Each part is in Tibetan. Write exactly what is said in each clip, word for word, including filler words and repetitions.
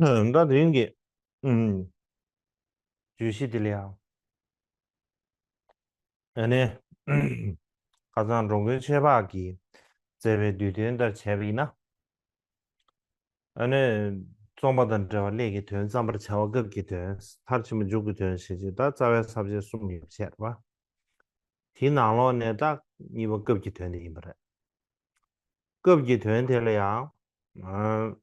ད་དེ་རིང་གི་ཨུམ། བརྗོད་གཞི་དེ་ལ་ཡང་། ཨ་ནི། ཁ་སང་འགྲོ་མགོན་ཆོས་འཕགས་ཀྱིས་མཛད་པའི་བསྡུས་དོན་ལྟར་བྱས་པ་ཡིན་ན། ཨ་ནི། རྩོམ་པ་དང་འབྲེལ་བ་སླད་ཀྱི་དོན། བརྩམ་པར་བྱ་བ་སྐབས་ཀྱི་དོན། མཐར་ཕྱིན་པ་མཇུག་གི་དོན་ཞེས་བྱས། ད་རྩ་བའི་ས་བཅད་གསུམ་ཡོད་པ་བྱས་རེད་པ། དེའི་ནང་ལོགས་ནས་ད་གཉིས་པ་སྐབས་ཀྱི་དོན་དེ་ཡིན་པ་རེད། སྐབས་ཀྱི་དོན་དེ་ལ་ཡང་། ཨ།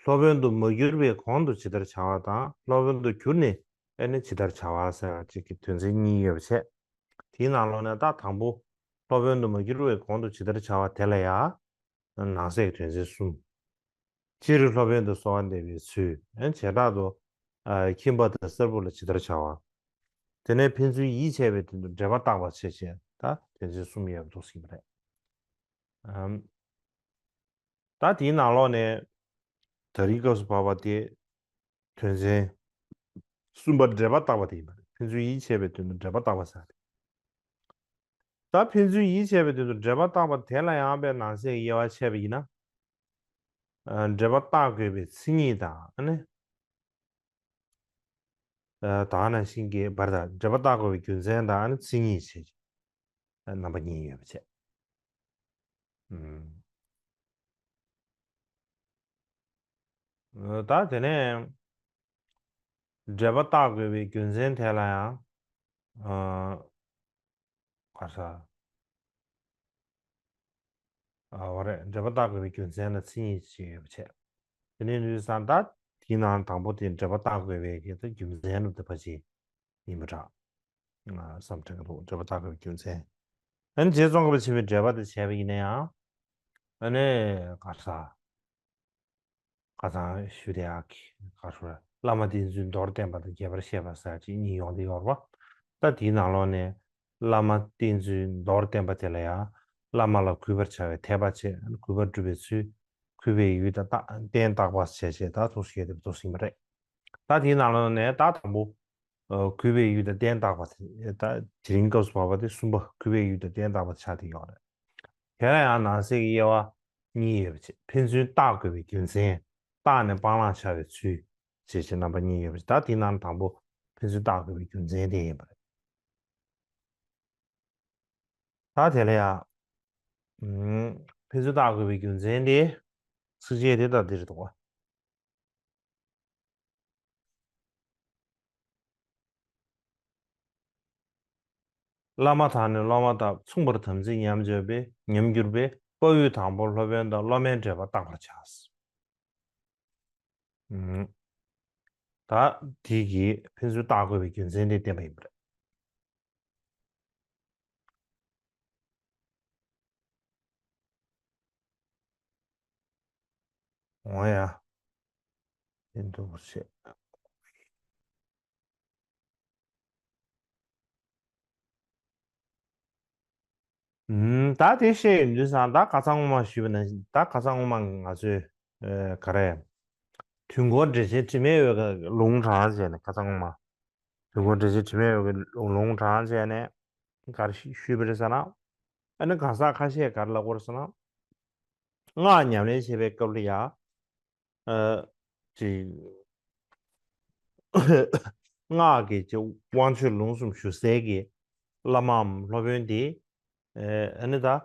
སློབ་དཔོན་དུ་མ་གྱུར་བའི་གོང་དུ་ཇི་ལྟར་བྱ་བ་དང་། སློབ་དཔོན་དུ་གྱུར་ནས་ཨ་ནི་ཇི་ལྟར་བྱ་བ་ཟེར་བ་གཅིག་གི་དོན་ཚན་གཉིས་ཡོད་པ་བྱས། དེའི་ནང་ལོགས་ནས་ད་དང་པོ། སློབ་དཔོན་དུ་མ་གྱུར་བའི་གོང་དུ་ཇི་ལྟར་བྱ་བ་དེ་ལ་ཡང་། ནང་གསེས་ཀྱི་དོན་ཚན་གསུམ། སྤྱིར་སློབ་དཔོན་དུ་གསོལ་བ་འདེབས་པའི་ཚུལ། ཨ། བྱེ་བྲག་ཏུ། ཨ། ཁྱིམ་པ་དང་གསར་བུ་ལ་ཇི་ལྟར་བྱ་བ། དེ་ནས་ཕན་ཚུན་ཡིད་ཆེས་པའི་དོན་དུ་འབྲེལ་པ་བརྟག་པ་བྱེད་ཅེས་ད་དོན་ཚན་གསུམ་ཡོད་པ་འདུག་ཟེར་གྱི་རེད། ཨམ། ད་དེའི་ནང་ལོགས་ནས་ད་རིང་སྐབས་སུ་བབས་པ་དེ་དོན་ཚན་གསུམ་པ་འབྲེལ་པ་བརྟག་པ་དེ་ཡིན་པ་རེད། ཕན་ཚུན་ཡིད་ཆེས་པའི་དོན་དུ་འབྲེལ་པ་བརྟག་པ་ཟེར་རེད། ད་ཕན་ཚུན་ཡིད་ཆེས་པའི་དོན་དུ་འབྲེལ་པ་བརྟག་པ་དེ་ལ་ཡང་དཔེ་ནང་གསེས་ཀྱི་དབྱེ་བ་ཕྱེ་བ་ཡིན་ན། ཨ། འབྲེལ་པ་བརྟག་དགོས་པའི་མཚན་ཉིད་དང་། ཨ་ནི། ཨ། དེ་ནང་བཞིན་གྱི་བར་དང་། འབྲེལ་པ་བརྟག་དགོས་པའི་རྒྱུ་མཚན་དང་། ཨ་ནི་མཚན་ཉིད་བྱས། ཨ། རྣམ་པ་གཉིས་ཡོད་པ་བྱས། ཨུམ། ཨ། ད་དེ་ནས་འབྲེལ་པ་བརྟག་དགོས་པའི་རྒྱུ་མཚན་དེ་ལ་ཡང་། ཨ། ག་ས། ཨ། འོ་རེད། འབྲེལ་པ་བརྟག་དགོས་པའི་རྒྱུ་མཚན་ལ་མཚན་ཉིད་ཅིག་ཡོད་པ་བྱས། དེ་ནས་ནུས་སང་ད་དེའི་ནང་དང་པོ་དེ་འབྲེལ་པ་བརྟག་དགོས་པའི་གི་ད་རྒྱུ་མཚན་རུ་དེ་ཕ་ཅིག་ཡིན་པ་འདྲ། ཨ། བསམ་དྲན་གྱི་འདུག་འབྲེལ་པ་བརྟག་དགོས་པའི་རྒྱུ་མཚན། ཨ་ནི་རྗེ་ཙོང་ཁ་པ་ཆེན་པོས་འགྲེལ་པ་དེ་བྱས་པ་ཡིན་ན་ཡང་། ཨ་ནི་ག་ས། ཁ་སང་ཞུ་བདེ་ཡག་གི་ག་ཧྲུ་བླ་མ་བསྟེན་ཚུལ་མདོར་བསྟན་པ་དང་རྒྱས་པར་བཤད་པ་ཟེར་ཅིག་གཉིས་ཡོང་བསྡད་ཡོད་རེད་པ། ད་དེའི་ནང་ལོགས་ནས་བླ་མ་བསྟེན་ཚུལ་མདོར་བསྟན་པ་དེ་ལ་ཡང་བླ་མ་ལ་གུས་པར་བྱ་བའི་འཐད་པ་བྱས། གུས་པ་སྒྲུབ་པའི་ཚུལ། གུས་པའི་ཡུལ་དང་རྟགས་རྟེན་བརྟག་པ་བྱས་བྱས་ད་ཐུགས་སུ་ཡོད་དེ་འདུག་ཟིན་པ་རེད། ད་དེའི་ནང་ལོགས་ནས་ད་དང་པོ། ཨ། གུས་པའི་ཡུལ་དང་རྟེན་བརྟག་པ་དེ། ད་དེ་རིང་སྐབས་སུ་བབས་པ་དེ་གསུམ་པ་གུས་པའི་ཡུལ་དང་རྟེན་བརྟག་པ་ཆགས་བསྡད་ཡོད་རེད། དེ་ལ་ཡང་ནང་གསེས་ཀྱི་དབྱེ་བ་གཉིས་ཡོད་པ་བྱས། ཕན་ཚུན་བརྟག་དགོས་པའི་རྒྱུ་མཚན། བརྟགས་ནས་སྤང་བླང་བྱ་བའི་ཚུལ། ཞེས་བྱས་རྣམ་པ་གཉིས་ཡོད་པ་བྱས། ད་དེའི་ནང་དང་པོ་ཕན་ཚུན་བརྟག་དགོས་པའི་རྒྱུ་མཚན་དེ་ཡིན་པ་རེད། ད་དེ་ལ་ཡང་། ཨུམ། ཕན་ཚུན་བརྟག་དགོས་པའི་རྒྱུ་མཚན་དེ། ཚིགས་བཅད་དེ་ལྟར་འདི་རེད་འདུག་པ། བླ་མ་དང་ནི་སློབ་མ་དག་མཚུངས་པར་དམ་ཚིག་ཉམས་བཅོས་པས། ཉམས་གྱུར་པས། དཔའ་བོས་དང་པོར་སློབ་དཔོན་དང་སློབ་མའི་འབྲེལ་པ་བརྟག་པར་བྱ། ཨུམ། ད་དེ་གིས་ཕན་ཚུན་བརྟག་དགོས་པའི་རྒྱུ་མཚན་དེ་བསྟན་པ་ཡིན་པ་རེད། འོང་ཡ། དེ་འདུག་བྱས། ཨུམ། ད་དེ་བཤད་ཡོང་དུས་ཙང་ད་ཁ་སང་སྔོན་མ་ཞུས་པ་ནང་བཞིན། ད་ཁ་སང་སྔོན་མ་ང་ཚོས། ཨ། ག་རེ། དུས་འཁོར་འགྲེལ་ཆེན་དྲི་མེད་འོད་ཀྱི་ལུང་དྲངས་བྱས་ནས། ཁ་སང་སྔོན་མ། དུས་འཁོར་འགྲེལ་ཆེན་དྲི་མེད་འོད་ཀྱི་ལུང་དྲངས་བྱས་ནས་ག་རེ་ཞུས་པ་རེད་ཟེར་ན། ཨ་ནི་གང་ཟག་ཁ་ཤས་ག་རེ་ལབ་ཀྱི་ཡོད་རེད་ཟེར་ན། སྔགས་ཉམས་ལེན་བྱེད་པའི་སྐབས་ལ་ཡ། ཨ། ཅིག་སྔགས་ཀྱི་ཅིག་དབང་ཆོས་ལུང་གསུམ་ཞུ་སའི་གི་བླ་མའམ་སློབ་དཔོན་དེ། ཨ་ནི་ད། ཨ།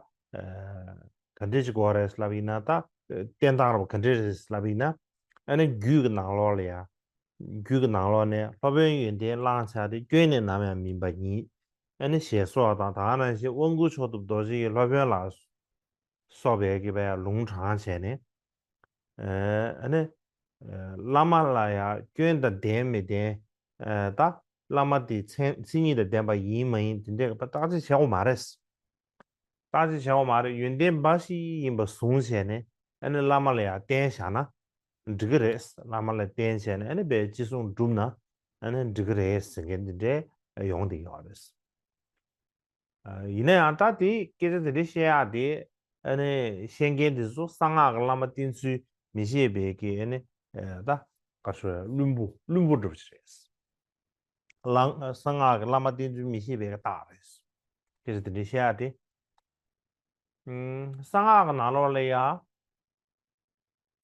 ག་འདྲ་ཅིག་དགོས་རེད་ལབ་ཡིན་ན། ད་བསྟེན་སྟངས་རབ་ག་འདྲ་རེད་ལབ་ཡིན་ན། ཨ་ནི་རྒྱུད་ཀྱི་ནང་ལོགས་ལ་ཡ། རྒྱུད་ཀྱི་ནང་ལོགས་ནས་སློབ་དཔོན་ཡོན་ཏན་བླང་བྱ་དེ་སྐྱོན་ནི་ནམ་ཡང་མིན་པ་ཉིད། ཨ་ནི་ཞེས་སོགས་དང་། དེ་ནང་བཞིན་དབང་བསྐུར་མཆོག་ཏུ་རྡོ་རྗེ་ཡི་སློབ་དཔོན་ལ་སོགས་པའི་གི་བའི་ལུང་དྲངས་བྱས་ནས། ཨ་ནི་བླ་མ་ལ་ཡང་སྐྱོན་དང་ལྡན་མི་ལྡན། ད་བླ་མ་དེ་མཚན་མཚན་ཉིད་དང་ལྡན་པ་ཡིན་མ་ཡིན་དེ་འདྲའི་བརྟག་དཔྱད་བྱེད་དགོས་མ་རེད། བརྟག་དཔྱད་བྱེད་དགོས་མ་རེད། ཡོན་ཏན་འབའ་ཞིག་ཡིན་པ་བཟུང་བྱས་ནས། ཨ་ནི་བླ་མ་ལ་ཡང་བརྟེན་བཞག་ན་འགྲིག་གི་རེད། བླ་མ་ལ་བརྟེན་བྱས་ནས་ཨ་ནི་བའི་ཅི་གསུང་བསྒྲུབས་ན་ཨ་ནི་འགྲིག་གི་རེད་ཟེར་མཁན་དེ་འདྲའི་ཡོང་བསྡད་ཡོད་རེད། ཨ། ཡིན་ན་ཡང་ད་དེ་སྐད་ཆ་དེ་འདྲ་བཤད་ཡག་དེ། ཨ་ནི་བཤད་མཁན་དེ་ཚོ་གསང་སྔགས་ཀྱི་བླ་མ་བསྟེན་ཚུལ་མི་ཤེས་པའི་གི། ཨ་ནི་ད་ག་ཚོད་བླུན་པོ་བླུན་པོ་འདྲ་པོ་ཅིག་རེད། གསང་སྔགས་ཀྱི་བླ་མ་བསྟེན་ཚུལ་མི་ཤེས་པའི་གི་རྟགས་རེད། སྐད་ཆ་དེ་འདྲ་བཤད་ཡག་དེ། ཨུམ། གསང་སྔགས་ཀྱི་ནང་ལོགས་ལ་ཡ།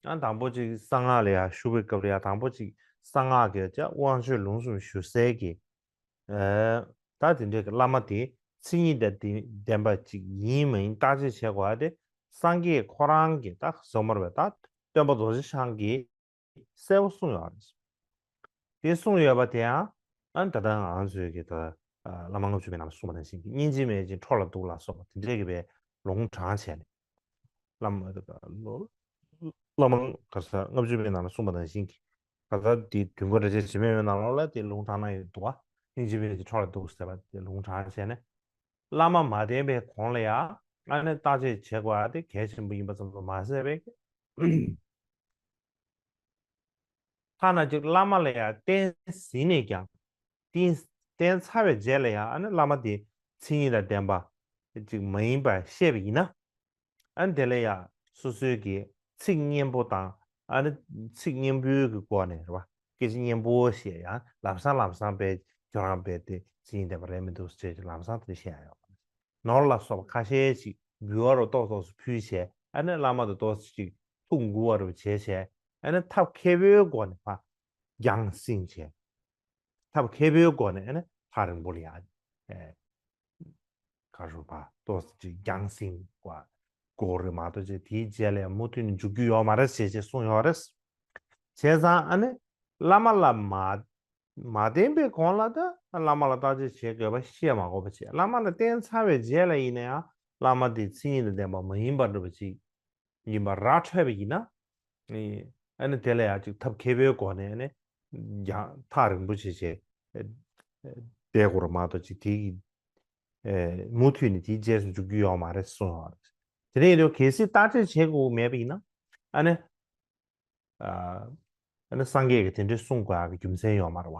ཡང་དང་པོ་ཅིག་གསང་སྔགས་ལ་ཡང་ཞུགས་པའི་སྐབས་ལ་ཡང་དང་པོ་ཅིག་གསང་སྔགས་ཀྱི་ཅག་དབང་ཆོས་ལུང་གསུམ་ཞུ་སའི་གི། ཨ་ད་དེ་འདྲའི་གི་བླ་མ་དེ་མཚན་ཉིད་དང་ལྡན་པ་ཅིག་ཡིན་མ་ཡིན་བརྟག་དཔྱད་བྱེད་དགོས་པ་དེ་སངས་རྒྱས་ཁོ་རང་གི་ད་ཟེར་མར་བའི་ད་སྟོན་པ་རྡོ་རྗེ་འཆང་གིས་གསལ་པོ་གསུངས་ཡོད་རེད། དེ་གསུངས་ཡོད་པ་དེ་ཡང་ཨ་ནི་ད་ལྟ་ང་ཚོའི་གི་ད་བླ་མ་ལྔ་བཅུ་པའི་ནང་ལ་གསུངས་པ་ནང་བཞིན་གྱི་སྙིང་རྗེ་མེད་ཅིང་ཁྲོ་ལ་སྡུག་ལ་སོགས་པ་དེ་འདྲའི་གི་བའི་ལུང་དྲངས་བྱས་ནས། བླ་མ་བླ་མ་ག་ས་ལྔ་བཅུ་པའི་ནང་ལ་གསུངས་པ་ནང་བཞིན་གྱི་ག་ས་དེ་དུས་འཁོར་རིན་ཆེན་འཇིགས་མེད་ཡོན་ནང་ལོགས་ལ་དེ་ལུང་དྲངས་གནང་ཡོད་འདུག་བ། སྙིང་རྗེ་མེད་ཅིང་ཁྲོ་ལ་སྡུག་ཟེར་བ་དེ་ལུང་དྲངས་བྱས་ནས། བླ་མ་མ་བསྟེན་པའི་གོང་ལ་ཡང་ཨ་ནི་བརྟག་དཔྱད་བྱེད་དགོས་པ་དེ་གལ་ཆེན་པོ་ཡིན་པ་ཙམ་དུ་མ་ཟད་པའི། ཐ་ན་ཅིག་བླ་མ་ལ་ཡང་བསྟེན་ཟིན་ནས་ཀྱང་། བསྟེན་བསྟེན་ཚར་བའི་རྗེས་ལ་ཡང་ཨ་ནི་བླ་མ་དེ་མཚན་ཉིད་དང་ལྡན་པ་ཅིག་མ་ཡིན་པ་ཤེས་པ་ཡིན་ན། ཨ་ནི་དེ་ལ་ཡང་སོ་སོའི་གི་ཚིག་སྙན་པོ་དང་ཨ་ནི་ཚིག་སྙན་པོའི་གི་སྒོ་ནས་རེད་བ། སྐད་ཆ་སྙན་པོ་བཤད་ཡང་ལམ་སང་ལམ་སང་པས་ཁྱོད་རང་པས་དེ་མཚན་ཉིད་ལྡན་པ་རེད་མི་འདུག་ཟེར་ཅིག་ལམ་སང་དེ་བཤད་ཡ་ཡོད། ནོར་ལ་སོགས་པ་ཁ་ཤས་ཤིག་འབུལ་བ་རུ་ཏོག་ཏོག་ཙམ་ཕུལ་བྱས་ཨ་ནི་བླ་མ་དང་ཏོག་ཙམ་ཅིག་ཐུགས་མགུ་བ་རུ་བྱས་བྱས་ཨ་ནི་ཐབས་མཁས་པོའི་སྒོ་ནས་ཕར་རྒྱང་སྲིང་བྱས། ཐབས་མཁས་པོའི་སྒོ་ནས་ཨ་ནི་ཐག་རིང་པོ་ལ་ཡང་ཨེ་ག་རུ་ཕར་ཏོག་ཙམ་ཅིག་རྒྱང་སྲིང་བ་དགོས་རེད་མ་གཏོགས་ཅིག་དེའི་རྗེས་ལ་ཡང་མུ་མཐུད་ནས་འཇུག་རྒྱུ་ཡོད་མ་རེད་ཟེར་ཅིག་གསུངས་ཡོད་རེད། བྱས་ཙང་ཨ་ནི་བླ་མ་ལ་མ་མ་བསྟེན་པའི་གོང་ལ་ད་བླ་མ་ལ་བརྟག་དཔྱད་བྱེད་དགོས་པ་བཤད་མ་དགོས་པ་བྱས། བླ་མ་ལ་བསྟེན་ཚར་བའི་རྗེས་ལ་ཡིན་ན་ཡང་བླ་མ་དེ་མཚན་ཉིད་དང་ལྡན་པ་མ་ཡིན་པ་འདྲ་བ་ཅིག་ཡིན་པ་ར་འཕྲོད་པ་ཡིན་ན། ཨེ་ཨ་ནི་དེ་ལ་ཡང་ཅིག་ཐབས་མཁས་པོའི་སྒོ་ནས་ཨ་ནི་ཡང་ཐག་རིང་པོ་བྱས་བྱས་ཨེ་ཨེ་བསྡད་དགོས་རེད་མ་གཏོགས་ཅིག་དེ་ཡི་ཨེ་མུ་མཐུད་ནས་དེའི་རྗེས་སུ་འཇུག་རྒྱུ་ཡོད་མ་རེད་གསུངས་ཡོད་རེད། དེ་ནས་ཡིན་དུས་གལ་སྲིད་བརྟག་དཔྱད་བྱེད་དགོས་མེད་པ་ཡིན་ན་ཨ་ནི། ཨ་ནི་སངས་རྒྱས་ཀྱིས་དེ་འདྲའི་གསུང་དགོས་ཡག་གི་རྒྱུ་མཚན་ཡོད་མ་རེད་བ།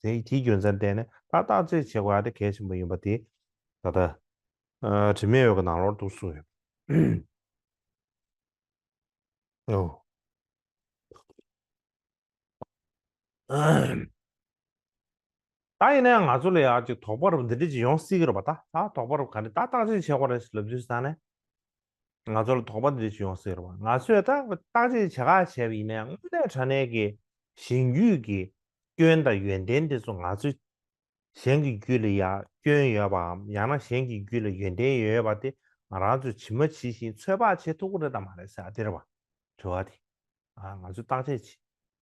དེ་དེའི་རྒྱུ་མཚན་བརྟེན་ནས་ད་བརྟག་དཔྱད་བྱེད་དགོས་ཡག་དེ་གལ་ཆེན་པོ་ཡིན་པ་དེ་ད་ལྟ་ཨ་དྲི་མེད་འོད་ཀྱི་ནང་ལོགས་འདུག་གསུངས་ཡོད། ཨོ། ད་ཡིན་ན་ཡང་ང་ཚོ་ལ་ཡང་ཅིག་དོགས་པ་རུ་འདི་འདྲ་ཅིག་ཡོང་སྲིད་ཀྱི་རེད་པ། ད་ད་དོགས་པ་རུ་ག་འདྲ་ད་བརྟག་དཔྱད་བྱེད་དགོས་རེད་ལབ་དུས་ཙང་ནས་ང་ཚོ་ལ་དོགས་པ་འདི་འདྲ་ཅིག་ཡོང་སྲིད་ཀྱི་རེད་པ། ང་ཚོས་ད་བརྟག་དཔྱད་བྱེད་ག་བྱས་པ་ཡིན་ན་ཡང་དངོས་གནས་དྲང་གནས་ཀྱི་གཞན་རྒྱུད་ཀྱི་སྐྱོན་དང་ཡོན་ཏན་དེ་ཚོ་ང་ཚོས་གཞན་གྱི་རྒྱུད་ལ་ཡང་སྐྱོན་ཡོད་པའམ་ཡང་ན་གཞན་གྱི་རྒྱུད་ལ་ཡོན་ཏན་ཡོད་པ་དེ་ང་རང་ཚོས་ཇི་མ་ཇི་བཞིན་ཚོད་དཔག་བྱེད་ཐུབ་ཀྱི་རེད་དམ་མ་རེད་ཟེར་ཡ་དེ་རེད་པ། དྲི་བ་དེ། ཨ་ང་ཚོས་བརྟག་དཔྱད་བྱེད་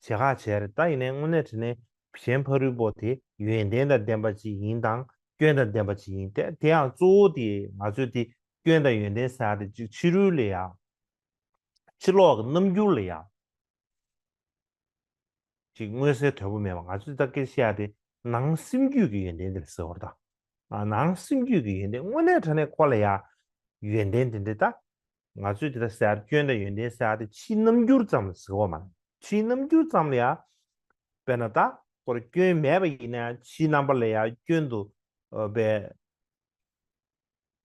བྱེད་ག་བྱས་རེད། ད་ཡིན་ནའི་དངོས་གནས་དྲང་གནས་གཞན་ཕ་རོལ་པོ་དེ་ཡོན་ཏན་དང་ལྡན་པ་ཅིག་ཡིན་དང་སྐྱོན་དང་ལྡན་པ་ཅིག་ཡིན་ཏེ། དེ་ཡང་གཙོ་བོ་དེ་ང་ཚོས་དེ་སྐྱོན་དང་ཡོན་ཏན་ཟེར་ཡ་དེ་ཅིག་ཕྱི་རོལ་ལ་ཡང་ཕྱི་ལོགས་ཀྱི་རྣམ་འགྱུར་ལ་ཡང་ཅིག་མངོན་གསལ་དོད་པོ་མེད་པ། ང་ཚོས་ད་སྐད་ཆ་བཤད་ཡ་དེ་ནང་སེམས་རྒྱུད་ཀྱི་ཡོན་ཏན་དེ་ལ་ཟེར་བ་རེད་ད། ཨ་ནང་སེམས་རྒྱུད་ཀྱི་ཡོན་ཏན་དངོས་གནས་དྲང་གནས་ཁོ་ལ་ཡ་ཡོན་ཏན་དེ་འདྲ་ད། ང་ཚོས་དེ་ལྟར་ཟེར་སྐྱོན་དང་ཡོན་ཏན་ཟེར་ཡ་དེ་ཕྱིའི་རྣམ་འགྱུར་ཙམ་ལ་ཟེར་བ་མ་རེད། ཕྱིའི་རྣམ་འགྱུར་ཙམ་ལ་ཡ། དཔེར་ན་ད་ཁོར་སྐྱོན་མེད་པ་ཡིན་ན་ཡང་ཕྱིའི་རྣམ་པ་ལ་ཡ་སྐྱོན་དུ་ཨ་པའི་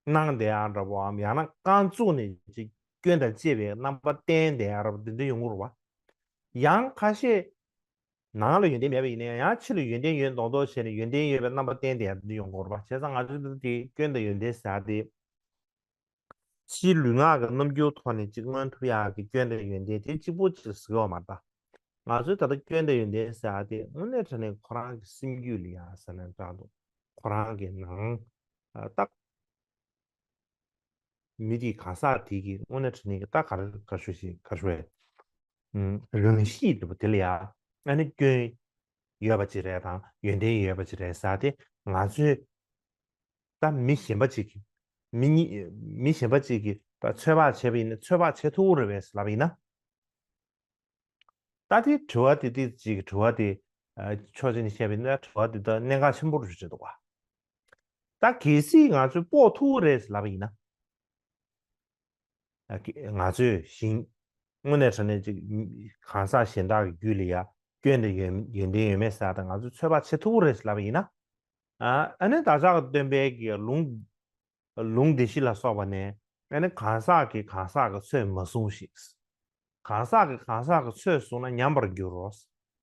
སྣང་བསྡད་ཡ་འདྲ་པོའམ་ཡང་ན་རྐང་བཙུགས་ནས་ཅིག་སྐྱོན་དང་བཅས་པའི་རྣམ་པ་བསྟན་བསྡད་ཡ་འདྲ་པོ་དེ་འདྲ་ཡོང་གི་རེད་པ། ཡང་ཁ་ཤས་ནང་ལ་ཡོན་ཏན་མེད་པ་ཡིན་ན་ཡང་ཕྱི་ལ་ཡོན་ཏན་ཡོད་མདོག་མདོག་བྱས་ནས་ཡོན་ཏན་ཡོད་པའི་རྣམ་པ་བསྟན་བསྡད་ཡ་དེ་འདྲ་ཡོང་གི་རེད་པ། བྱས་ཙང་ང་ཚོས་འདི་དེ་སྐྱོན་དང་ཡོན་ཏན་ཟེར་ཡ་དེ། ཕྱིའི་ལུས་ངག་གི་རྣམ་འགྱུར་ཐོག་ནས་ཅིག་མངོན་ཐུབ་ཡག་གི་སྐྱོན་དང་ཡོན་ཏན་དེ་གཅིག་པོ་ཅིག་ཟེར་གི་ཡོད་མ་རེད་ད། ང་ཚོས་ད་ལྟ་སྐྱོན་དང་ཡོན་ཏན་ཟེར་ཡག་དེ་དངོས་གནས་དྲང་གནས་ཁོ་རང་གི་སེམས་རྒྱུད་ལ་ཡ་ཟེར་ན་འདྲ་འདུག་ཁོ་རང་གི་ནང་ཨ་ད་མི་དེའི་གང་ཟག་དེ་གི་དངོས་གནས་དྲང་གནས་ཀྱི་ད་ག་རེ་ག་ཞུ་ཞིག་ག་ཞུ་བས། ཨུམ། རང་གཤིས་འདྲ་པོ་དེ་ལ་ཡ་ཨ་ནི་སྐྱོན་ཡོད་པ་ཅིག་རེད་དང་ཡོན་ཏན་ཡོད་པ་ཅིག་རེད་ཟེར་ཡ་དེ་ང་ཚོས་ད་མི་གཞན་པ་ཅིག་གིས་མི་གཉིས་མི་གཞན་པ་ཅིག་གིས་ད་ཚོད་དཔག་བྱས་པ་ཡིན་ན་ཚོད་དཔག་བྱེད་ཐུབ་ཀྱི་རེད་པས་ལབ་པ་ཡིན་ན། ད་དེ་དྲི་བ་དེ་དེ་ཅིག་དྲི་བ་དེ་ཨ་ཕྱོགས་གཅིག་ནས་བཤད་པ་ཡིན་ན་དྲི་བ་དེ་ད་གནད་འགག་ཆེན་པོ་རུ་བརྩི་འདུག་པ། ད་གལ་སྲིད་ང་ཚོས་དཔོག་ཐུབ་ཀྱི་རེད་ལབ་པ་ཡིན་ན། ཨ་ང་ཚོས་ཞིང་དངོས་གནས་དྲང་གནས་ཅིག་གང་ཟག་གཞན་དག་གི་རྒྱུད་ལ་ཡ་སྐྱོན་དང་ཡོན་ཡོན་ཏན་ཡོད་མེད་ཟེར་ཡ་ད་ང་ཚོས་ཚོད་དཔག་བྱེད་ཐུབ་ཀྱི་རེད་ལབ་པ་ཡིན་ན། ཨ་ཨ་ནི་བདག་ཅག་གི་སྟོན་པའི་གི་ལུང་ལུང་སྡེ་བཞི་ལ་སོགས་པ་ནས་ཨ་ནི་གང་ཟག་གིས་གང་ཟག་གི་ཚོད་མ་བཟུང་ཞིག་གང་ཟག་གིས་གང་ཟག་གི་ཚོད་བཟུང་ན་ཉམས་པར་འགྱུར་རོ།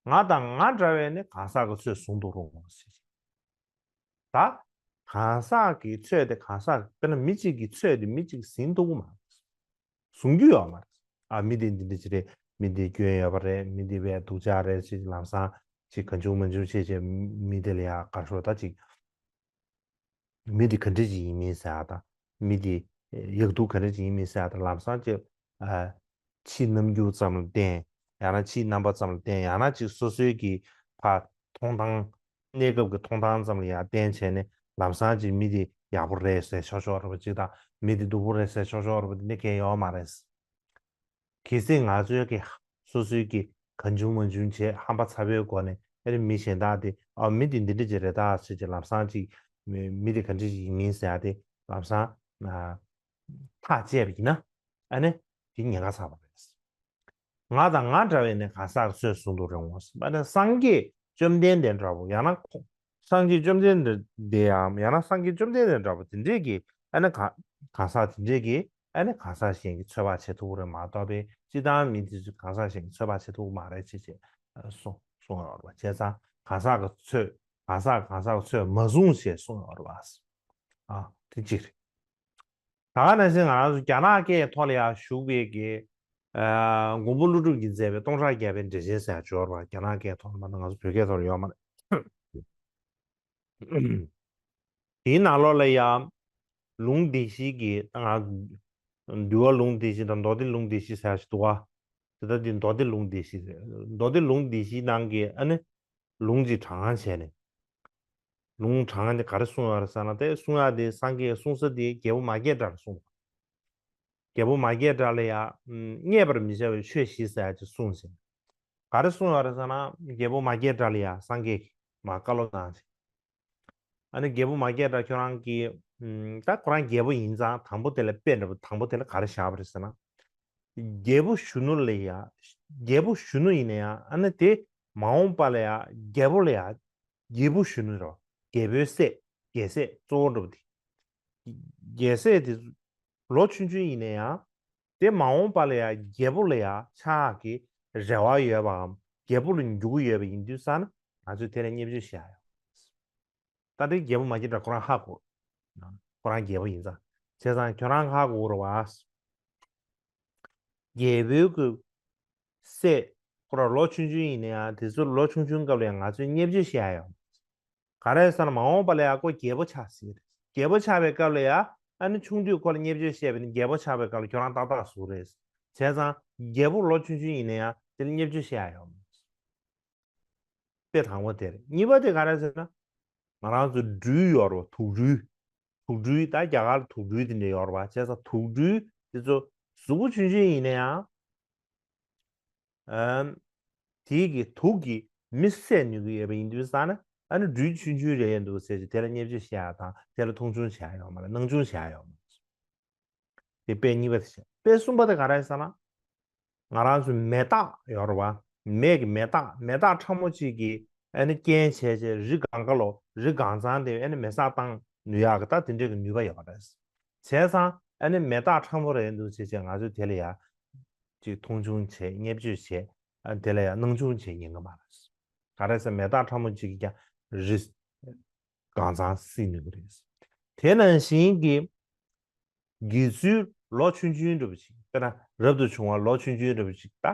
ང་དང་ང་འདྲ་བས་ནི་གང་ཟག་གི་ཚོད་བཟུང་དུ་རུང་ངོ་ཞེས། ད་གང་ཟག་གི་ཚོད་དེ་གང་ཟག་དཔེར་ན་མི་གཅིག་གི་ཚོད་དེ་མི་གཅིག་ཟིན་ཐུབ་ཀྱི་མ་རེད། བཟུང་རྒྱུ་ཡོད་མ་རེད། ཨ་མི་དེ་འདི་འདྲ་ཅིག་རེད། མི་འདི་སྐྱོན་ཡོད་པ་རེད། མི་འདི་བས་སྡུག་ཅག་རེད་ཅེས་ལམ་སང་ཅིག་གང་བྱུང་མང་བྱུང་བྱས་བྱས་མི་འདི་ལ་ཡ་ག་རེ་ཟེར་ད་ཅིག་མི་འདི་ག་འདྲ་ཅིག་ཡིན་མིན་ཟེར་ཡ་དང་མི་འདི་ཡག་སྡུག་ག་འདྲ་ཅིག་ཡིན་མིན་ཟེར་ཡ་དང་ལམ་སང་ཅིག་ཨ་ཕྱིའི་རྣམ་འགྱུར་ཙམ་ལ་བརྟེན། ཡང་ན་ཕྱིའི་རྣམ་པ་ཙམ་ལ་བརྟེན། ཡང་ན་ཅིག་སོ་སོའི་གི་ཕར་མཐོང་སྟངས་གནས་སྐབས་ཀྱི་མཐོང་སྟངས་ཙམ་ལ་ཡང་བརྟེན་བྱས་ནས་ལམ་སང་ཅིག་མི་འདི་ཡག་པོ་རེད་ཟེར་ཆོག་ཆོག་རེད་པ་ཅིག་དང་མི་འདི་སྡུག་པོ་རེད་ཟེར་ཆོག་ཆོག་རེད་པ་འདི་འདྲ་གང་ཡང་ཡོད་མ་རེད། གལ་སྲིད་ང་ཚོའི་གི་སོ་སོའི་གི་གང་བྱུང་མང་བྱུང་བྱས་ཧམ་པ་ཚ་པོའི་སྒོ་ནས་ཨ་ནི་མི་གཞན་དག་དེ་ཨ་མི་དེ་འདི་འདྲ་ཅིག་རེད་ད་ཟེར་ཅིག་ལམ་སང་ཅིག་མི་མི་དེ་ག་འདྲ་ཅིག་ཡིན་མིན་ཟེར་ཡ་དེ་ལམ་སང་ཨ་ཐག་བཅད་པ་ཡིན་ན་ཨ་ནི་དེ་ཉེན་ཁ་ཚ་པོ་རེད། ང་དང་ང་འདྲ་བས་ནི་གང་ཟག་ཚོས་གསུང་དུ་རུང་ངོ་། ཨ་ནི་སངས་རྒྱས་བཅོམ་ལྡན་འདས་འདྲ་བོ་ཡང་ན་ཁོ་སངས་རྒྱས་བཅོམ་ལྡན་འདས་འདི་ཡང་ཡང་ན་སངས་རྒྱས་བཅོམ་ལྡན་འདས་འདྲ་བོ་དེ་འདྲས་ཀྱི་ཨ་ནི་གང་གང་ཟག་དེ་འདྲས་ཀྱི་ཨ་ནི་གང་ཟག་གཞན་གྱིས་ཚོད་དཔག་བྱེད་ཐུབ་ཀྱི་རེད་མ་གཏོགས་པའི་སྤྱིར་བཏང་མི་དེ་ཚོས་གང་ཟག་གཞན་གྱིས་ཚོད་དཔག་བྱེད་ཐུབ་ཀྱི་མ་རེད་ཅེས་ཅེས་གསུངས་གསུངས་ཡོད་རེད་པ། བྱས་ཙང་གང་ཟག་གི་ཚོད་གང་ཟག་གང་ཟག་གི་ཚོད་མ་བཟུང་ཞེས་གསུངས་ཡོད་རེད་པ། ཨ་དེ་གཅིག་རེད། ད་ག་ནང་བཞིན་ང་རང་ཚོ་རྒྱ་ནག་སྐད་ཐོག་ལ་ཡང་བཞུགས་པའི་གི་ཨ་མགོན་པོ་ཀླུ་སྒྲུབ་ཀྱིས་མཛད་པའི་སྟོང་ཕྲག་བརྒྱ་པའི་འགྲེལ་ཆེན་ཟེར་ཡག་ཅིག་ཡོད་རེད་པ། རྒྱ་ནག་སྐད་ཐོག་ལ་མ་གཏོགས་ང་ཚོ་བོད་སྐད་ཐོག་ལ་ཡོད་མ་རེད། དེའི་ནང་ལོགས་ལ་ཡང་ལུང་སྡེ་བཞི་གི་ད་ང་འདུལ་བ་ལུང་སྡེ་བཞི་དང་མདོ་སྡེ་ལུང་སྡེ་བཞི་ཟེར་ཡག་ཅིག་འདུག་ག་དེ་ད་འདི་མདོ་སྡེ་ལུང་སྡེ་བཞི་རེད། མདོ་སྡེ་ལུང་སྡེ་བཞིའི་ནང་གི་ཨ་ནི་ལུང་གཅིག་དྲངས་བྱས་ནས། ལུང་དྲངས་ནས་ག་རེ་གསུངས་ཡོད་རེད་ཟེར་ན། དེ་གསུང་ཡག་དེ་སངས་རྒྱས་གསུང་ས་དེ་རྒྱལ་པོ་མ་སྐྱེས་དགྲ་ལ་གསུངས་པ། རྒྱལ་པོ་མ་སྐྱེས་དགྲ་ལ་ཡང་བསྙད་པར་མི་བྱ་བའི་ཆོས་བཞི་ཟེར་ཡག་ཅིག་གསུངས་ཟིན། ག་རེ་གསུངས་ཡོད་རེད་ཟེར་ན། རྒྱལ་པོ་མ་སྐྱེས་དགྲ་ལ་ཡང་སངས་རྒྱས་ཀྱིས་མར་བཀའ་སློབ་གནང་ཟིན། ཨ་ནི་རྒྱལ་པོ་མ་སྐྱེས་དགྲ་ཁྱོད་རང་གིས་ཨམ་ད་ཁོ་རང་རྒྱལ་པོ་ཡིན་ཙང་དང་པོ་དེ་ལ་དཔེ་འདྲ་པོ་དང་པོ་དེ་ལ་ག་རེ་བཞག་པ་རེད་ཟེར་ན། རྒྱལ་པོ་གཞོན་ནུ་ལ་ཡང་རྒྱལ་པོ་གཞོན་ནུ་ཡིན་ན་ཡང་ཨ་ནི་དེ་མ་འོངས་པ་ལ་ཡང་རྒྱལ་པོ་ལ་ཡང་རྒྱལ་པོ་གཞོན་ནུ་རེད་པ། རྒྱལ་པོའི་སྲས་རྒྱལ་སྲས་གཙོ་བོ་འདྲ་པོ་དེ། རྒྱལ་སྲས་དེ་ལོ་ཆུང་ཆུང་ཡིན་ན་ཡང་དེ་མ་འོངས་པ་ལ་ཡང་རྒྱལ་པོ་ལ་ཡང་ཆགས་ཀྱི་རེ་བ་ཡོད་པའམ་རྒྱལ་པོ་ལ་འགྱུར་གྱི་ཡོད་པ་ཡིན་དུས་ཙང་ན་ང་ཚོས་དེ་ལ་བརྙས་བཅོས་བྱེད་ཡག་ཡོད། ད་དེ་རྒྱལ་པོ་མ་སྐྱེས་དགྲ་ཁོ་རང་ཧ་གོ། ཁོ་རང་རྒྱལ་པོ་ཡིན་ཙང་། བྱས་ཙང་ཁྱོད་རང་ཧ་གོ་རེད་པ། རྒྱལ་པོའི་གི་སྲས་ཁོ་རང་ལོ་ཆུང་ཆུང་ཡིན་ན་ཡང་དེ་ཚོ་ལོ་ཆུང་ཆུང་སྐབས་ལ་ཡང་ང་ཚོས་བརྙས་བཅོས་བྱེད་ཡག་ཡོད། ག་རེ་ཟེར་ན་མ་འོངས་པ་ལ་ཡང་ཁོ་རྒྱལ་པོ་ཆགས་སྲིད་རེད། རྒྱལ་པོ་ཆགས་པའི་སྐབས་ལ་ཡང་ཨ་ནི་ཆུང་དུས་ཁོ་ལ་བརྙས་བཅོས་བྱས་པ་ཡིན་ན་རྒྱལ་པོ་ཆགས་པའི་སྐབས་ལ་ཁྱོད་རང་ཏག་ཏག་ཟུག་རེད། བྱས་ཙང་རྒྱལ་པོ་ལོ་ཆུང་ཆུང་ཡིན་ན་ཡང་དེ་ལ་བརྙས་བཅོས་བྱེད་ཡག་ཡོད། དཔེ་དང་པོ་དེ་རེད། གཉིས་པ་དེ་ག་རེ་ཟེར་ན། ང་རང་ཚོ་སྦྲུལ་ཡོད་རེད་པ། དུག་སྦྲུལ། དུག་སྦྲུལ་ད་རྒྱ་གར་དུག་སྦྲུལ་དེ་འདྲ་ཡོད་རེད་པ། བྱས་ཙང་དུག་སྦྲུལ་དེ་ཚོ་གཟུགས་པོ་ཆུང་ཆུང་ཡིན་ན་ཡང་ཨམ། དེའི་གི་དུག་གིས་མི་བསད་ནུས་ཀྱི་ཡོད་པ་ཡིན་དུས་ཙང་ན་ཨ་ནི་སྦྲུལ་ཆུང་ཆུང་རེད་འདུག་ཟེར་ཅིག་དེ་ལ་བརྙས་བཅོས་བྱེད་ཡག་དང་དེ་ལ་མཐོང་ཆུང་བྱེད་ཡག་ཡོད་མ་རེད། སྣང་ཆུང་བྱེད་ཡག་ཡོད་མ་རེད། དེ་དཔེ་གཉིས་པ་དེ་བྱས། དཔེ་གསུམ་པ་དེ་ག་རེ་ཟེར་ན། ང་རང་ཚོའི་མེ་སྟག་ཡོད་རེད་པ། མེ་གི་མེ་སྟག་མེ་སྟག་ཕྲ་མོ་གཅིག་གིས་ཨ་ནི་རྐྱེན་བྱས་བྱས་རི་གང་ག་ལོ་རི་གང་ཚང་དེ་ཨ་ནི་མེ་སྲེག་བཏང་ནུས་ཡག་གི་ད་དེ་འདྲས་ཀྱི་ནུས་པ་ཡོད་པ་རེད། བྱས་ཙང་ཨ་ནི་མེ་སྟག་ཕྲ་མོ་རེད་འདུག་བྱས་བྱས་ང་ཚོས་དེ་ལ་ཡ་ཅིག་མཐོང་ཆུང་བྱས་བརྙས་བཅོས་བྱས་ཨ་ནི་དེ་ལ་ཡ་སྣང་ཆུང་བྱེད་ཉན་གི་མ་རེད། ག་རེ་ཟེར་མེ་སྟག་ཕྲ་མོ་གཅིག་གིས་ཀྱང་རི་གང་ཚང་བསྲེག་ནུས་ཀྱི་རེད། དེ་ནང་བཞིན་གྱི་དགེ་ཚུལ་ལོ་ཆུང་ཆུང་འདྲ་པོ་ཅིག་དཔེར་ན་རབ་ཏུ་བྱུང་བ་ལོ་ཆུང་ཆུང་འདྲ་པོ་ཅིག་ད་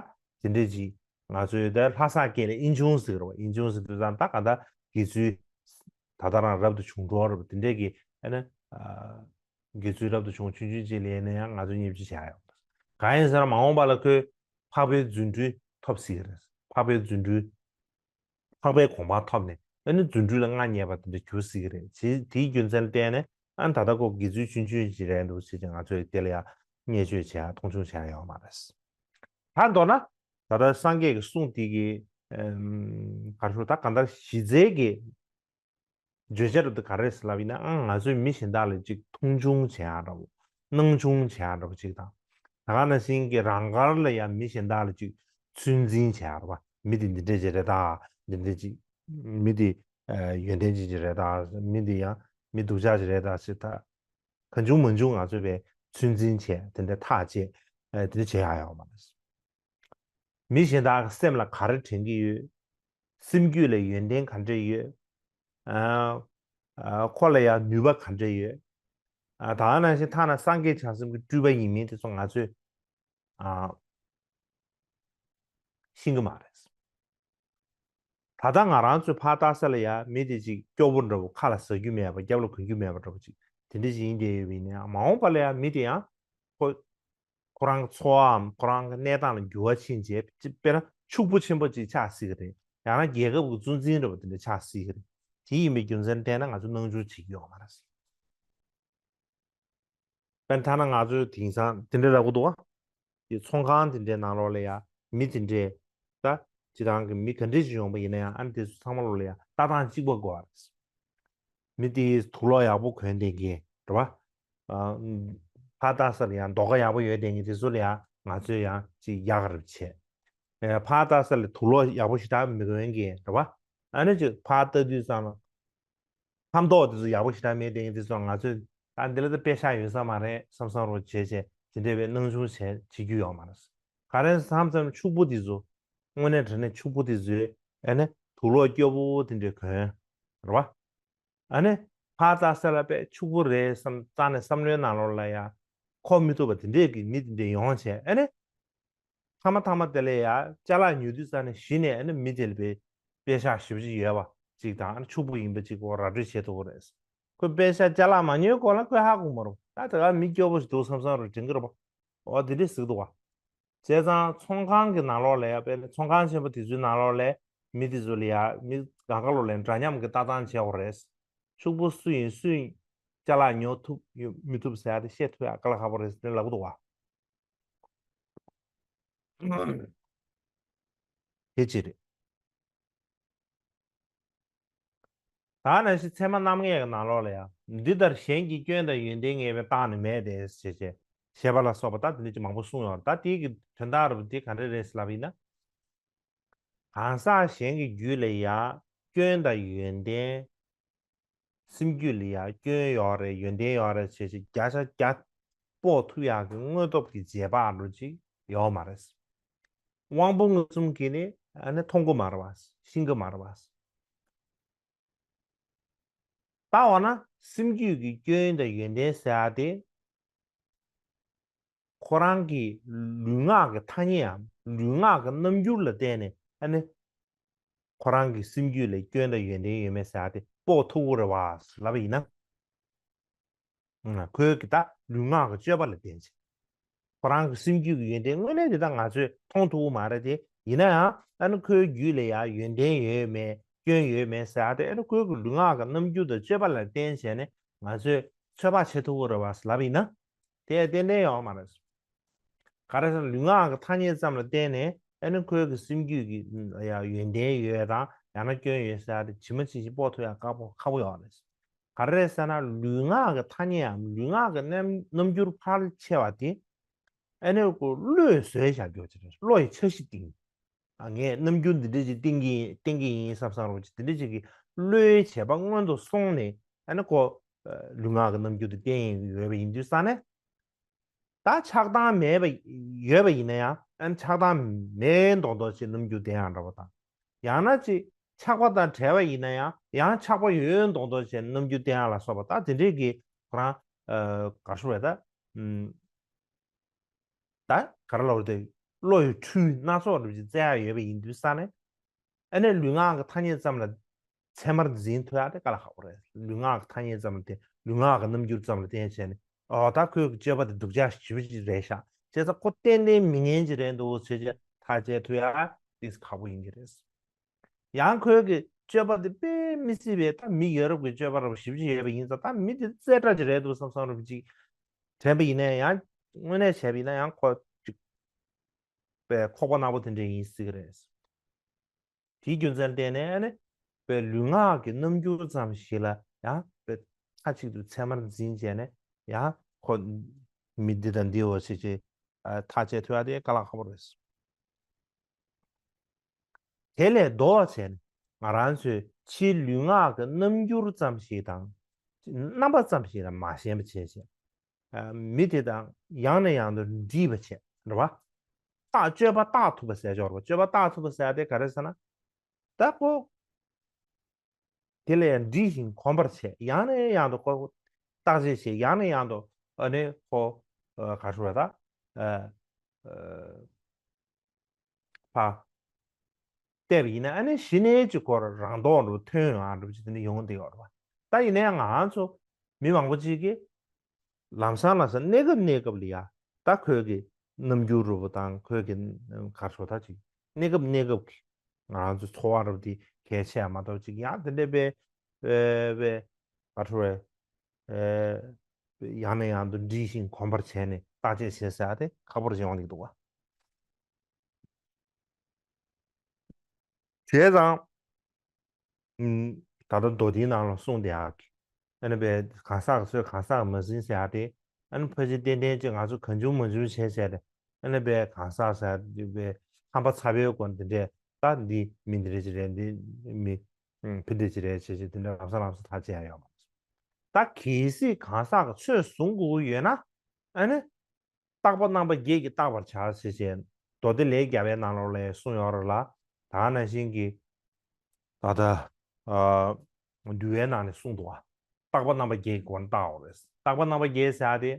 དེ་འདྲས་ཅིག་ང་ཚོའི་ད་ལྷ་ས་སྐད་ལ་ཨིན་ཆུང་ཟེར་གི་རེད་པ། ཨིན་ཆུང་ཟེར་དུས་ཙང་ད་ག་ད་དགེ་ཚུལ་ད་ལྟ་རང་རབ་ཏུ་བྱུང་འགྲོ་རེད་པ། དེ་འདྲས་ཀྱི་ཨ་ནི་དགེ་ཚུལ་རབ་ཏུ་བྱུང་ཆུང་ཆུང་ཅིག་ལ་ཡིན་ན་ཡང་ང་ཚོས་བརྙས་བཅོས་བྱེད་ཡག་ཡོད། གང་ཡིན་ཟེར་ན་མ་འོངས་པ་ལ་ཁོས་འཕགས་པའི་རྫུ་འཕྲུལ་ཐོབ་སྲིད་ཀྱི་རེད། འཕགས་པའི་རྫུ་འཕྲུལ། འཕགས་པའི་གོ་འཕང་ཐོབ་ནས་ཨ་ནི་རྫུ་འཕྲུལ་ལ་མངའ་བརྙེས་པ་དེ་འདྲ་འགྱུར་སྲིད་ཀྱི་རེད། དེ་དེའི་རྒྱུ་མཚན་ལ་བརྟེན་ནས་ཨ་ནི་ད་ལྟ་ཁོ་དགེ་ཚུལ་ཆུང་ཆུང་ཞིག་རེད་འདུག་ཟེར་ཅིག་ང་ཚོས་དེ་ལ་ཡང་བརྙས་བཅོས་བྱེད་ཡག་མཐོང་ཆུང་བྱེད་ཡག་ཡོད་མ་རེད། ད་མདོར་ན་ད་ལྟ་སངས་རྒྱས་ཀྱི་གསུང་དེ་གི་ཨམ་ག་རེ་ཞུ་ད་གང་ལྟར་གཞི་རྩའི་གི་བརྗོད་བྱ་རུ་དེ་ག་རེ་ཟེར་ལབ་ཡིན་ན་ཨང་ང་ཚོས་མི་གཞན་དག་ལ་ཅིག་མཐོང་ཆུང་བྱེད་ཡག་འདྲ་པོ། སྣང་ཆུང་བྱེད་ཡག་འདྲ་པོ་ཅིག་དང་། ད་ག་ནང་བཞིན་གྱི་རང་དགར་ལ་ཡང་མི་གཞན་དག་ལ་ཅིག་ཚོད་འཛིན་བྱེད་ཡག་རེད་པ། མི་དེ་འདི་འདྲས་ཅིག་རེད་ད། འདི་འདྲས་ཅིག་མི་དེ་ཡོན་ཏན་ཅན་ཅིག་རེད་ད། མི་དེ་ཡང་མི་སྡུག་ཅག་ཅིག་རེད་ད་ཟེར་ད། གང་བྱུང་མང་བྱུང་ང་ཚོས་པའི་ཚོད་འཛིན་བྱས་དེ་འདྲ་ཐག་བཅད་དེ་འདྲ་བྱེད་ཡག་ཡོད་མ་རེད། མི་གཞན་དག་གི་སེམས་ལ་ག་རེ་དྲན་གྱི་ཡོད། སེམས་རྒྱུད་ལ་ཡོན་ཏན་ག་འདྲ་ཡོད། ཨ། ཨ། ཁོ་ལ་ཡང་ནུས་པ་ག་འདྲ་ཡོད། ཨ། ད་ག་ནང་བཞིན་ཐ་ན་སངས་རྒྱས་བྱང་སེམས་ཀྱི་སྤྲུལ་པ་ཡིན་མིན་དེ་ཚོ་ང་ཚོས། ཨ། ཤེས་ཀྱི་མ་རེད། ད་ལྟ་ང་རང་ཚོའི་ཕར་ལྟ་ས་ལ་ཡ་མི་དེ་ཅིག་སྐྱོ་པོ་འདྲ་པོ། ཁ་ལ་ཟ་རྒྱུ་མེད་པ། རྒྱབ་ལ་གོན་རྒྱུ་མེད་པ་འདྲ་པོ་ཅིག་དེ་འདྲ་ཞིག་ཡིན་བསྡད་ཡོད་པ་ཡིན་ན་ཡང་། མ་འོངས་པ་ལ་ཡ་མི་དེ་ཡང་ཁོ་ཁོ་རང་གི་འཚོ་བའམ་ཁོ་རང་གི་གནས་སྟངས་ལ་འགྱུར་བ་ཕྱིན་རྗེས། དཔེར་ན་ཕྱུག་པོ་ཆེན་པོ་ཅིག་ཆགས་སྲིད་ཀྱི་རེད། ཡང་ན་རྒྱལ་ཁབ་ཀྱི་གཙོ་འཛིན་འདྲ་པོ་དེ་འདྲ་ཆགས་སྲིད་ཀྱི་རེད། དེ་ཡིན་པའི་རྒྱུ་མཚན་བལྟས་ན་ང་ཚོ་སྣང་ཆུང་བྱེད་ཀྱི་ཡོད་མ་རེད། དཔེར་ན་ཐ་ན་ང་ཚོའི་དེང་སང་དེ་འདྲ་ལབ་ཀྱི་འདུག་བ། དེ་ཚོང་ཁང་དེ་འདྲའི་ནང་ལོགས་ལ་ཡ་མི་དེ་འདྲས་ད་སྤྱིར་བཏང་གི་མི་ག་འདྲས་ཞིག་ཡོང་པ་ཡིན་ན་ཡང་། ཨ་ནི་དེ་ཚོ་ཚང་མ་ལོགས་ལ་ཡ་ལྟ་སྟངས་གཅིག་པ་དགོས་པ་རེད། མི་དེ་དུག་ལོག་ཡག་པོ་གོན་བསྡད་མཁན་རེད་བ། ཨ། ཕར་ལྟ་ས་ལ་ཡང་མདོག་ཁ་ཡག་པོ་ཡོད་བསྡད་མཁན་དེ་ཚོ་ལ་ཡང་ང་ཚོས་ཡང་ཅིག་ཡག་ག་རེ་བྱས། ཨེ། ཕར་ལྟ་ས་ལ་དུག་ལོག་ཡག་པོ་ཞེ་དྲག་མི་གོན་མཁན་རེད་བ། ཨ་ནི་ཅིག་ཕར་ལྟ་དུས་ཙམ་ལ། ཁ་མདོག་དེ་ཚོ་ཡག་པོ་ཞེ་དྲག་མེད་དེ། དེ་ཚོ་ང་ཚོས་ཨ་འདི་ལ་ད་པེ་ཤག་ཡོད་ས་མ་རེད་བསམ་བསམ་རོ་བྱས་བྱས་དེ་འདྲ་བའི་སྣང་ཆུང་བྱས་བྱེད་རྒྱུ་ཡོད་མ་རེད། ག་རེ་བསམ་བསམ་ཕྱུག་པོ་དེ་ཚོ། དངོས་གནས་དྲང་གནས་ཕྱུག་པོ་དེ་ཚོས་ཨ་ནི་དུག་ལོག་སྐྱོ་པོ་དེ་འདྲ་གོན། རེད་བ། ཨ་ནི་ཕར་ལྟ་ས་ལ་དཔེ་ཕྱུག་པོ་རེད་བསམ་རྩ་ནས་བསམ་བློའི་ནང་ལོགས་ལ་ཡ་ཁོ་མི་ཐུབ་པ་དེ་འདྲས་ཀྱི་མི་དེ་འདྲས་ཡོང་བྱས། ཨ་ནི། མཐའ་མ་མཐའ་མ་དེ་ལ་ཡ་ཅ་ལག་ཉོ་དུས་ཙམ་ནས་གཞི་ནས་ཨ་ནི་མི་དེ་ལ་པེ་པེ་ཤག་ཞེ་པོ་ཅིག་ཡོད་པ་ཅིག་དང་། ཨ་ནི་ཕྱུག་པོ་ཡིན་པ་ཅིག་གོ་ར་སྤྲོད་བྱེད་ཐུབ་ཀྱི་རེད། ཁོས་པེ་ཤག་ཅ་ལག་མ་ཉོས་གོང་ལ་ཁོས་ཧ་གོ་མ་རུང་། ད་དེ་ག་མི་སྐྱོ་པོ་ཞིག་འདུག་བསམ་བསམ་རུ་དྲན་གྱི་རེད་པ། འོ་དེ་འདྲས་ཟེར་གྱི་འདུག་བ། བྱས་ཙང་ཚོང་ཁང་གི་ནང་ལོགས་ལ་ཡ། དཔེར་ན་ཚོང་ཁང་ཆེན་པོ་དེ་ཚོའི་ནང་ལོགས་ལ་མི་དེ་ཚོ་ལ་ཡ་མི་གང་ག་ལོགས་ལ་འདྲ་མཉམ་གྱི་ལྟ་སྟངས་བྱེད་དགོས་རེད། ཕྱུག་པོ་སུ་ཡིན་སུ་ཡིན་ཅ་ལག་ཉོ་ཐུབ་ཡོད་མི་ཐུབ་ཟེར་ཡ་དེ་བཤད་ཐུབ་ཡ་དཀའ་ལས་ཁག་པོ་རེད་ཟེར་ལབ་ཀྱི་འདུག་བ། དེ་གཅིག་རེད། ད་ནང་བཞིན་ཚད་མ་རྣམ་ངེས་ཀྱི་ནང་ལོགས་ལ་ཡང་། འདི་ལྟར་གཞན་གྱི་སྐྱོན་དང་ཡོན་ཏན་ངེས་པའི་རྟགས་ནི་མེད་དེ་ཞེས་བྱས། ཞེས་པ་ལ་སོགས་པ་ད་དེ་འདྲ་ཅིག་མང་པོ་གསུངས་ཡོད་རེད། ད་དེའི་གི་དོན་དག་རེད་པ། དེ་ག་འདྲ་རེད་ལབ་ཡིན་ན། གང་ཟག་གཞན་གྱི་རྒྱུད་ལ་ཡང་སྐྱོན་དང་ཡོན་ཏན། སེམས་རྒྱུད་ལ་ཡང་སྐྱོན་ཡོད་རེད། ཡོན་ཏན་ཡོད་རེད་ཅེས་བརྒྱ་ཆ་བརྒྱ་དཔོག་ཐུབ་ཡག་གི་དངོས་སྟོབས་ཀྱི་རྗེས་དཔག་འདྲ་ཅིག་ཡོད་མ་རེད། དབང་པོ་མངོན་སུམ་གྱིས་ནི་ཨ་ནི་མཐོང་གི་མ་རེད་པ། ཤེས་ཀྱི་མ་རེད་པ། ད་འོ་ན་སེམས་རྒྱུད་ཀྱི་སྐྱོན་དང་ཡོན་ཏན་ཟེར་ཡག་དེ། ཁོ་རང་གི་ལུས་ངག་གི་ཐ་སྙད་ཡང་ལུས་ངག་གི་རྣམ་འགྱུར་ལ་བརྟེན་ནས་ཨ་ནི། ཁོ་རང་གི་སེམས་རྒྱུད་ལ་སྐྱོན་དང་ཡོན་ཏན་ཡོད་མེད་ཟེར་ཡག་དེ་དཔོག་ཐུབ་ཀྱི་རེད་པ་ལབ་པ་ཡིན་ན། ཁོའི་གི་ད་ལུས་ངག་གི་སྤྱོད་པ་ལ་བརྟེན་བྱས། ཁོ་རང་གི་སེམས་རྒྱུད་ཀྱི་ཡོན་ཏན་དངོས་གནས་དེ་ད་ང་ཚོས་མཐོང་ཐུབ་ཀྱི་མ་རེད་དེ། ཡིན་ན་ཡང་ཨ་ནི་ཁོའི་རྒྱུད་ལ་ཡང་ཡོན་ཏན་ཡོད་མེད་སྐྱོན་ཡོད་མེད་ཟེར་ཡག་དེ་ཨ་ནི་ཁོའི་གི་ལུས་ངག་གི་རྣམ་འགྱུར་དང་སྤྱོད་པ་ལ་བརྟེན་བྱས་ནས་ང་ཚོས་ཚོད་དཔག་བྱེད་ཐུབ་ཀྱི་རེད་པ་ལབ་པ་ཡིན་ན། དེ་ཏན་ཏན་ཡོད་མ་རེད། ག་རེ་ཟེར་ན་ལུས་ངག་གི་ཐ་སྙད་ཙམ་ལ་བརྟེན་ནས་ཨ་ནི་ཁོའི་གི་སེམས་རྒྱུད་ཀྱི་ཡ་ཡོན་ཏན་ཡོད་དང་ཡང་ན་སྐྱོན་ཡོད་ཟེར་ཡག་དེ་ཇི་མ་ཇི་བཞིན་དཔོག་ཐུབ་ཡག་ཁག་པོ་ཁག་པོ་ཡོད་རེད། ག་རེ་ཟེར་ན་ལུས་ངག་གི་ཐ་སྙད་འམ་ལུས་ངག་གི་རྣམ་རྣམ་འགྱུར་ཕལ་ཆེ་བ་དེ་ཨ་ནི་ཁོ་བློས་བཟོས་བཞག་རྒྱུ་ཅིག་རེད། བློ་ཡི་འཆར་གཞི་བཏིང་། ཨ། ངས་རྣམ་འགྱུར་འདི་འདྲ་ཅིག་བསྟན་གྱི་ཡིན། བསྟན་གྱི་ཡིན་བསམ་བསམ་རོགས་ཅིག་འདི་འདྲ་ཅིག་གི་བློའི་བྱེད་པ་སྔོན་དུ་སོང་ནས་ཨ་ནི་ཁོ་ལུས་ངག་གི་རྣམ་འགྱུར་དེ་བསྟན་ཡོད་པ་ཡིན་དུས་ཙང་ནས། ད་ཆགས་སྡང་མེད་པ་ཡོད་པ་ཡིན་ན་ཡང་ཨ་ནི་ཆགས་སྡང་མེད་མདོག་མདོག་ཅིག་རྣམ་འགྱུར་བསྟན་ཡག་འདྲ་པོ་དང་། ཡང་ན་ཅིག་ཆགས་པ་དང་བྲལ་བ་ཡིན་ན་ཡང་ཡང་ཆགས་པ་ཡོད་མདོག་མདོག་ཅིག་རྣམ་འགྱུར་བསྟན་ཡག་ལ་སོགས་པ་ད་དེ་འདྲས་ཀྱི་ཁོ་རང་ག་རེ་ཞུ་དགོས་རེད་ད། ཨུམ། ད་ག་རེ་ལབ་དགོས་རེད་དེ། བློ་ཡི་འཕྲུལ་སྣ་ཚོགས་འདྲ་ཅིག་བསྩལ་ཡག་ཡོད་པ་ཡིན་དུས་ཙང་ནས། ཨ་ནི་ལུས་ངག་གི་ཐ་སྙད་ཙམ་ལ་ཚད་མར་འཛིན་ཐུབ་ཡག་དེ་དཀའ་ལས་ཁག་པོ་རེད། ལུས་ངག་གི་ཐ་སྙད་ཙམ་ལ་བརྟེན། ལུས་ངག་གི་རྣམ་འགྱུར་ཙམ་ལ་བརྟེན་བྱས་ནས། ཨོ་ད་ཁོའི་གི་སྤྱོད་པ་དེ་སྡུག་ཅག་ཞེ་པོ་ཅིག་རེད་ཤག་བྱས་ཙང་ཁོ་ཏན་ཏན་མི་ངན་ཅིག་རེད་འདུག་ཟེར་བྱས་ཐག་བཅད་ཐུབ་ཡག་དེ་ཁག་པོ་ཡིན་གྱི་རེད། ཡང་ཁོའི་གི་སྤྱོད་པ་དེ་དཔེ་མི་སྲིད་པའི་ད་མི་ཡ་རབས་ཀྱི་སྤྱོད་པ་འདྲ་པོ་ཞེ་པོ་ཅིག་ཡོད་པ་ཡིན་ཙང་། ད་མི་དེ་རྩེ་གྲ་ཅིག་རེད་འདུག་བསམ་བསམ་འདྲ་པོ་ཅིག་དྲན་པ་ཡིན་ན་ཡང་། དངོས་གནས་བྱས་པ་ཡིན་ན་ཡང་ཁོ་ཅིག་དཔེ་ཁོག་པ་ནག་པོ་དེ་འདྲ་ཡིན་སྲིད་ཀྱི་རེད། དེའི་རྒྱུ་མཚན་བརྟེན་ནས་ཨ་ནི་དཔེ་ལུས་ངག་གི་རྣམ་འགྱུར་ཙམ་ཞིག་ལ་ཡང་དཔེ་མཐའ་གཅིག་ཏུ་ཚད་མར་འཛིན་བྱས་ནས་ཡང་ཁོ་མི་འདི་དང་འདིའོ་ཞེས་བྱས་ཐག་བཅད་ཐུབ་ཡག་དེ་དཀའ་ལས་ཁག་པོ་རེད། དེ་ལས་ལྡོག་བྱས་ནས་ང་རང་ཚོས་ཕྱིའི་ལུས་ངག་གི་རྣམ་འགྱུར་ཙམ་ཞིག་དང་། རྣམ་པ་ཙམ་ཞིག་ལ་མ་ཞེན་པ་བྱས་བྱས། ཨ། མི་དེ་དང་ཡང་ནས་ཡང་དུ་འདྲིས་པ་བྱས། རེད་བ། བརྟག་སྤྱོད་པ་བརྟག་ཐུབ་པ་ཟེར་ཆོག་རེད་བ། སྤྱོད་པ་བརྟག་ཐུབ་པ་ཟེར་དེ་ག་རེ་ཟེར་ན། ད་ཁོ་དེ་ལ་ཡང་འདྲིས་ཤིང་གོམས་པར་བྱས། ཡང་ནས་ཡང་དུ་ཁོ་བརྟག་དཔྱད་བྱས། ཡང་ནས་ཡང་དུ་ཨ་ནི་ཁོ་ཨ་ག་རེ་ཞུ་དགོས་རེད་ད། ཨ། ཨ། ཕ། བལྟས་པ་ཡིན་ན་ཨ་ནི་གཞི་ནས་ཅིག་ཁོ་རང་མདོག་འདྲ་པོ་ཐོན་ཡོང་འདྲ་པོ་ཅིག་དེ་འདྲ་ཡོང་བསྡད་ཡོད་རེད་པ། ད་ཡིན་ན་ཡང་ང་རང་ཚོ་མི་མང་པོ་ཅིག་གིས་ལམ་སང་ལམ་སང་གནས་སྐབས་གནས་སྐབས་ལ་ཡ་ད་ཁོས་ཀྱི་རྣམ་འགྱུར་འདྲ་པོ་དང་ཁོས་ཀྱི་ག་རེ་ཟེར་ད་ཅིག་གནས་སྐབས་གནས་སྐབས་ཀྱི་ང་རང་ཚོ་འཚོ་བ་འདྲ་པོ་དེ་གལ་ཆེ་ཡ་མ་གཏོགས་ཅིག་ཡང་དེ་འདྲ་པའི་པའི་པའི་ག་རེ་ཟེར་ཡང་ནས་ཡང་དུ་འདྲིས་ཤིང་གོམས་པར་བྱས་ནས་བརྟག་དཔྱད་བྱེད་ཟེར་ཡ་དེ་ཁག་པོ་ཞིག་ཡོང་གི་འདུག་པ། བྱས་ཙང་། ཨུམ། ད་ལྟ་མདོ་སྡེའི་ནང་ལ་གསུངས་བསྡད་ཡག་གི། ཨ་ནི་པའི་གང་ཟག་གི་ཚོད་གང་ཟག་མ་ཟིན་ཟེར་ཡག་དེ། ཨ་ནི་ཕལ་ཆེར་ཏན་ཏན་ཅིག་ང་ཚོ་གང་བྱུང་མང་བྱུང་བྱས་བྱས་ཏེ། ཨ་ནི་པའི་གང་ཟག་ཟེར་ཡག་དེ་པའི་ཧམ་པ་ཚ་བའི་སྒོ་ནས་འདི་འདྲས་ད་འདི་མི་འདི་འདྲས་ཅིག་རེད། འདི་མི་ཨུམ་ཕི་འདྲས་ཅིག་རེད་བྱས་བྱས་དེ་འདྲས་ལམ་སང་ལམ་སང་ཐག་བཅད་ཡག་ཡོད་མ་རེད། ད་གལ་སྲིད་གང་ཟག་གི་ཚོད་བཟུང་དགོས་ཀྱི་ཡོད་ན། ཨ་ནི། བརྟག་པ་རྣམ་པ་བརྒྱད་ཀྱིས་བརྟག་པར་བྱ་ཞེས་བྱས། མདོ་སྡེ་ལས་བརྒྱ་པའི་ནང་ལོགས་ལ་གསུངས་ཡོད་རེད་ལ། ད་ནང་བཞིན་གྱི། ད་ལྟ། ཨ། འདུལ་བའི་ནང་ནས་གསུངས་འདུག་པ། བརྟག་པ་རྣམ་པ་བརྒྱད་ཀྱི་སྒོ་ནས་བརྟག་དགོས་རེད། བརྟག་པ་རྣམ་པ་བརྒྱད་ཟེར་ཡག་དེ།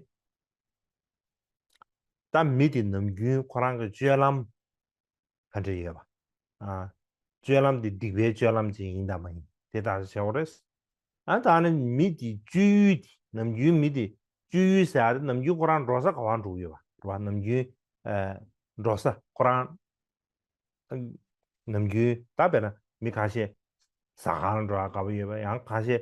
ད་མི་དེ་ནམ་རྒྱུན་ཁོ་རང་གི་སྤྱོད་ལམ། ག་འདྲ་ཡོད་པ། ཨ། སྤྱོད་ལམ་དེ་སྡིག་པའི་སྤྱོད་ལམ་ཅིག་ཡིན་དང་མ་ཡིན་དེ་བརྟག་དཔྱད་བྱེད་དགོས་རེད། ཨ། ད་ནི་མི་དེ་སྤྱོད་ཡུལ་དེ་ནམ་རྒྱུན་མི་དེ་སྤྱོད་ཡུལ་ཟེར་ཡག་དེ་ནམ་རྒྱུན་ཁོ་རང་འགྲོ་ས་ག་པར་འགྲོ་གི་ཡོད་པ་རེད་པ། ནམ་རྒྱུན། ཨ། འགྲོ་ས་ཁོ་རང་། ནམ་རྒྱུན་ད་དཔེར་ན་མི་ཁ་ཤས་ཟ་ཁང་ལ་འགྲོ་ཡག་དགའ་པོ་ཡོད་པ། ཡང་ཁ་ཤས་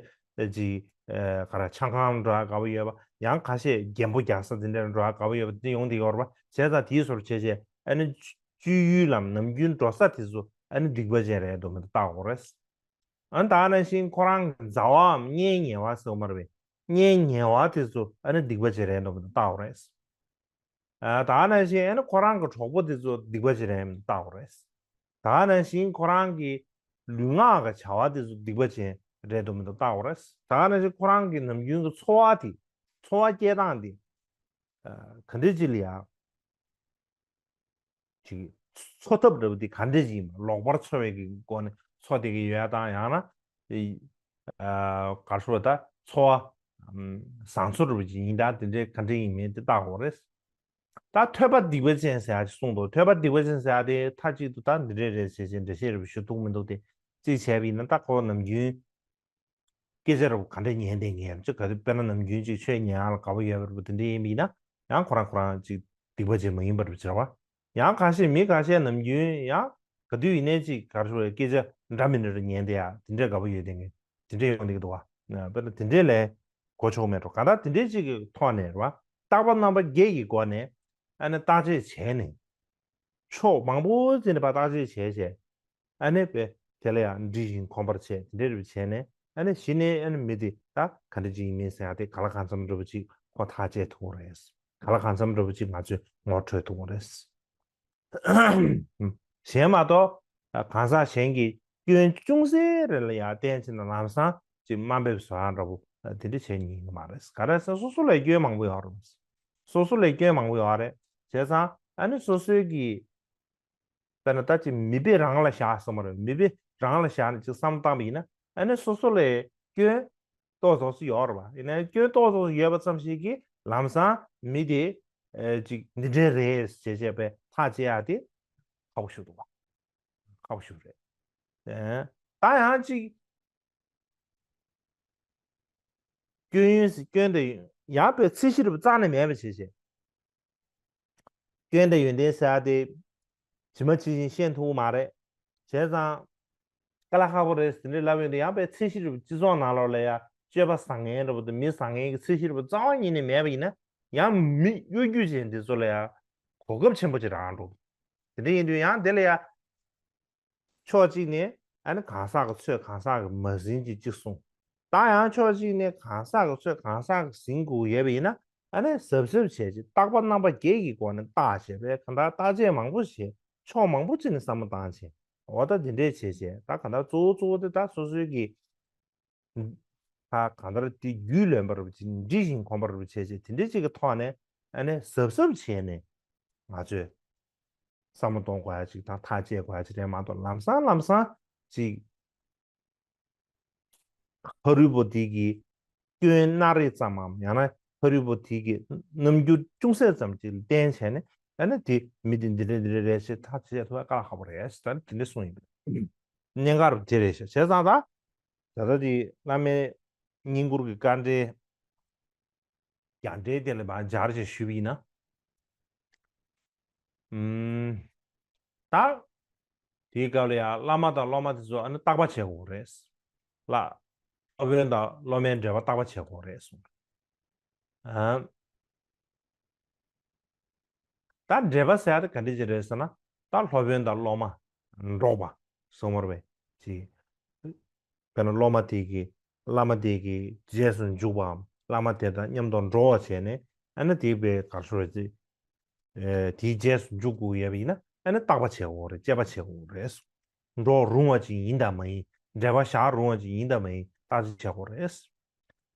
ཅིག་ཨ། ག་རེ་ཆང་ཁང་ལ་འགྲོ་ཡག་དགའ་པོ་ཡོད་པ། ཡང་ཁ་ཤས་རྒན་པོ་རྒྱག་ས་དེ་འདྲ་ལ་འགྲོ་ཡག་དགའ་པོ་ཡོད་པ་དེ་ཡོང་བསྡད་ཡོད་རེད་པ། བྱས་ཙང་དེའི་བཟོ་འདྲ་བྱས་བྱས་ཨ་ནི་སྤྱོད་ཡུལ་ལམ་ནམ་རྒྱུན་འགྲོ་ས་དེ་ཚོ་ཨ་ནི་སྡིག་པ་ཅན་རེད་འདུག་མི་འདུག་བརྟག་དགོས་རེད། ཨ་ནི་ད་ནང་བཞིན་ཁོ་རང་གི་མཛའ་བའམ་གཉེན་ཉེ་བ་ཟེར་བ་མ་རེད་པས། གཉེན་ཉེ་བ་དེ་ཚོ་ཨ་ནི་སྡིག་པ་ཅན་རེད་འདུག་མི་འདུག་བརྟག་དགོས་རེད། ཨ། ད་ནང་བཞིན་ཨ་ནི་ཁོ་རང་གི་གྲོགས་པོ་དེ་ཚོ་སྡིག་པ་ཅན་རེད་འདུག་བརྟག་དགོས་རེད། ད་ནང་བཞིན་ཁོ་རང་གི་ལུས་ངག་གི་བྱ་བ་དེ་ཚོ་སྡིག་པ་ཅན་རེད་འདུག་མི་འདུག་བརྟག་དགོས་རེད། ད་ནང་བཞིན་ཁོ་རང་གི་ནམ་རྒྱུན་གྱི་འཚོ་བ་དེ། འཚོ་བ་སྐྱེལ་སྟངས་དེ། ཨ། ག་འདྲ་ཅིག་ལ་ཡ། ཅིག་འཚོ་ཐབས་འདྲ་པོ་དེ་ག་འདྲ་ཅིག་ཡིན་པ། ལོག་པར་འཚོ་བའི་གི་སྒོ་ནས་འཚོ་བསྡད་ཀྱི་ཡོད་དང་ཡང་ན། ཨ། ག་རེ་ཟེར་ད་འཚོ་བ། ཨམ། བཟང་འཚོ་འདྲ་པོ་ཅིག་ཡིན་དང་དེ་འདྲའི་ག་འདྲ་ཡིན་མིན་དེ་བརྟག་དགོས་རེད། ད་ཐོས་པ་སྡིག་པ་ཅན་ཟེར་ཡག་ཅིག་གསུངས་འདུག་ཐོས་པ་སྡིག་པ་ཅན་ཟེར་ཡག་དེ་མཐའ་གཅིག་ཏུ་ད་འདི་འདྲས་རེད་ཟེར་བྱས་འགྲེལ་བཤད་རེ་ཞུ་ཐུབ་མི་འདུག་སྟེ། གཅིག་བྱས་པ་ཡིན་ན་ད་ཁོ་ནམ་རྒྱུན་སྐད་ཆ་རེ་ག་འདྲས་ཉན་བསྡད་མཁན་ཅིག་ག་དུས་དཔེར་ན་ནམ་རྒྱུན་ཅིག་ཆོས་ཉན་ཡག་ལ་དགའ་པོ་ཡོད་པ་རེད་པ། དེ་འདྲས་ཡིན་པ་ཡིན་ན་ཡང་ཁོ་རང་ཁོ་རང་ཅིག་སྡིག་པ་ཅན་མ་ཡིན་པ་རེད་པ་བྱས་པ། ཡང་ཁ་ཤས་མི་ཁ་ཤས་ནམ་རྒྱུན་ཡང་ག་དུས་ཡིན་ནའི་ཅིག་ག་རེ་ཟེར་སྐད་ཆ་འདྲ་མི་འདྲ་རེ་ཉན་བསྡད་ཡག་དེ་འདྲས་དགའ་པོ་ཡོད་བསྡད་མཁན་དེ་འདྲས་ཡོང་བསྡད་ཀྱི་འདུག་པ། དཔེར་ན་དེ་འདྲས་ལས། གོ་ཆོག་མེད་འགྲོ། གང་ལྟར་དེ་འདྲའི་ཅིག་གི་ཐོག་ནས་རེད་བ། བརྟག་པ་རྣམ་པ་བརྒྱད་ཀྱི་སྒོ་ནས་ཨ་ནི་བརྟག་དཔྱད་བྱས་ནས། ཕྱོགས་མང་པོ་ཅིག་ནས་ཕར་བརྟག་དཔྱད་བྱས་བྱས། ཨ་ནི་པས་དེ་ལ་ཡང་འདྲིས་ཤིང་གོམས་པར་བྱས་དེ་འདྲའི་རེ་བྱས་ནས་ཨ་ནི་གཞི་ནས་ཨ་ནི་མི་དེ་ད་ག་འདྲ་ཅིག་ཡིན་མིན་ཟེར་ཡག་དེ་གང་ལ་གང་འཚམ་འདྲ་པོ་ཅིག་ཁོ་ཐག་བཅད་ཐུབ་ཀྱི་རེད། གང་ལ་གང་འཚམ་འདྲ་པོ་ཅིག་ང་ཚོས་ངོ་འཕྲོད་ཐུབ་ཀྱི་རེད། གཞན་མ་གཏོགས། གང་ཟག་གཞན་གྱི་སྐྱོན་ཅུང་ཟད་རེ་ལ་ཡང་བརྟེན་བྱས་ན་ལམ་སང་ཅིག་དམའ་འབེབས་བཟོ་ཡག་འདྲ་པོ་དེ་འདྲ་བྱེད་ཉན་གྱི་མ་རེད། ག་རེ་ཟེར་སོ་སོ་ལ་སྐྱོན་མང་པོ་ཡོད་རེད། སོ་སོ་ལ་སྐྱོན་མང་པོ་ཡོད་རེད། བྱས་ཙང་ཨ་ནི་སོ་སོའི་གི། དཔེར་ན་ད་ཅིག་མི་དཔེ་རང་ལ་བཞག་བསམ་པ་རེད། མི་དཔེ་རང་ལ་བཞག་ནས་ཅིག་བསམ་བློ་བཏང་བ་ཡིན་ན་ཨ་ནི་སོ་སོ་ལ་སྐྱོན་ཏོག་ཙམ་ཞིག་ཡོད་རེད་བ། ཡིན་ནའི་སྐྱོན་ཏོག་ཙམ་ཞིག་ཡོད་པ་ཙམ་ཞིག་གིས་ལམ་སང་མི་དེ་ཨེ་ཅིག་འདི་འདྲས་རེད་ཟེར་བྱས་པའི་ཐག་བཅད་ཡག་དེ་ཁག་པོ་ཞིག་འདུག་བ། ཁག་པོ་ཞིག་རེད། ཨེ། ད་ཡང་ཅིག་སྐྱོན་ཡོན་ཟེར་སྐྱོན་དང་ཡང་པའི་ཚད་གཞི་རུ་རྩ་ནས་མེད་པ་བྱས་བྱས། སྐྱོན་དང་ཡོན་ཏན་ཟེར་ཡག་དེ་ཇི་མ་ཇི་བཞིན་ཤེས་ཐུབ་ཀྱི་མ་རེད། བྱས་ཙང་དཀའ་ལས་ཁག་པོ་རེད་ཟེར་འདྲ་ལབ་ཡོང་དུས་ཡང་པའི་ཚད་གཞི་རུ་སྤྱི་ཚོགས་ནང་ལོགས་ལ་ཡ་སྤྱོད་པ་བཟང་ངན་འདྲ་པོ་དང་མི་བཟང་ངན་གྱི་ཚད་གཞི་རུ་རྩ་བ་ཉིད་ནས་མེད་པ་ཡིན་ན་ཡང་མི་གཡོ་སྒྱུ་ཅན་འདི་ཚོ་ལ་ཡ་གོ་སྐབས་ཆེན་པོ་ཅིག་རག་འགྲོ། དེ་འདྲ་ཡིན་དུས་ཡང་དེ་ལ་ཡ། ཕྱོགས་གཅིག་ནས་ཨ་ནི་གང་ཟག་གི་ཚོད་གང་ཟག་གིས་མ་ཟིན་གྱི་གཅིག་གསུངས། ད་ཡང་ཕྱོགས་གཅིག་ནས་གང་ཟག་གི་ཚོད་གང་ཟག་གིས་ཟིན་དགོས་ཡོད་པ་ཡིན་ན་ཨ་ནི་གཟབ་གཟབ་བྱས་ཅིག་བརྟག་པ་རྣམ་པ་བརྒྱད་ཀྱི་སྒོ་ནས་བརྟག་བྱས་པས་གང་ལྟར་བརྟག་དཔྱད་མང་པོ་བྱས་ཕྱོགས་མང་པོ་ཅིག་ནས་བསམ་བློ་བཏང་བྱས་འོ་ད་དེ་འདྲས་བྱས་བྱས་ད་གང་ལྟར་གཙོ་བོ་གཙོ་བོ་དེ་ད་སོ་སོའི་གི་ད་གང་ལྟར་དེ་རྒྱུས་ལོན་པ་རུ་ཅིག་འདྲིས་ཤིང་གོམས་པ་རུ་བྱས་བྱས་དེ་འདྲས་ཅིག་གི་ཐོག་ནས་ཨ་ནི་གཟབ་གཟབ་བྱས་ནས་ང་ཚོས། བསམ་བློ་གཏོང་དགོས་ཡ་ཅིག་དང་ཐག་བཅད་དགོས་ཡ་ཅིག་རེད་མ་གཏོགས་ལམ་སང་ལམ་སང་ཅིག་ཕ་རོལ་པོ་དེ་གི་སྐྱོན་སྣ་རེ་ཙམ་མམ་ཡང་ན་ཕ་རོལ་པོ་དེ་གི་རྣམ་འགྱུར་ཅུང་ཟད་ཙམ་ཅིག་ལ་བརྟེན་བྱས་ནས་ཨ་ནི་དེ་མི་དེ་འདི་འདྲ་འདི་འདྲ་རེད་ཞེས་ཐག་བཅད་ཐུབ་ཡ་དཀའ་ལས་ཁག་པོ་རེད་ཟེར་ད་དེ་འདྲ་གསུངས་ཡིན་པས། གནད་འགག་རུ་དེ་རེད་ཤག་བྱས་ཙང་ད། ད་ལྟ་དེ་བླ་མའི་བསྙེན་བཀུར་གྱི་དཀའ་འགྲེལ། རྒྱ་འགྲེལ་དེ་ལ་མར་སྦྱར་བྱས་ཞུས་པ་ཡིན་ན། ཨུམ། ད། དེའི་སྐབས་ལ་ཡང་བླ་མ་དང་སློབ་མ་དེ་ཚོ་ཨ་ནི་བརྟག་པ་བྱེད་དགོས་རེད། ལ། སློབ་དཔོན་དང་སློབ་མའི་འབྲེལ་བ་བརྟག་པ་བྱེད་དགོས་རེད་གསུངས། ཨ། ད་འབྲེལ་བ་ཟེར་ཡ་དེ་ག་འདྲ་ཅིག་རེད་ཟེར་ན། ད་སློབ་དཔོན་དང་སློབ་མ་འགྲོགས་པ་གསུངས་པ་རེད་པས། ཅིག་དཔེར་ན་སློབ་མ་དེ་གིས་བླ་མ་དེ་གི་རྗེས་སུ་འཇུག་པའམ་བླ་མ་དེ་དང་མཉམ་དུ་འགྲོགས་པ་བྱས་ནས། ཨ་ནི་དེ་བས་ག་རེ་ཟེར་ཅིག་ཨེ། དེའི་རྗེས་སུ་འཇུག་དགོས་ཡོད་པ་ཡིན་ན། ཨ་ནི་བརྟག་པ་བྱེད་དགོས་རེད། དཔྱད་པ་བྱེད་དགོས་རེད། འགྲོགས་རུང་བ་ཅིག་ཡིན་དང་མ་ཡིན། འབྲེལ་བ་བཞག་རུང་བ་ཅིག་ཡིན་དང་མ་ཡིན། བརྟག་དཔྱད་བྱེད་དགོས་རེད།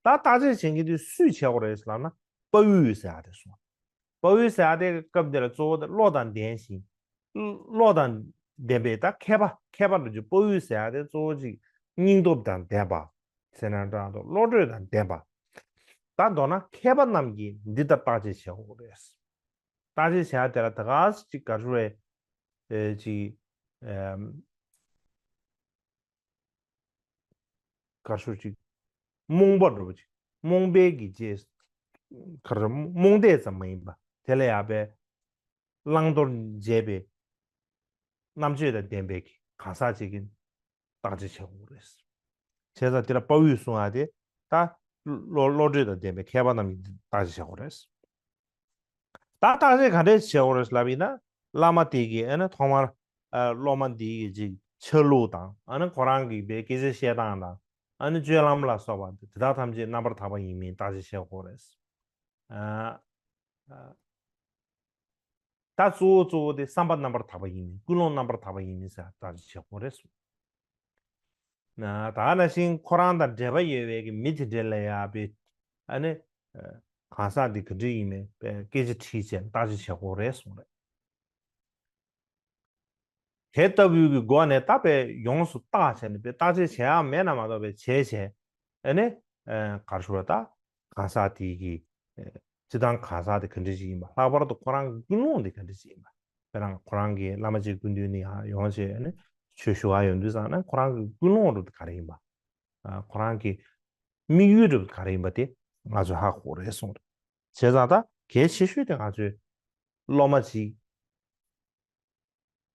ད་བརྟག་དཔྱད་བྱེད་མཁན་དེ་སུས་བྱེད་དགོས་རེད་ལབ་ན། དཔའ་བོས་ཟེར་ཡ་དེ་གསུངས། དཔའ་བོས་ཟེར་ཡ་དེ་སྐབས་འདི་ལ་གཙོ་བོ་དེ་བློ་དང་ལྡན་ཞིང་། བློ་དང་ལྡན་པའི་ད་མཁས་པ། མཁས་པ་འདྲ་ཅིག་དཔའ་བོས་ཟེར་ཡ་དེ་གཙོ་བོ་ཅིག་སྙིང་སྟོབས་དང་ལྡན་པ། ཟེར་ན་འདྲ་འདུག་བློ་གྲོས་དང་ལྡན་པ། ད་མདོར་ན་མཁས་པ་རྣམས་ཀྱིས་འདི་ལྟར་བརྟག་དཔྱད་བྱེད་དགོས་རེད། བརྟག་དཔྱད་བྱེད་ཡ་དེ་ལ་ད་ག་ཅིག་ག་རེ་ཟེར། ཨེ། ཅིག་ཨེམ། ག་རེ་ཟེར། ཅིག་རྨོངས་པ་འདྲ་པོ་ཅིག་རྨོངས་པའི་གི་རྗེས། ག་རེ་ཟེར། རྨོངས་དད་ཙམ་མ་ཡིན་པ། དེ་ལ་ཡང་པའི་བླང་དོར་འབྱེད་པའི་རྣམ་དཔྱོད་དང་ལྡན་པའི་གི་གང་ཟག་ཅིག་གིས་བརྟག་དཔྱད་བྱེད་དགོས་རེད། བྱས་ཙང་དེ་ལ་དཔའ་བོས་གསུང་བ་དེ་ད་བློ་བློ་གྲོས་དང་ལྡན་པའི་མཁས་པ་རྣམས་ཀྱིས་བརྟག་དཔྱད་བྱེད་དགོས་རེད། ད་བརྟག་དཔྱད་ག་འདྲས་བྱེད་དགོས་རེད་ལབ་ཡིན་ན། བླ་མ་དེ་གིས་ཨ་ནི་ཐོག་མར་ཨ་སློབ་མ་འདི་གི་ཅིག་ཆ་ལུགས་དང་། ཨ་ནི་ཁོ་རང་གི་པའི་སྐད་ཆ་བཤད་སྟངས་དང་། ཨ་ནི་སྤྱོད་ལམ་ལ་སོགས་པ་དེ་དག་ཐམས་ཅད་རྣམ་པར་དག་པ་ཡིན་མིན་བརྟག་དཔྱད་བྱེད་དགོས་རེད། ཨ། ཨ། ད་གཙོ་བོ་གཙོ་བོ་དེ་བསམ་པ་རྣམ་པར་དག་པ་ཡིན་མིན། ཀུན་སློང་རྣམ་པར་དག་པ་ཡིན་མིན་ཟེར་བརྟག་དཔྱད་བྱེད་དགོས་རེད་གསུངས། ན། ད་ག་ནང་བཞིན་ཁོ་རང་དང་འབྲེལ་བ་ཡོད་པའི་གི་མི་དེ་འདྲ་ལ་ཡང་པའི། ཨ་ནི། ཨ། གང་ཟག་འདི་ག་འདྲ་ཡིན་མིན་པའི་སྐད་ཆ་དྲིས་བྱས་ནས་བརྟག་དཔྱད་བྱེད་དགོས་རེད་གསུངས་རེད། དེ་ལྟ་བུའི་གི་སྒོ་ནས་ད་པའི་ཡོངས་སུ་བརྟག་བྱས་ནས་པའི་བརྟག་དཔྱད་བྱེད་ཡ་མེད་ན་མ་གཏོགས་པའི་བྱས་བྱས། ཨ་ནི། ཨ། ག་རེ་ཟེར། ད་གང་ཟག་དེ་གི། ཨ། སྤྱིར་བཏང་གང་ཟག་དེ་ག་འདྲ་ཞིག་ཡིན་པ། ལྷག་པར་དུ་ཁོ་རང་གི་ཀུན་སློང་དེ་ག་འདྲ་ཞིག་ཡིན་པ། དཔེར་ན་ཁོ་རང་གིས་བླ་མ་ཅིག་སྐུ་མདུན་ནས་ཡར་ཡོང་བྱས། ཨ་ནི་ཆོས་ཞུ་བ་ཡོང་དུས་ཙམ་ན་ཁོ་རང་གི་ཀུན་སློང་རུ་ག་རེ་ཡིན་པ། ཨ། ཁོ་རང་གི་དམིགས་ཡུལ་རུ་ག་རེ་ཡིན་པ་དེ་ང་ཚོས་ཧ་གོ་རེད་གསུངས་རེད། བྱས་ཙང་ད་གལ་ཆེ་ཤོས་དེ་ང་ཚོས་སློབ་མ་ཅིག་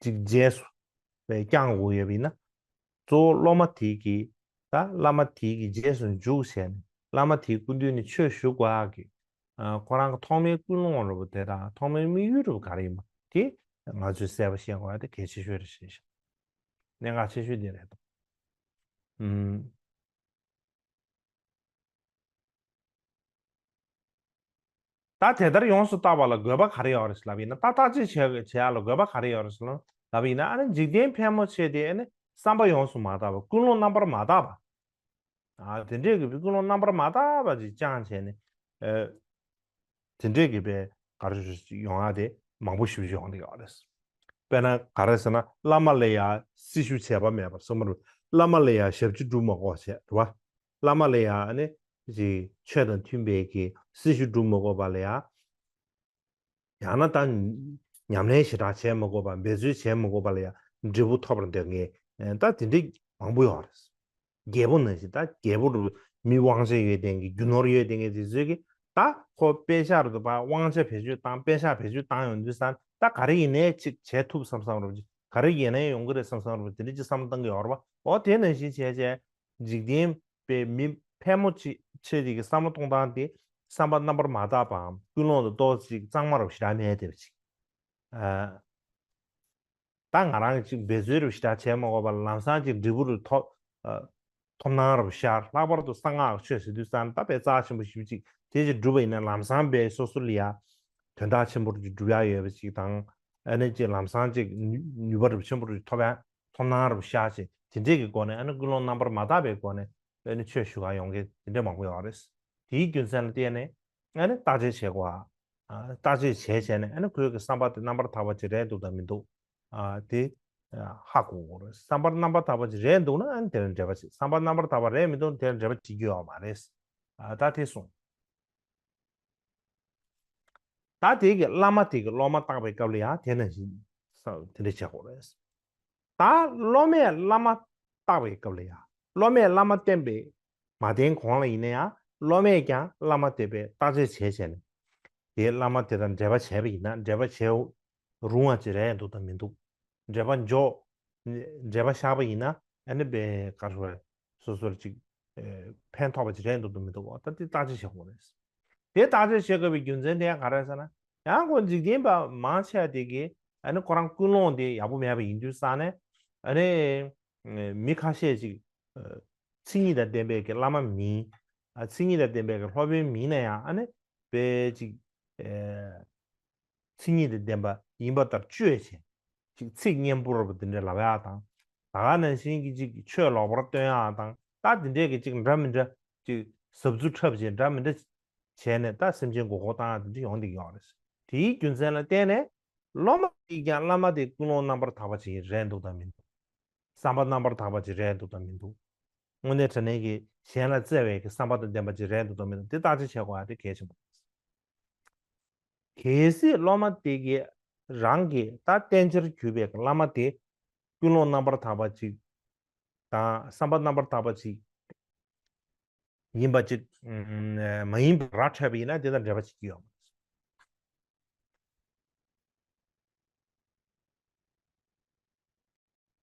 ཅིག་རྗེས་སུ་བཀྱང་དགོས་ཡོད་པ་ཡིན་ན། གཙོ་བོ་སློབ་མ་དེ་གིས། ད་བླ་མ་དེ་གི་རྗེས་སུ་འཇུག་བྱས་ནས་བླ་མ་དེའི་སྐུ་མདུན་ནས་ཆོས་ཞུ་དགོས་ཡག་གི། ཨ། ཁོ་རང་གི་ཐོག་མའི་ཀུན་སློང་འདྲ་པོ་དེ་དང་ཐོག་མའི་དམིགས་ཡུལ་འདྲ་པོ་ག་རེ་ཡིན་པ་དེ་ང་ཚོས་གསལ་པོ་ཤེས་དགོས་ཡག་དེ་གལ་ཆེ་ཤོས་རེད་ཞེས་བཤད། གནད་འགག་ཆེ་ཤོས་དེ་རེད་འདུག་ཨུམ། ད་དེ་ལྟར་ཡོངས་སུ་བརྟག་པ་ལ་དགོས་པ་ག་རེ་ཡོད་རེད་ལབ་ཡིན་ན། ད་བརྟག་དཔྱད་བྱེད་བྱེད་ཡ་ལ་དགོས་པ་ག་རེ་ཡོད་རེད་ལབ་ཡིན་ན། ཨ་ནི་འཇིག་རྟེན་ཕལ་མོ་ཆེ་དེ་ཨ་ནི་བསམ་པ་ཡོངས་སུ་མ་དག་པ། ཀུན་སློང་རྣམ་པར་མ་དག་པ། ཨ། དེ་འདྲས་ཀྱི་ཀུན་སློང་རྣམ་པར་མ་དག་པ་ཅིག་བཅངས་བྱས་ནས། ཨ། དེ་འདྲས་ཀྱི་པའི་ག་རེ་ཡོང་ཡ་དེ་མང་པོ་ཞེ་པོ་ཅིག་ཡོང་གི་ཡོད་རེད། དཔེར་ན་ག་རེ་ཟེར་ན། བླ་མ་ལ་ཡ་སྲི་ཞུ་བྱས་པ་མེད་པར་སོང་མ་རེད། བླ་མ་ལ་ཡ་ཞབས་ཕྱི་སྒྲུབ་མ་དགོས་བྱས་རེད་བ། བླ་མ་ལ་ཡ་ཨ་ནི་ཅིག་ཆོས་དང་མཐུན་པའི་གི་སྲི་ཞུ་སྒྲུབ་མ་དགོས་པ་ལ་ཡ། ཡང་ན་ད་ཉམས་ལེན་ཞེ་དྲག་བྱེད་མ་དགོས་པ། འབད་རྩོལ་བྱེད་མ་དགོས་པ་ལ་ཡང་འབྲས་བུ་ཐོབ་པར་འདོད་མཁན། ད་དེ་འདྲ་མང་པོ་ཡོད་རེད། རྒྱལ་པོ་ནང་བཞིན། ད་རྒྱལ་པོ་རུ་མི་དབང་ཆ་ཡོད་བསྡད་མཁན། རྒྱུ་ནོར་ཡོད་བསྡད་མཁན་དེ་ཚོས་ཀྱིས་ད་ཁོ་པེ་ཤག་རུ་དུ་བ་དབང་ཆ་བེད་སྤྱོད་བཏང་། པེ་ཤག་བེད་སྤྱོད་བཏང་ཡོང་དུས་ཙང་ད་ག་རེ་ཡིན་ནའི་ཅིག་བྱེད་ཐུབ་བསམ་བསམ་རུ། ག་རེ་ཡིན་ནའི་ཡོང་གི་རེད་བསམ་བསམ་རུ་དེ་འདྲ་ཅིག་བསམ་བློ་གཏོང་གི་ཡོད་རེད་བ། འོ་དེ་ནང་བཞིན་བྱས་བྱས། འཇིག་རྟེན་པའི་མི་ཕལ་མོ་ཆེ་ཆེ་དེ་གི་བསམ་བློ་གཏོང་སྟངས་དེ་བསམ་པ་རྣམ་པར་མ་དག་པའམ་ཀུན་སློང་དང་ཏོག་ཙམ་གཙང་མ་རུ་ཞེ་དྲག་མེད་བསྡད་པ་ཅིག་ཨ། ད་ང་རང་ཅིག་འབད་རྩོལ་རུ་ཞེ་དྲག་བྱས་མ་དགོས་པར་ལམ་སང་ཅིག་འབྲས་བུ་རུ་ཐོབ། ཨ། ཐོབ་སྣང་རུ་ཤར། ལྷག་པར་དུ་གསང་སྔགས་ཆོས་ཟེར་དུས་ཙང་ད་དཔེ་རྩ་ཆེན་པོ་ཞེ་པོ་ཅིག་དེ་ཅིག་སྒྲུབ་པ་ཡིན་ན་ལམ་སང་དཔེ་སོ་སོ་ལ་ཡ་དོན་དག་ཆེན་པོ་རུ་ཅིག་སྒྲུབ་ཡ་ཡོད་པ་ཅིག་དང་། ཨ་ནི་ཅིག་ལམ་སང་ཅིག་ནུས་ནུས་པ་རུ་ཆེན་པོ་རུ་ཐོབ་ཡ། ཐོབ་སྣང་རུ་ཤར་བྱས། དེ་འདྲས་ཀྱི་སྒོ་ནས་ཨ་ནི་ཀུན་སློང་རྣམ་པར་མ་དག་པའི་སྒོ་ནས་ཨ་ནི་ཆོས་ཞུ་ག་ཡོང་མཁན་དེ་འདྲས་མང་པོ་ཡོད་རེད། དེའི་རྒྱུ་མཚན་ལ་བརྟེན་ནས་ཨ་ནི་བརྟག་དཔྱད་བྱེད་དགོས། ཨ། བརྟག་དཔྱད་བྱས་བྱས་ནས་ཨ་ནི་ཁོའི་གི་བསམ་པ་དེ་རྣམ་པར་དག་པ་ཅིག་རེད་འདུག་དང་མི་འདུག་ཨ། དེ་ཧ་གོ་དགོས་རེད། བསམ་པ་རྣམ་པར་དག་པ་ཅིག་རེད་འདུག་ན་ཨ་ནི་དེ་ལ་འགྲེལ་པ་བྱེད། བསམ་པ་རྣམ་པར་དག་པ་རེད་མི་འདུག་ན་དེ་ལ་འགྲེལ་པ་བྱེད་རྒྱུ་ཡོད་མ་རེད། ཨ། ད་དེ་སོང་། ད་དེ་གི་བླ་མ་དེ་གི་སློབ་མ་བརྟག་པའི་སྐབས་ལ་ཡང་དེ་ནང་བཞིན་ས་དེ་འདྲ་བྱེད་དགོས་རེད། ད་སློབ་མས་བླ་མ་བརྟག་པའི་སྐབས་ལ་ཡང་། སློབ་མས་བླ་མ་བསྟེན་པའི་མ་བསྟེན་གོང་ལ་ཡིན་ན་ཡང་། སློབ་མས་ཀྱང་བླ་མ་དེ་བས་བརྟག་དཔྱད་བྱས་བྱས་ནས། དེའི་བླ་མ་དེ་དང་འབྲེལ་བ་བྱས་པ་ཡིན་ན། འབྲེལ་བ་བྱེད་རུང་བ་ཅིག་རེད་འདུག་དང་མི་འདུག་འབྲེལ་བ་འཇོག་འབྲེལ་བ་བཞག་པ་ཡིན་ན། ཨ་ནི་བའི་ག་རེ་ཟེར། སོ་སོར་ཅིག་ཕན་ཐོགས་པ་ཅིག་རེད་འདུག་དང་མི་འདུག་ད་དེ་བརྟག་དཔྱད་བྱེད་དགོས་རེད། དེ་བརྟག་དཔྱད་བྱེད་དགོས་པའི་རྒྱུ་མཚན་དེ་ག་རེ་ཟེར་ན། ཡང་ཁོ་འཇིག་རྟེན་པ་མང་ཆེ་བ་དེ་གིས་ཨ་ནི་ཁོ་རང་ཀུན་སློང་དེ་ཡག་པོ་མེད་པ་ཡིན་དུས་ཙང་ནས། ཨ་ནི་མི་ཁ་ཤས་ཅིག་མཚན་ཉིད་དང་ལྡན་པའི་གི་བླ་མ་མིན། མཚན་ཉིད་དང་ལྡན་པའི་གི་སློབ་དཔོན་མིན་ན་ཡང་། ཨ་ནི་དཔེ་ཅིག་མཚན་ཉིད་དང་ལྡན་པ་ཡིན་པ་ལྟར་བཅོས་བྱས། ཅིག་ཚིག་སྙན་པོ་རབ་དེ་འདྲ་ལབ་ཡག་དང་། ད་ག་ནང་བཞིན་གྱི་ཅིག་ཆོས་ལོག་པར་སྟོན་ཡག་དང་། ད་དེ་འདྲས་ཀྱི་ཅིག་འདྲ་མི་འདྲ། ཅིག་ཟབ་རྫུ་འཁྲབ་བྱས་འདྲ་མི་འདྲ་བྱས་ནས། ད་སེམས་ཅན་མགོ་སྐོར་བཏང་ཡག་དེ་འདྲ་ཡོང་བསྡད་ཀྱི་ཡོད་རེད། དེའི་རྒྱུ་མཚན་ལ་བརྟེན་ནས། སློབ་མ་དེས་ཀྱང་བླ་མ་དེ་ཀུན་སློང་རྣམ་པར་དག་པ་ཅིག་རེད་འདུག་དང་མི་འདུག་བསམ་པ་རྣམ་པར་དག་པ་ཅིག་རེད་འདུག་དང་མི་འདུག་དངོས་གནས་དྲང་གནས་ཀྱི་གཞན་ལ་བརྩེ་བའི་གི་བསམ་པ་དང་ལྡན་པ་ཅིག་རེད་འདུག་དང་མི་འདུག་དེ་བརྟག་དཔྱད་བྱེད་དགོས་ཡག་དེ་གལ་ཆེན་པོ་རེད། གལ་སྲིད་སློབ་མ་དེ་གིས་རང་གི་ད་བསྟེན་བྱར་གྱུར་པའི་བླ་མ་དེ་ཀུན་སློང་རྣམ་པར་དག་པ་ཅིག་དང་། བསམ་པ་རྣམ་པར་དག་པ་ཅིག་ཡིན་པ་ཅིག་མ་ཡིན་པ་ར་འཕྲོད་པ་ཡིན་ན། དེ་དང་འབྲེལ་བ་བྱེད་ཀྱི་ཡོད་མ་རེད།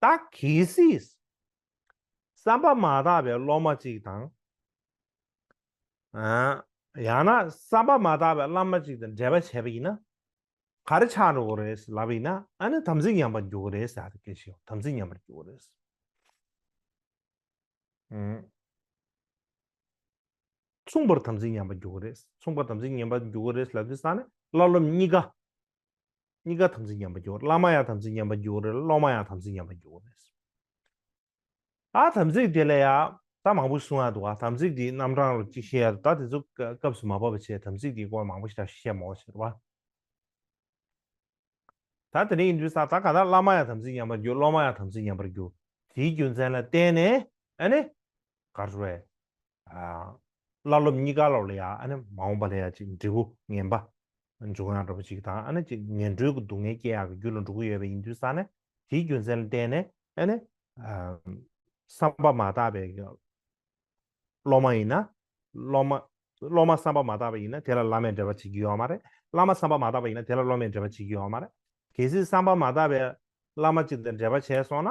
ད་གལ་སྲིད་བསམ་པ་མ་དག་པའི་སློབ་མ་ཅིག་དང་། ཡང་ན་བསམ་པ་མ་དག་པའི་བླ་མ་ཅིག་དང་འབྲེལ་བ་བྱས་པ་ཡིན་ན། ག་རེ་ཆགས་འགྲོ་གི་རེད་ལབ་པ་ཡིན་ན། ཨ་ནི་དམ་ཚིག་ཉམས་པར་འགྱུར་གི་རེད་ཟེར་ཡག་དེ་སྐད་ཆ་ཡོད། དམ་ཚིག་ཉམས་པར་འགྱུར་གི་རེད། ཨང་། མཚུངས་པར་དམ་ཚིག་ཉམས་པར་འགྱུར་གི་རེད། མཚུངས་པར་དམ་ཚིག་ཉམས་པར་འགྱུར་གི་རེད་ལབ་དུས་ཙང་ནས། བླ་སློབ་གཉིས་ཀ་གཉིས་ཀ་དམ་ཚིག་ཉམས་པར་འགྱུར། བླ་མ་ཡང་དམ་ཚིག་ཉམས་པར་འགྱུར་གི་རེད། སློབ་མ་ཡང་དམ་ཚིག་ཉམས་པར་འགྱུར་གི་རེད། ཨ། དམ་ཚིག་དེ་ལ་ཡང་ད་མང་པོ་གསུང་ཡག་འདུག་ག་དམ་ཚིག་དེའི་རྣམ་གྲངས་རུ་གཅིག་བཤད་ཡག་འདུག་ད་དེ་ཚོ་སྐབས་སུ་མ་བབས་པ་བྱས། དམ་ཚིག་དེའི་སྐོར་མང་པོ་ཞིག་ད་བཤད་མ་དགོས་ཟེར་བ། ད་དེ་འདྲ་ཡིན་དུས་ཙང་། ད་ག་ད་བླ་མ་ཡང་དམ་ཚིག་ཉམས་པར་འགྱུར། སློབ་མ་ཡང་དམ་ཚིག་ཉམས་པར་འགྱུར། དེའི་རྒྱུ་མཚན་ལ་བརྟེན་ནས། ཨ་ནི་ག་རེ་ཟེར། ཨ། བླ་སློབ་གཉིས་ཀ་ལོག་ལ་ཡང་། ཨ་ནི་མ་འོངས་པ་ལ་ཡང་ཅིག་འབྲས་བུ་ངན་པ་འབྱུང་ཡག་འདྲ་པོ་ཅིག་དང་། ཨ་ནི་ཅིག་ངན་འགྲོའི་གི་སྡུག་བསྔལ་སྐྱེ་ཡག་གི་རྒྱུ་ལ་འགྲོ་གི་ཡོད་པ་ཡིན་དུས་ཙང་ནས། དེའི་རྒྱུ་མཚན་ལ་བརྟེན་ནས། ཨ་ནི་ཨ་བསམ་པ་མ་དག་པའི་གི་སློབ་མ་ཡིན་ན། སློབ་མ་སློབ་མ་བསམ་པ་མ་དག་པ་ཡིན་ན། དེ་ལ་བླ་མས་འབྲེལ་བ་བྱེད་ཀྱི་ཡོད་མ་རེད། བླ་མ་བསམ་པ་མ་དག་པ་ཡིན་ན། དེ་ལ་སློབ་མས་འབྲེལ་བ་བྱེད་ཀྱི་ཡོད་མ་རེད། གལ་སྲིད་བསམ་པ་མ་དག་པའི་བླ་མ་ཅིག་དང་འབྲེལ་བ་བྱས་སོང་ན།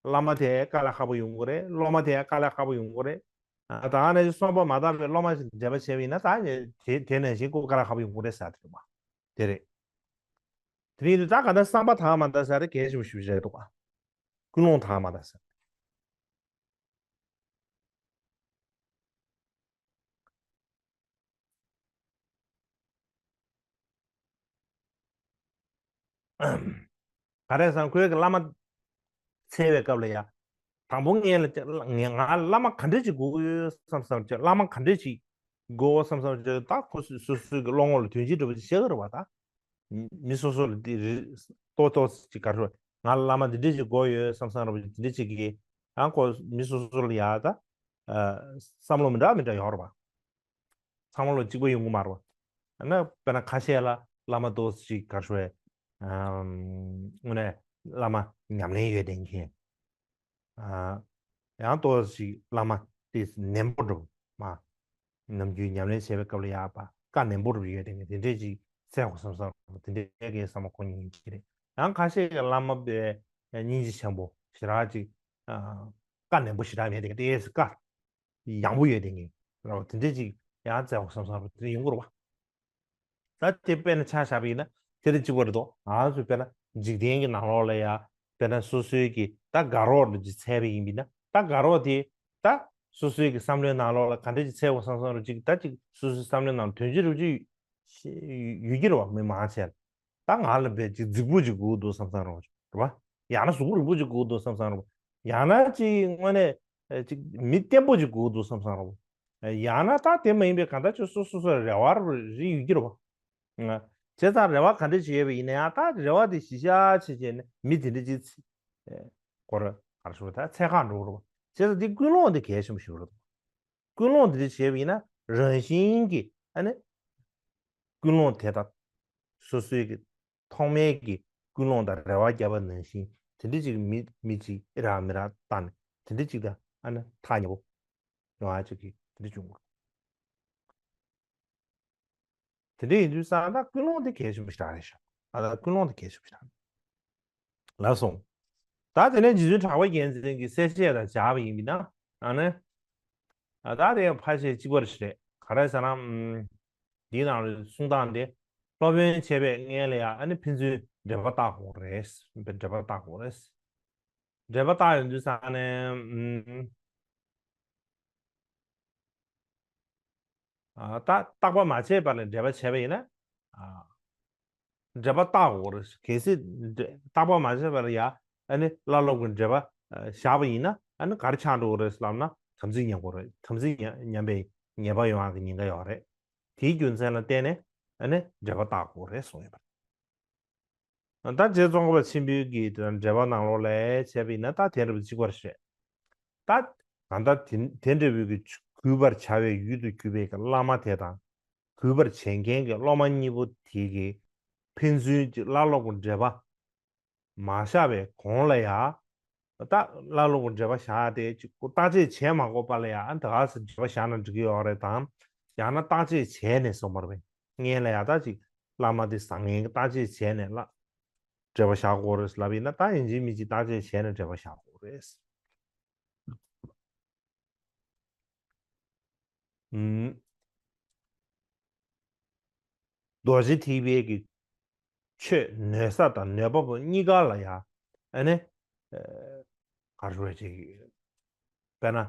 བླ་མ་དེ་དཀའ་ལས་ཁག་པོ་ཡོང་གི་རེད། སློབ་མ་དེ་དཀའ་ལས་ཁག་པོ་ཡོང་གི་རེད། ཨ། ད་ནས་བསམ་པ་མ་དག་པའི་སློབ་མ་ཅིག་དང་འབྲེལ་བ་བྱས་པ་ཡིན་ན། ད་དེ་དེ་ནང་བཞིན་ཁོ་དཀའ་ལས་ཁག་པོ་ཡོང་གི་རེད་ཟེར་དེ་རེད་པ། དེ་རེད། དེ་རིང་དུ་ད་ག་ད་བསམ་པ་དག་མ་དག་ཟེར་དེ་གལ་ཆེན་པོ་ཞིག་རེད་འདུག་ག་ཀུན་སློང་དག་མ་དག་ཟེར། ག་རེ་ཟེར་ན། ཁོའི་གི་བླ་མ་འཚོལ་བའི་སྐབས་ལ་ཡ། དང་པོ་ངས་ལ་ང་ང་བླ་མ་ག་འདྲ་ཅིག་དགོས་ཀྱི་ཡོད་བསམ་བསམ་བྱས། བླ་མ་ག་འདྲ་ཅིག་དགོས་བསམ་བསམ་བྱས། ད་ཁོ་སོ་སོ་སོའི་གི་བློ་ངོ་ལ་དོན་སྤྱི་འདྲ་པོ་ཅིག་བཤད་ཀྱི་རེད་པ། ད་མི་སོ་སོ་ལ་དེ་རེ་ཏོག་ཏོག་ཅིག་ག་རེ། ང་ལ་བླ་མ་འདི་འདྲ་ཅིག་དགོས་ཡོད་བསམ་བསམ་འདྲ་པོ་ཅིག་འདི་འདྲ་ཅིག་གིས། ཡང་ཁོ་མི་སོ་སོ་ལ་ཡ་ད་ཨ་བསམ་བློ་མི་འདྲ་མི་འདྲ་ཡོད་རེད་པ། ཚང་མ་ལོ་གཅིག་པ་ཡོང་གི་མ་རེད་པ། ཨ་ན་དཔེར་ན་ཁ་ཤས་ལ་བླ་མ་ཏོག་ཙམ་ཅིག་ག་རེ་ཟེར། ཨམ། དངོས་གནས་བླ་མ་ཉམས་ལེན་ཡོད་བསྡད་མཁན། ཨ། ཡང་ཏོག་ཙམ་ཅིག་བླ་མ་དེ་ནན་པོ་འདྲ་པོ། མ། ནམ་རྒྱུན་ཉམས་ལེན་བྱེད་པའི་སྐབས་ལ་ཡ་པ་བཀའ་ནན་པོ་འདྲ་པོ་ཡོད་བསྡད་མཁན་དེ་འདྲས་ཅིག་འཚོལ་དགོས་བསམ་བསམ། དེ་འདྲས་ཀྱི་བསམ་བློ་འཁོར་མཁན་ཅིག་རེད། ཡང་ཁ་ཤས་ཀྱིས་བླ་མ་དཔེ་སྙིང་རྗེ་ཆེན་པོ་ཞེ་དྲག་ཅིག་ཨ། བཀའ་ནན་པོ་ཞེ་དྲག་མེད་བསྡད་མཁན། ཏོག་ཙམ་བཀའ་ཡང་པོ་ཡོད་བསྡད་མཁན་རེད་པ། དེ་འདྲས་ཅིག་ཡང་འཚོལ་དགོས་བསམ་བསམ་འདྲ་པོ་དེ་འདྲས་ཡོང་གི་རེད་པ། ད་དེ་དཔེར་ན་ཆ་བཞག་པ་ཡིན་ན་དེ་ལ་གཅིག་པ་རེད་དོ། ང་ཚོ་དཔེར་ན་འཇིག་རྟེན་གྱི་ནང་ལོགས་ལ་ཡ། དཔེར་ན་སོ་སོའི་གི་ད་དགའ་རོགས་འདྲ་ཅིག་འཚོལ་བ་ཡིན་པ་ཡིན་ན། ད་དགའ་རོགས་དེ་ད་སོ་སོའི་གི་བསམ་བློའི་ནང་ལོགས་ལ་ག་འདྲ་ཅིག་འཚོལ་དགོས་བསམ་བསམ་འདྲ་པོ་ཅིག་ད་ཅིག་སོ་སོའི་བསམ་བློའི་ནང་དོན་སྤྱི་འདྲ་པོ་ཅིག་ཡོད་ཀྱི་རེད་པ། མི་མང་ཆེ་ལ། ད་ང་ལ་དཔེ་ཅིག་རྫིག་པོ་ཅིག་དགོས་འདུག་བསམ་བསམ་འདྲ་པོ་ཅིག་རེད་པ། ཡང་ན་གཟུགས་པོ་རིང་པོ་ཅིག་དགོས་འདུག་བསམ་བསམ་འདྲ་པོ། ཡང་ན་ཅིག་དངོས་གནས་ཨ་ཅིག་མི་བརྟན་པོ་ཅིག་དགོས་འདུག་བསམ་བསམ་འདྲ་པོ། ཡང་ན་ད་དེ་མ་ཡིན་པའི་གང་ལྟར་ཅིག་སོ་སོ་སོའི་རེ་བ་རེ་ཡོད་ཀྱི་རེད་པ། བྱས་ཙང་རེ་བ་ག་འདྲ་ཅིག་ཡོད་པ་ཡིན་ན་ཡང་། ད་རེ་བ་དེ་གཞི་བཞག་བྱས་བྱས་ནས་མི་དེ་འདྲ་ཅིག་སྐོར་ག་རེ་ཞུ་དགོས། ད་འཚོལ་ག་འགྲོ་གི་རེད་པ། བྱས་ཙང་དེ་ཀུན་སློང་དེ་གལ་ཆེན་པོ་ཞིག་རེད་པ། ཀུན་སློང་འདི་འདྲ་བྱས་པ་ཡིན་ན། རང་བཞིན་གྱིས་ཨ་ནི་ཀུན་སློང་དེ་དག་སོ་སོའི་གི་ཐོག་མའི་གི་ཀུན་སློང་དང་རེ་བ་བརྒྱབ་པ་ནང་བཞིན་ དེ་འདྲ་ཅིག་མི་མི་ཅིག་ཨི་རག་མི་རག་བཏང་ནས་དེ་འདྲ་ཅིག་ད་ཨ་ནི་ཐག་ཉེ་པོ་ཡོང་ཨ་ཅིག་གི་དེ་འདྲ་བྱུང་། དེ་འདྲ་ཡིན་དུས་ཙང་ད་ཀུན་སློང་དེ་གལ་ཆེན་པོ་ཞེ་དྲག་རེད་ཤག་ཨ་ད་ཀུན་སློང་དེ་གལ་ཆེན་པོ་ཞེ་དྲག་རེད། ལགས་སོ། ད་དེ་ནས་རྗེ་བཙུན་གྲགས་པ་རྒྱལ་མཚན་གྱིས་གསལ་བཤད་དང་སྦྱར་བ་ཡིན་པས་ན། ཨ་ནི། ད་དེ་ཡང་ཕལ་ཆེར་གཅིག་པ་རེད། ག་རེ་ཟེར་ན། འདིའི་ནང་ལ་གསུང་སྟངས་དེ། སློབ་དཔོན་བྱས་པའི་སྔོན་ལ་ཡང་ཨ་ནི་ཕན་ཚུན་འབྲེལ་པ་བཏགས་དགོས་རེད། འབྲེལ་པ་བཏགས་དགོས་རེད། འབྲེལ་པ་བཏགས་ཡོང་དུས་ཙང་ནས། ཨ་ད་བརྟག་པ་མ་བྱས་པ་ལ་འབྲེལ་པ་བྱས་པ་ཡིན་ན། ཨ་འབྲེལ་པ་བརྟག་དགོས་རེད། གལ་སྲིད་འབྲེ- བརྟག་པ་མ་བྱས་པ་ལ་ཡ་ཨ་ནི་བླ་སློབ་ཀྱི་འབྲེལ་པ་ཨ་བཞག་པ་ཡིན་ན་ཨ་ནི་ག་རེ་ཆགས་འགྲོ་གི་རེད་ལབ་ན་དམ་ཚིག་ཉམས་དགོས་རེད། དམ་ཚིག་ཉམས་ཉམས་པའི་ཉེས་པ་ཡོང་ཡག་གི་ཉེན་ཁ་ཡོད་རེད། དེའི་རྒྱུ་མཚན་ལ་བརྟེན་ནས་ཨ་ནི་འབྲེལ་པ་བརྟག་དགོས་རེད་གསུངས་ཡོད་པ་རེད། ད་རྗེ་ཙོང་ཁ་པ་ཆེན་པོའི་གི་འགྲེལ་པ་ནང་ལོགས་ལ་བྱས་པ་ཡིན་ན་ད་དེ་འདྲ་བ་གཅིག་པ་རེད། ད་གང་ལྟར་དེ་དེ་འདྲ་བའི་གི་གུས་པར་བྱ་བའི་ཡུལ་དུ་གྱུར་པའི་གི་བླ་མ་དེ་དང་། གུས་པར་བྱེད་མཁན་གྱི་སློབ་མ་གཉིས་པོ་དེ་གི་ཕན་ཚུན་གྱི་བླ་སློབ་ཀྱི་འབྲེལ་པ་མ་བཞག་པའི་གོང་ལ་ཡ། ད་བླ་སློབ་ཀྱི་འབྲེལ་པ་བཞག་སྟེ་ཅིག་བརྟག་དཔྱད་བྱས་མ་དགོས་པ་ལ་ཡ་ཨ་ད་ག་ས་འབྲེལ་པ་བཞག་ན་འགྲིག་གི་ཡོད་རེད་དམ། ཡང་ན་བརྟག་དཔྱད་བྱས་ནས་སོང་བར་བས་ངས་ལ་ཡ་ད་ཅིག་བླ་མ་དེ་བཟང་ངན་གྱི་བརྟག་དཔྱད་བྱས་ནས་ལ་འབྲེལ་པ་བཞག་དགོས་རེད་ལབ་ཡིན་ན་ད་ཡིན་གཅིག་མིན་གཅིག་བརྟག་དཔྱད་བྱས་ནས་འབྲེལ་པ་བཞག་དགོས་རེད། ཨུམ། རྡོ་རྗེ་ཐེག་པའི་གི་ཆོས་ནོད་ས་དང་ནོད་པ་པོ་གཉིས་ཀ་ལ་ཡ་ཨ་ནི་ཨ་ག་རེ་ཞུ་དགོས་ཅིག་དཔེར་ན་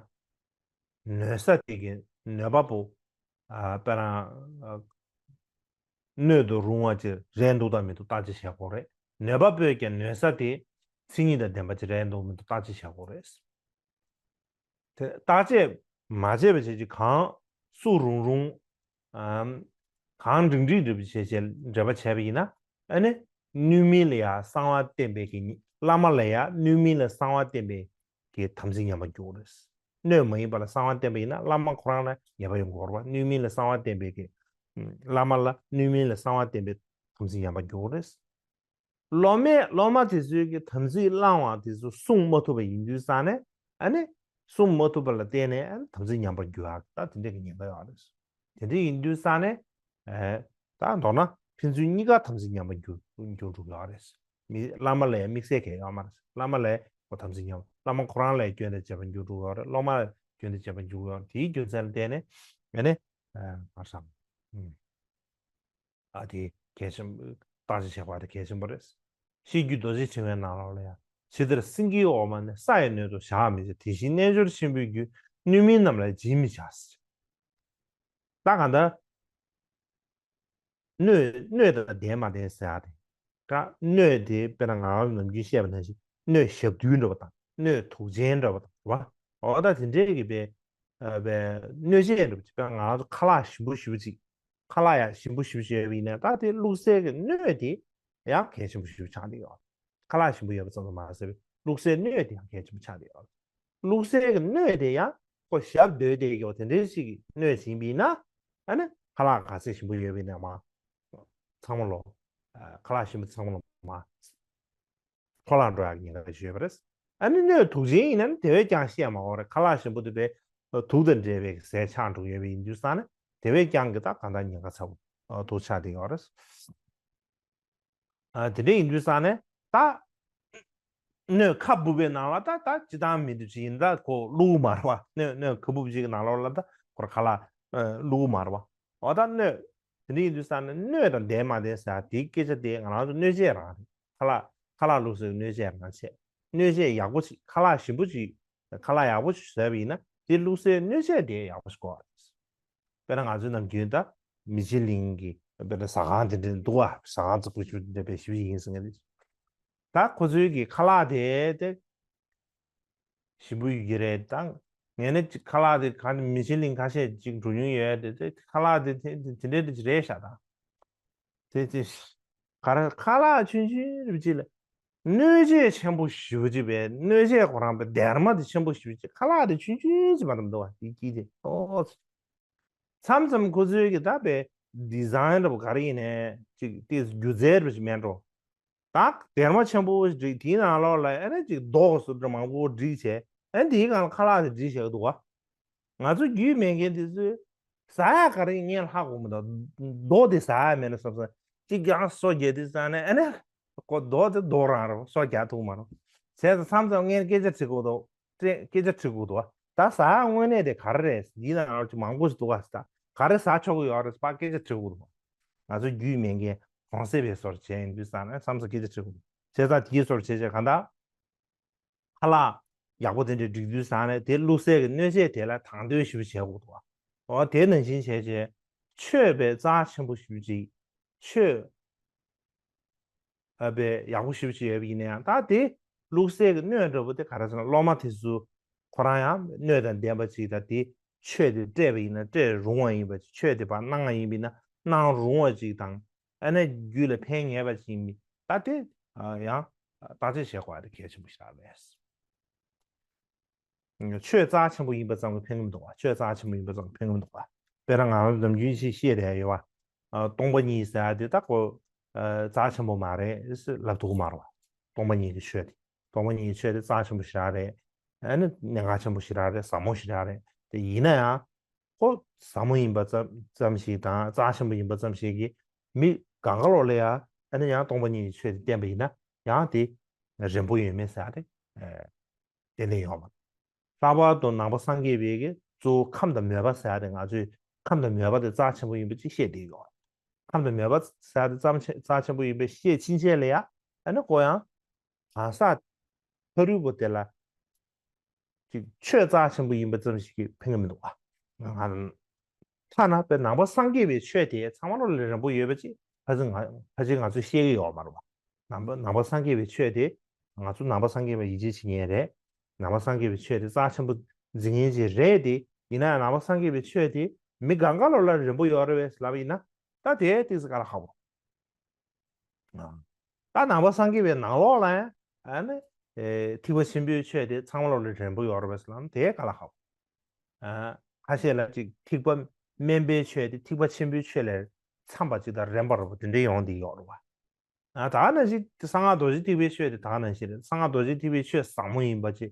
ནོད་ས་དེ་གི་ནོད་པ་པོ་ཨ་དཔེར་ན་ཨ་སྣོད་དུ་རུང་བ་ཅིག་རེད་འདུག་དང་མི་འདུག་བརྟག་དཔྱད་བྱེད་དགོས་རེད། ནོད་པ་པོས་ཀྱང་ནོད་ས་དེ་མཚན་ཉིད་དང་ལྡན་པ་ཅིག་རེད་འདུག་མི་འདུག་བརྟག་དཔྱད་བྱེད་དགོས་རེད། དེ་བརྟག་དཔྱད་མ་བྱས་པ་བྱས་ཀྱི་གང་སུ་རུང་རུང་། ཨམ། གང་འགྲིག་འགྲིག་འགྲིག་པ་བྱས་བྱས་འགྲེལ་པ་བྱས་པ་ཡིན་ན། ཨ་ནི། སྣོད་མིན་ལ་ཡང་གསང་བ་བསྟན་པའི་གི་བླ་མ་ལ་ཡང་སྣོད་མིན་ལ་གསང་བ་བསྟན་པའི་གི་དམ་ཚིག་ཉམས་པར་འགྱུར་རེད། སྣོད་མ་ཡིན་པ་ལ་གསང་བ་བསྟན་པ་ཡིན་ན་བླ་མ་ཁོ་རང་ལ་ཉེས་པ་ཡོང་གི་ཡོད་རེད་པ། སྣོད་མིན་ལ་གསང་བ་བསྟན་པའི་གི་བླ་མ་ལ་སྣོད་མིན་ལ་གསང་བ་བསྟན་པའི་དམ་ཚིག་ཉམས་པར་འགྱུར་རེད། སློབ་མས་སློབ་མ་དེ་ཚོའི་གི་དམ་ཚིག་བླང་བ་དེ་ཚོ་སྲུང་མ་ཐུབ་པ་ཡིན་དུས་ཙང་ནས་ཨ་ནི་སྲུང་མ་ཐུབ་པ་ལ་བརྟེན་ནས་ཨ་ནི་དམ་ཚིག་ཉམས་པར་འགྱུར་ཡག་ད་དེ་འདྲ་གི་ཉེན་ཁ་ཡོད་རེད། དེ་འདྲ་ཡིན་དུས་ཙང་ནས་ཨེ་ད་མདོར་ན་ཕན་ཚུན་གཉིས་ཀ་དམ་ཚིག་ཉམས་པར་འགྱུར་འགྱུར་འགྲོ་གི་ཡོད་རེད། མི་བླ་མ་ལ་ཡང་དམིགས་བསལ་གང་ཡང་ཡོད་མ་རེད། བླ་མ་ལ་ཡང་ཁོ་དམ་ཚིག་ཉམས། བླ་མ་ཁོ་རང་ལ་ཡང་སྐྱོན་དང་བཅས་པ་འགྱུར་འགྲོ་གི་ཡོད་རེད། སློབ་མ་ལ་ཡང་སྐྱོན་དང་བཅས་པ་འགྱུར་གི་ཡོད་རེད། དེའི་རྒྱུ་མཚན་ལ་བརྟེན་ནས་ཨ་ནི་ཨེ་མ་བསམ། ཨ་དེ་གལ་ཆེན་པོ། བརྟག་དཔྱད་བྱེད་པ་དེ་གལ་ཆེན་པོ་རེད། ཤེས་རྒྱུད་རྡོ་རྗེ་ཕྲེང་བའི་ནང་ལོགས་ལ་ཡང་ཇི་ལྟར་སེང་གེའི་འོ་མ་ནི་ས་ཡི་སྣོད་དུ་བཞག་མི་བྱ། དེ་བཞིན་རྣལ་འབྱོར་ཆེན་པོའི་རྒྱུད་སྣོད་མིན་རྣམས་ལ་སྦྱིན་མི་བྱ་ཟེར། ད་གང་ལྟར་སྣོད་སྣོད་དང་ལྡན་མ་ལྡན་ཟེར་ཡ་དེ། ད་སྣོད་དེ་དཔེར་ན་ང་རང་ནམ་རྒྱུན་བཤད་པ་ནང་བཞིན་སྣོད་ཞབས་རྡུལ་འདྲ་བ་དང་སྣོད་དུག་ཅན་འདྲ་བ་དང་རེད་བ། འོ་ད་དེ་འདྲའི་གི་པའི་ཨ་པའི་སྣོད་ཆས་འདྲ་བ་ཅིག་དཔེར་ན་ང་རང་ཚོ་ཁ་ལག་ཞིམ་པོ་ཞེ་པོ་ཅིག་ཁ་ལག་ཡང་ཞིམ་པོ་ཞེ་པོ་ཅིག་ཡོད་པ་ཡིན་ན་ད་དེ་བླུགས་སའི་གི་སྣོད་དེ་ཡང་གལ་ཆེན་པོ་ཞེ་པོ་ཆགས་བསྡད་ཡོད། ཁ་ལག་ཞིམ་པོ་ཡོད་པ་ཙམ་དུ་མ་ཟད་པའི་བླུགས་སའི་སྣོད་དེ་ཡང་གལ་ཆེན་པོ་ཆགས་བསྡད་ཡོད། བླུགས་སའི་གི་སྣོད་དེ་ཡང་ཁོ་ཞབས་རྡོལ་བསྡད་ཀྱི་ཡོད། དེ་འདྲའི་ཞིག་གི་སྣོད་ཟིན་པ་ཡིན་ན་ཨ་ནི་ཁ་ལག་ག་ཚད་ཞིམ་པོ་ཡོད་པ་ཡིན་ན་མ་ཚང་མ་ལོ། ཨ་ཁ་ལག་ཞིམ་པོ་ཚང་མ་ལོ་མ་འཕྲོ་བརླག་འགྲོ་ཡག་གི་ཉེན་ཁ་ཞིག་ཡོད་པ་རེད། ཨ་ནི་སྣོད་དུག་ཅན་ཡིན་ན་ནི་དེ་བས་ཀྱང་བཤད་མ་དགོས་རེད། ཁ་ལག་ཞིམ་པོ་དེ་བས་དུག་དང་འདྲེས་པའི་ཟས་ཆགས་འགྲོ་ཡོད་པ་ཡིན་དུས་ཙང་ནས་དེ་བས་ཀྱང་གི་ད་གང་ལྟར་ཉེན་ཁ་ཚ་པོ་དུག་ཆགས་བསྡད་ཡོད་རེད། ཨ་དེ་འདྲ་ཡིན་དུས་ཙང་ནས་ད་སྣོད་ཁ་སྦུབ་པའི་ནང་ལ་ད་ད་ཅི་ཐང་མི་འདུག་ཅི་ཡིན་ད་ཁོ་བླུགས་མ་རེད་བ། སྣོད་སྣོད་ཁ་སྦུབ་ཅིག་གི་ནང་ལོགས་ལ་ད་ཁོར་ཁ་ལག་ཨ་བླུགས་མ་རེད་བ། འོ་ད་སྣོད་དེ་འདྲ་ཡིན་དུས་ཙང་ནས་སྣོད་དང་ལྡན་མ་ལྡན་ཟེར་དེའི་སྐད་ཆ་དེ་ང་རང་ཚོ་སྣོད་ཆས་རང་རེད། ཁ་ལག་ཁ་ལག་བླུགས་སའི་སྣོད་ཆས་རང་བྱས། སྣོད་ཆས་ཡག་པོ་ཅིག་ཁ་ལག་ཞིམ་པོ་ཅིག་ཁ་ལག་ཡག་པོ་ཅིག་བཟས་པ་ཡིན་ན་དེ་བླུགས་སའི་སྣོད་ཆས་དེ་ཡག་པོ་ཞིག་དགོས་པ་རེད། དཔེར་ན་ང་ཚོའི་ནམ་རྒྱུན་ད་མི་ཤི་ལིང་གི་དཔེར་ན་ཟ་ཁང་དེ་འདྲ་འདུག་བ། ཟ་ཁང་རྫིག་པོ་ཞིག་འདྲ་པའི་ཞིབ་ཡིན་ཟེར་མཁན་དེ། ད་ཁོ་ཚོའི་གི་ཁ་ལག་དེ་དེ་ཞིམ་པོ་ཡོད་ཀྱི་རེད་ད། ངས་ནི་ཅིག་ཁ་ལག་དེ་ག་མི་ཤི་ལིང་ཁ་ཤས་ཅིག་འགྲོ་མྱོང་ཡོད་དེ་དེ་ཁ་ལག་དེ་དེ་དེ་འདྲ་དེ་རེད་ཤག་ད། དེ་དེ་ག་རེ་ཁ་ལག་ཆུང་ཆུང་རུ་ཅིག་ལ་སྣོད་ཆས་ཆེན་པོ་ཞེ་པོ་ཅིག་པས་སྣོད་ཆས་ཁོ་རང་པའི་སྡེར་མ་དེ་ཆེན་པོ་ཞེ་པོ་ཅིག་ཁ་ལག་དེ་ཆུང་ཆུང་ཅིག་མ་གཏོགས་མི་འདུག་བ་དེ་དཀྱིལ་དེ་ཨོ། མཚམས་མཚམས་ཁོ་ཚོའི་གི་ད་པའི་ཌི་ཛའིན་འདྲ་པོ་ག་རེ་ཡིན་ནའི་ཅིག་དེ་སྒྱུ་རྩལ་རུ་ཅིག་མེད་འགྲོ། ད་སྡེར་མ་ཆེན་པོ་བསྒྲིགས། དེའི་ནང་ལོགས་ལ་ཨ་ནི་ཅིག་རྡོ་སོགས་མང་པོ་བསྒྲིགས་བྱས། ཨ་ནི་དེའི་སྒང་ལ་ཁ་ལག་དེ་བསྒྲིགས་བཞག་གི་འདུག་ག་ང་ཚོ་རྒྱུས་མེད་མཁན་དེ་ཚོས་ཟ་ཡ་ག་རེ་ངས་ཧ་གོ་མི་འདུག་རྡོ་དེ་ཟ་ཡ་མེད་ན་བསམ་བསམ་གཅིག་ཀྱང་སོ་བརྒྱབ་དུས་ཙང་ནས་ཨ་ནི་ཁོ་རྡོ་དེ་རྡོ་རང་རེད། སོ་རྒྱག་ཐུབ་མ་རེད། བྱས་ཙང་མཚམས་མཚམས་ངས་སྐད་ཆ་དྲི་དགོས་འདུག་སྐད་ཆ་དྲི་དགོས་འདུག་ད་ཟ་ཡ་དངོས་གནས་དེ་ག་རེ་རེད། འདི་ན་ང་ཚོ་མང་པོ་ཞིག་འདུག་ག་ད་ག་རེ་ཟ་ཆོག་གི་ཡོད་རེད་ཕར་སྐད་ཆ་དྲི་དགོས་འདུག་ང་ཚོ་རྒྱུས་མེད་མཁན་གོང་གསལ་བའི་བཟོ་འདྲ་བྱས་ཡིན་དུས་ཙང་ནས་མཚམས་མཚམས་སྐད་ཆ་དྲི་དགོས་འདུག་བྱས་ཙང་དེའི་བཟོ་འདྲ་བྱས་བྱས་གང་ལྟར། ཁ་ལག་ཡག་པོ་དེ་འདྲ་སྒྲིག་དུས་ཙང་ནས་དེ་བླུགས་སའི་གི་སྣོད་ཆས་དེ་ལ་དང་དོད་ཞིབ་བྱེད་དགོས་འདུག་འོ་དེ་ནང་བཞིན་བྱས་བྱས་མཆོད་པའི་རྩ་ཆེན་པོ་ཞིབ་ཅིག་མཆོད་ཨ་པའི་ཡག་པོ་ཞིབ་ཅིག་ཡོད་པ་ཡིན་ན་ཡང་ད་དེ་བླུགས་སའི་གི་སྣོད་འདྲ་པོ་དེ་ག་རེ་ཟེར་ན་སློབ་མ་དེ་ཚོ་ཁོ་རང་ཡང་སྣོད་དང་ལྡན་པ་ཅིག་དང་དེ་མཆོད་དེ་སྤྲད་པ་ཡིན་ན་སྤྲད་རུང་བ་ཡིན་པ་ཅིག་མཆོད་དེ་ཕར་གནང་བ་ཡིན་པ་ཡིན་ན་གནང་རུང་བ་ཅིག་དང་། ཨ་ནི་རྒྱུད་ལ་ཕན་ངེས་པ་ཅིག་ཡིན་པ་ད་དེ་ཡང་བརྟག་དཔྱད་བྱེད་དགོས་པ་དེ་གལ་ཆེན་པོ་ཞིག་རེད། ཆོས་རྩ་ཆེན་པོ་ཡིན་པ་ཙམ་གྱིས་ཕན་གྱི་མི་འདུག་བ། ཆོས་རྩ་ཆེན་པོ་ཡིན་པ་ཙམ་གྱིས་ཕན་གྱི་མི་འདུག་བ། དཔེར་ན་ང་རང་ནམ་རྒྱུན་ཞིག་བཤད་བསྡད་ཡོད་བ། སྟོང་པ་ཉིད་ཟེར་ཡ་དེ་ད་ཁོ་རྩ་ཆེན་པོ་མ་རེད་ལབ་ཐུབ་ཀྱི་མ་རེད་བ། སྟོང་པ་ཉིད་ཀྱི་ཆོས་དེ། སྟོང་པ་ཉིད་ཀྱི་ཆོས་དེ་རྩ་ཆེན་པོ་ཞེ་དྲག་རེད། ཨ་ནི་གནད་འགག་ཆེན་པོ་ཞེ་དྲག་རེད། ཟབ་མོ་ཞེ་དྲག་རེད། དེ་ཡིན་ན་ཡང་ཁོ་ཟབ་མོ་ཡིན་པ་ཙམ་ཙམ་ཞིག་དང་རྩ་ཆེན་པོ་ཡིན་པ་ཙམ་ཞིག་གིས་མི་གང་ག་ལོག་ལ་ཡང་ཨ་ནི་ཡང་སྟོང་པ་ཉིད་ཀྱི་ཆོས་དེ་བསྟན་པ་ཡིན་ན་ཡང་དེ་རན་པོ་ཡོད་མེད་ཟེར་ཡ་དེ་ཏན་ཏན་ཡོད་མ་རེད། ལྷག་པར་དུ་ནང་པ་སངས་རྒྱས་པའི་གི་གཙོ་བོ་ཁམས་དང་མོས་པ་ཟེར་ཡ་དེ་ང་ཚོས་ཁམས་དང་མོས་པ་དེ་རྩ་ཆེན་པོ་ཡིན་པ་ཅིག་བཤད་བསྡད་ཡོད། ཁམས་དང་མོས་པ་ཟེར་ཡ་དེ་རྩ་ཆེན་རྩ་ཆེན་པོ་ཡིན་པ་ཤེས་ཕྱིན་ཆད་ལ་ཡང་ཨ་ནི་ཁོ་ཡང་གང་ཟག་ཕ་རོལ་པོ་དེ་ལ་ཅིག་ཆོས་རྩ་ཆེན་པོ་ཡིན་པ་ཙམ་ཞིག་གིས་ཕན་གྱི་མི་འདུག་བ། ང་ཐ་ན་དཔེ་ནང་པ་སངས་རྒྱས་པའི་ཆོས་དེ་ཚང་མ་ལོ་ལ་རན་པོ་ཡོད་པ་ཅིག་ཕལ་ཆེར་ང་ཕལ་ཆེར་ང་ཚོས་ཤེས་ཀྱི་ཡོད་མ་རེད་བ། ནང་པ་ནང་པ་སངས་རྒྱས་པའི་ཆོས་དེ་ང་ཚོ་ནང་པ་སངས་རྒྱས་པ་ཡིད་ཆེས་བྱེད་མཁན་རེད། ནང་པ་སངས་རྒྱས་པའི་ཆོས་དེ་རྩ་ཆེན་པོ་འཛིན་མཁན་ཅིག་རེད་དེ། ཡིན་ན་ཡང་ནང་པ་སངས་རྒྱས་པའི་ཆོས་དེ་མི་གང་ག་ལོ་ལ་རན་པོ་ཡོད་རེད་བས་ལབ་ཡིན་ན་ད་དེ་ཏིག་ཙམ་དཀའ་ལས་ཁག་པོ། ད་ནང་པ་སངས་རྒྱས་པའི་ནང་ལོགས་ལ་ཡང་ཨ་ནི་ཐེག་པ་ཆེན་པོའི་ཆོས་དེ་ཚང་མ་ལོ་ལ་རན་པོ་ཡོད་རེད་བས་ལབ་ན་དེ་དཀའ་ལས་ཁག་པོ། ཁ་ཤས་ལ་ཅིག་ཐེག་པ་དམན་པའི་ཆོས་དེ་ཐེག་པ་ཆེན་པོའི་ཆོས་ལས་འཚམས་པ་ཅིག་དང་རན་པ་རུ་དེ་འདྲའི་ཡོང་དེ་ཡོད་རེད་བ། ད་ནང་བཞིན་གསང་སྔགས་རྡོ་རྗེ་ཐེག་པའི་ཆོས་དེ་ད་ནང་བཞིན་རེད། གསང་སྔགས་རྡོ་རྗེ་ཐེག་པའི་ཆོས་ཟབ་མོ་ཡིན་པ་ཅིག་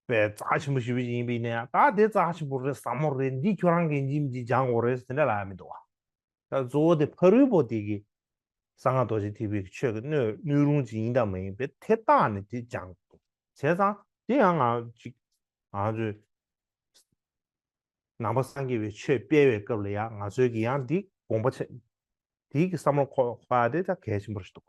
པའི་རྩ་ཆེན་པོ་ཞེ་པོ་ཅིག་ཡིན་པ་ཡིན་ན་ཡང་ད་དེ་རྩ་ཆེན་པོ་རེད། ཟབ་མོ་རེད། འདི་ཁྱོད་རང་གིས་ཡིན་གཅིག་མིན་གཅིག་སྦྱང་དགོས་རེད་ཟེར་དེ་འདྲ་ལབ་ཡ་མི་འདུག་བ། ད་གཙོ་བོ་དེ་ཕ་རོལ་པོ་དེ་གི་གསང་སྔགས་རྡོ་རྗེ་ཐེག་པའི་ཆོས་ཀྱི་སྣོད་སྣོད་རུང་ཅིག་ཡིན་དང་མ་ཡིན་པའི་དེ་བརྟགས་ནས་དེ་སྦྱང་དགོས། བྱས་ཙང་དེ་ཡང་ང་ཅིག་ང་ཚོས་ནང་པ་སངས་རྒྱས་པའི་ཆོས་སྤེལ་བའི་སྐབས་ལ་ཡང་ང་ཚོའི་གི་ཡང་འདི་དགོངས་པ་ཆེ་འདི་གི་བསམ་བློ་འཁོར་འཁོར་ཡ་དེ་ད་གལ་ཆེན་པོ་ཞིག་འདུག་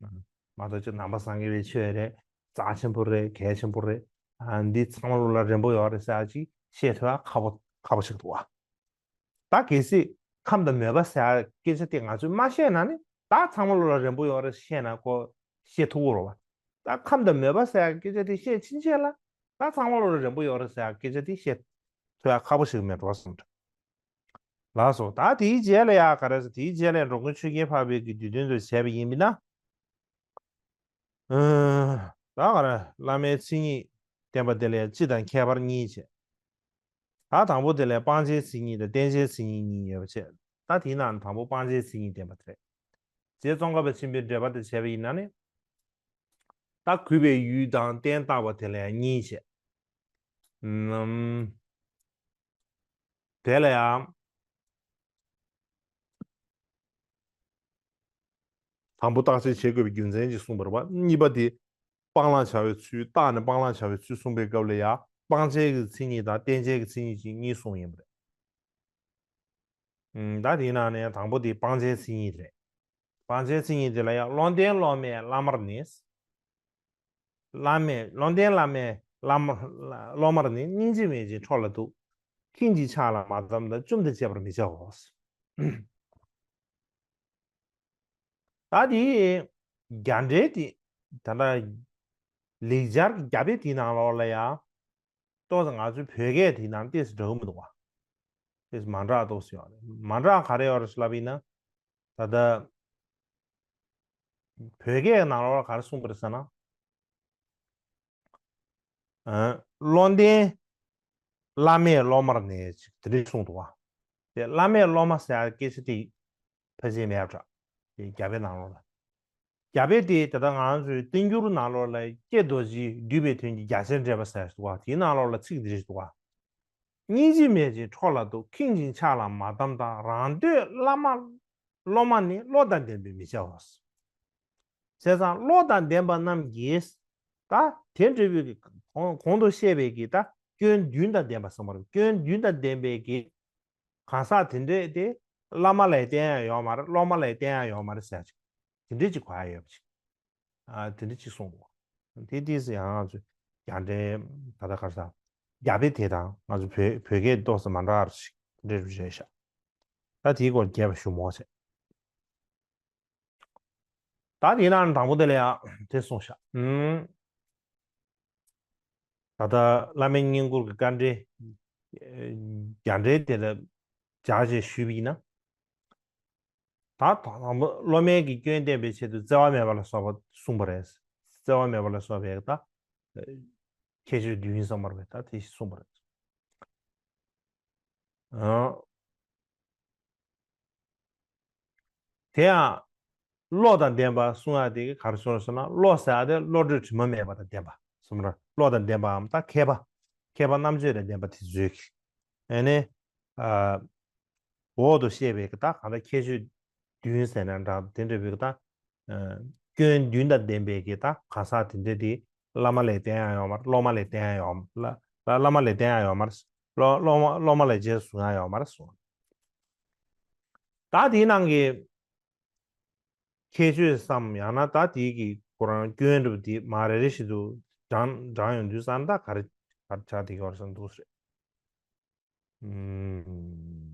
བ། མ་གཏོགས་ཅིག་ནང་པ་སངས་རྒྱས་པའི་ཆོས་རེད། རྩ་ཆེན་པོ་རེད། གལ་ཆེན་པོ་རེད། ཨ་འདི་ཚང་མ་ལོ་ལ་རན་པོ་ཡོད་རེད་ཟེར་ཡ་ཅིག་བཤད་ཐུབ་ཡ་ཁག་པོ་ཁག་པོ་ཞིག་འདུག་བ། ད་གལ་སྲིད་ཁམས་དང་མོས་པ་ཟེར་ཡ་སྐད་ཆ་དེ་ང་ཚོས་མ་བཤད་ན་ནི་ད་ཚང་མ་ལོ་ལ་རན་པོ་ཡོད་རེད་བཤད་ན་ཁོ་བཤད་ཐུབ་ཀྱི་རེད་བ། ད་ཁམས་དང་མོས་པ་ཟེར་ཡ་སྐད་ཆ་དེ་བཤད་ཕྱིན་ཆད་ལ་ད་ཚང་མ་ལོ་ལ་རན་པོ་ཡོད་རེད་ཟེར་ཡ་སྐད་ཆ་དེ་བཤད་ཐུབ་ཡ་ཁག་པོ་ཞིག་མེད་འགྲོ་བསམ་འདུག་ལགས་སོ། ད་དེའི་རྗེས་ལ་ཡ་ག་རེ་ཟེར། དེའི་རྗེས་ལ་འགྲོ་མགོན་ཆོས་རྒྱལ་འཕགས་པའི་གི་བསྡུས་དོན་དུ་བྱས་པ་ཡིན་པ་ན། ཨ་ད་ག་རེ་བླ་མའི་མཚན་ཉིད་བསྟན་པ་དེ་ལ་སྤྱི་དང་ཁྱད་པར་གཉིས་བྱས། ད་དང་པོ་དེ་ལ་སྤང་བྱའི་མཚན་ཉིད་དང་བསྟན་བྱའི་མཚན་ཉིད་གཉིས་ཡོད་པ་བྱས། ད་དེའི་ནང་དང་པོ་སྤང་བྱའི་མཚན་ཉིད་བསྟན་པ་དེ་རེད། རྗེ་ཙོང་ཁ་པ་ཆེན་པོའི་འགྲེལ་པ་དེ་བྱས་པ་ཡིན་ན་ནི། ད་གུས་པའི་ཡུལ་དང་རྟེན་བཏགས་པ་དེ་ལ་གཉིས་བྱས། ནམ། དེ་ལ་ཡང་། དང་པོ་བརྟག་དཔྱད་བྱེད་དགོས་པའི་རྒྱུ་མཚན་ཅིག་གསུངས་པ་རེད་པ། གཉིས་པ་དེ། སྤང་བླང་བྱ་བའི་ཚུལ་བརྟགས་ནས་སྤང་བླང་བྱ་བའི་ཚུལ་གསུངས་པའི་སྐབས་ལ་ཡང་སྤང་བྱའི་གི་མཚན་ཉིད་དང་བསྟན་བྱའི་གི་མཚན་ཉིད་ཅིག་གཉིས་གསུངས་ཡིན་པ་རེད། ཨུམ། ད་དེའི་ནང་ནས་དང་པོ་དེ་སྤང་བྱའི་མཚན་ཉིད་རེད། སྤང་བྱའི་མཚན་ཉིད་དེ་ལ་ཡང་བློ་ལྡན་སློབ་མའི་བླ་མར་ནི། བླ་མས་བློ་ལྡན་བླ་མའི་བླ་མ་སློབ་མར་ནི། སྙིང་རྗེ་མེད་ཅིང་འཕྲོག་ལ་དུག །ཁྱིམ་གྱི་ཆག་ལ་མ་འཚམ་དང་། བཅོམ་དང་བཅས་པར་མི་བྱའོ། ད་དེ་རྒྱ་འགྲེལ་དེ་ད་ལྟ་ལེགས་སྦྱར་གྱི་རྒྱ་དཔེ་དེའི་ནང་ལོགས་ལ་ཡང་ཏོག་ཙམ་ང་ཚོའི་བོད་སྐད་དེའི་ནང་ཏོག་ཙམ་འདྲ་གི་མི་འདུག་བ། ཏོག་ཙམ་མ་འདྲ་ཏོག་ཙམ་ཡོད་རེད། མ་འདྲ་ག་རེ་ཡོད་རེད་ལབ་ཡིན་ན། ད་ལྟ་བོད་སྐད་ནང་ལོགས་ལ་ག་རེ་གསུངས་པ་རེད་ཟེར་ན། ཨ། བློ་ལྡན་བླ་མའི་སློབ་མར་ནི་ཅིག་དེ་འདྲ་གསུངས་འདུག་བ། དེ་བླ་མའི་སློབ་མ་ཟེར་ཡ་སྐད་ཆ་དེ་ཕལ་ཆེར་མེད་པ་འདྲ། དེ་རྒྱ་དཔེ་ནང་ལོགས་ལ། རྒྱ་དཔེ་དེ་ད་ལྟ་ང་ཚོའི་བསྟན་འགྱུར་ནང་ལོགས་ལ་ཀྱེ་རྡོ་རྗེ་འདུས་པའི་དོན་གྱི་རྒྱ་ཆེར་འགྲེལ་པ་ཟེར་འདུག་བ། དེའི་ནང་ལོགས་ལ་ཚིག་འདི་རེད་འདུག་བ། སྙིང་རྗེ་མེད་ཅིང་འཕྲོག་ལ་སྡུག། ཁེངས་ཤིང་ཆགས་ལ་མ་བསྡམས་དང་། རང་འདོད་བླ་མ་སློབ་མ་ནི། བློ་དང་ལྡན་པས་མི་བྱའོ། བྱས་ཙང་བློ་དང་ལྡན་པ་རྣམས་ཀྱིས་ད་དེ་འདྲ་བའི་གོང་གོང་དུ་བཤད་པའི་གི་ད་སྐྱོན་བདུན་དང་ལྡན་པ་གསུངས་པ་རེད། སྐྱོན་བདུན་དང་ལྡན་པའི་གི་གང་ཟག་དེ་འདྲས་དེ་བླ་མ་ལས་བསྟེན་ཡ་ཡོད་མ་རེད། སློབ་མ་ལས་བསྟེན་ཡ་ཡོད་མ་རེད་ཟེར་ཅིག་དེ་འདྲས་ཅིག་གོ་ཡ་ཡོད་པ་ཅིག་ཨ་དེ་འདྲས་ཅིག་གསུངས་འདུག་དེ་དུས་སུ་ཡང་ང་ཚོ་རྒྱ་འདྲའི་ད་ལྟ་ག་རེ་ཟ། རྒྱ་དཔེ་དེ་དང་ང་ཚོ་བོད་བོད་སྐད་ཏོག་ཙམ་མ་འདྲ་བ་ཞིག་འདྲ་རེད་ཤག་ད་དེའི་སྐོར་རྒྱས་པ་ཞུ་མོ་བྱས། ད་དེའི་ནང་དང་པོ་དེ་ལ་ཡང་དེ་གསུངས་ཤག་ཨུམ། ད་ལྟ་བླ་མའི་བསྙེན་བཀུར་གྱི་བཀའ་འདྲི་རྒྱ་འདྲའི་དེ་ལ་སྦྱར་བྱས་ཞུས་པ་ཡིན་ན། ད་དང་པོ་སློབ་མའི་གི་སྐྱོན་བསྟན་པའི་ཆེད་དུ་བརྩེ་བ་མེད་པ་ལ་སོགས་པ་གསུངས་པ་རེད། བརྩེ་བ་མེད་པ་ལ་སོགས་པའི་ད་ཁྱད་ཆོས་བདུན་གསུངས་པ་རེད། ད་དེ་གསུངས་པ་རེད། ཨ། དེ་ཡང་བློ་དང་ལྡན་པ་གསུང་ཡ་དེ་ག་རེ་ཟེར་ན། བློ་ཟེར་ཡ་དེ་བློ་གྲོས་དྲི་མ་མེད་པ་དང་ལྡན་པ་གསུངས་ར། བློ་དང་ལྡན་པའམ་ད་མཁས་པ། མཁས་པ་རྣམ་དཔྱོད་དང་ལྡན་པ་དེ་ཚོའི་གི་ཨ་ནི་ཨ་འོག་ཏུ་བཤད་པའི་གི་ད་གང་ལྟར་ཁྱད་ཆོས་བདུན་ཟེར་ན་འདྲ། དེ་འདྲ་བའི་གི་ད་ཨ་སྐྱོན་བདུན་དང་ལྡན་པའི་གི་ད་གང་ཟག་དེ་འདྲ་དེ་བླ་མ་ལས་བསྟེན་ཡ་ཡོད་མ་རེད། སློབ་མ་ལས་བསྟེན་ཡ་ཡོད་མ་རེད། བླ་བླ་མ་ལས་བསྟེན་ཡ་ཡོད་མ་རེད། སློབ་སློབ་མ་སློབ་མ་ལས་རྗེས་སུ་བཟུང་ཡ་ཡོད་མ་རེད་གསུངས། ད་དེའི་ནང་གི་ཁྱད་ཆོས་སམ་ཡང་ན་ད་དེའི་གི་ཁོ་རང་སྐྱོན་འགྲུབ་དེ་མ་རེ་རེ་བཞིན་དུ་བགྲང་བགྲང་ཡོང་དུས་ཙང་ད་ག་རེ་ག་རེ་ཆགས་བསྡད་ཀྱི་ཡོད་རེད་བསམ་འདུག་ཟེར། ཨུམ།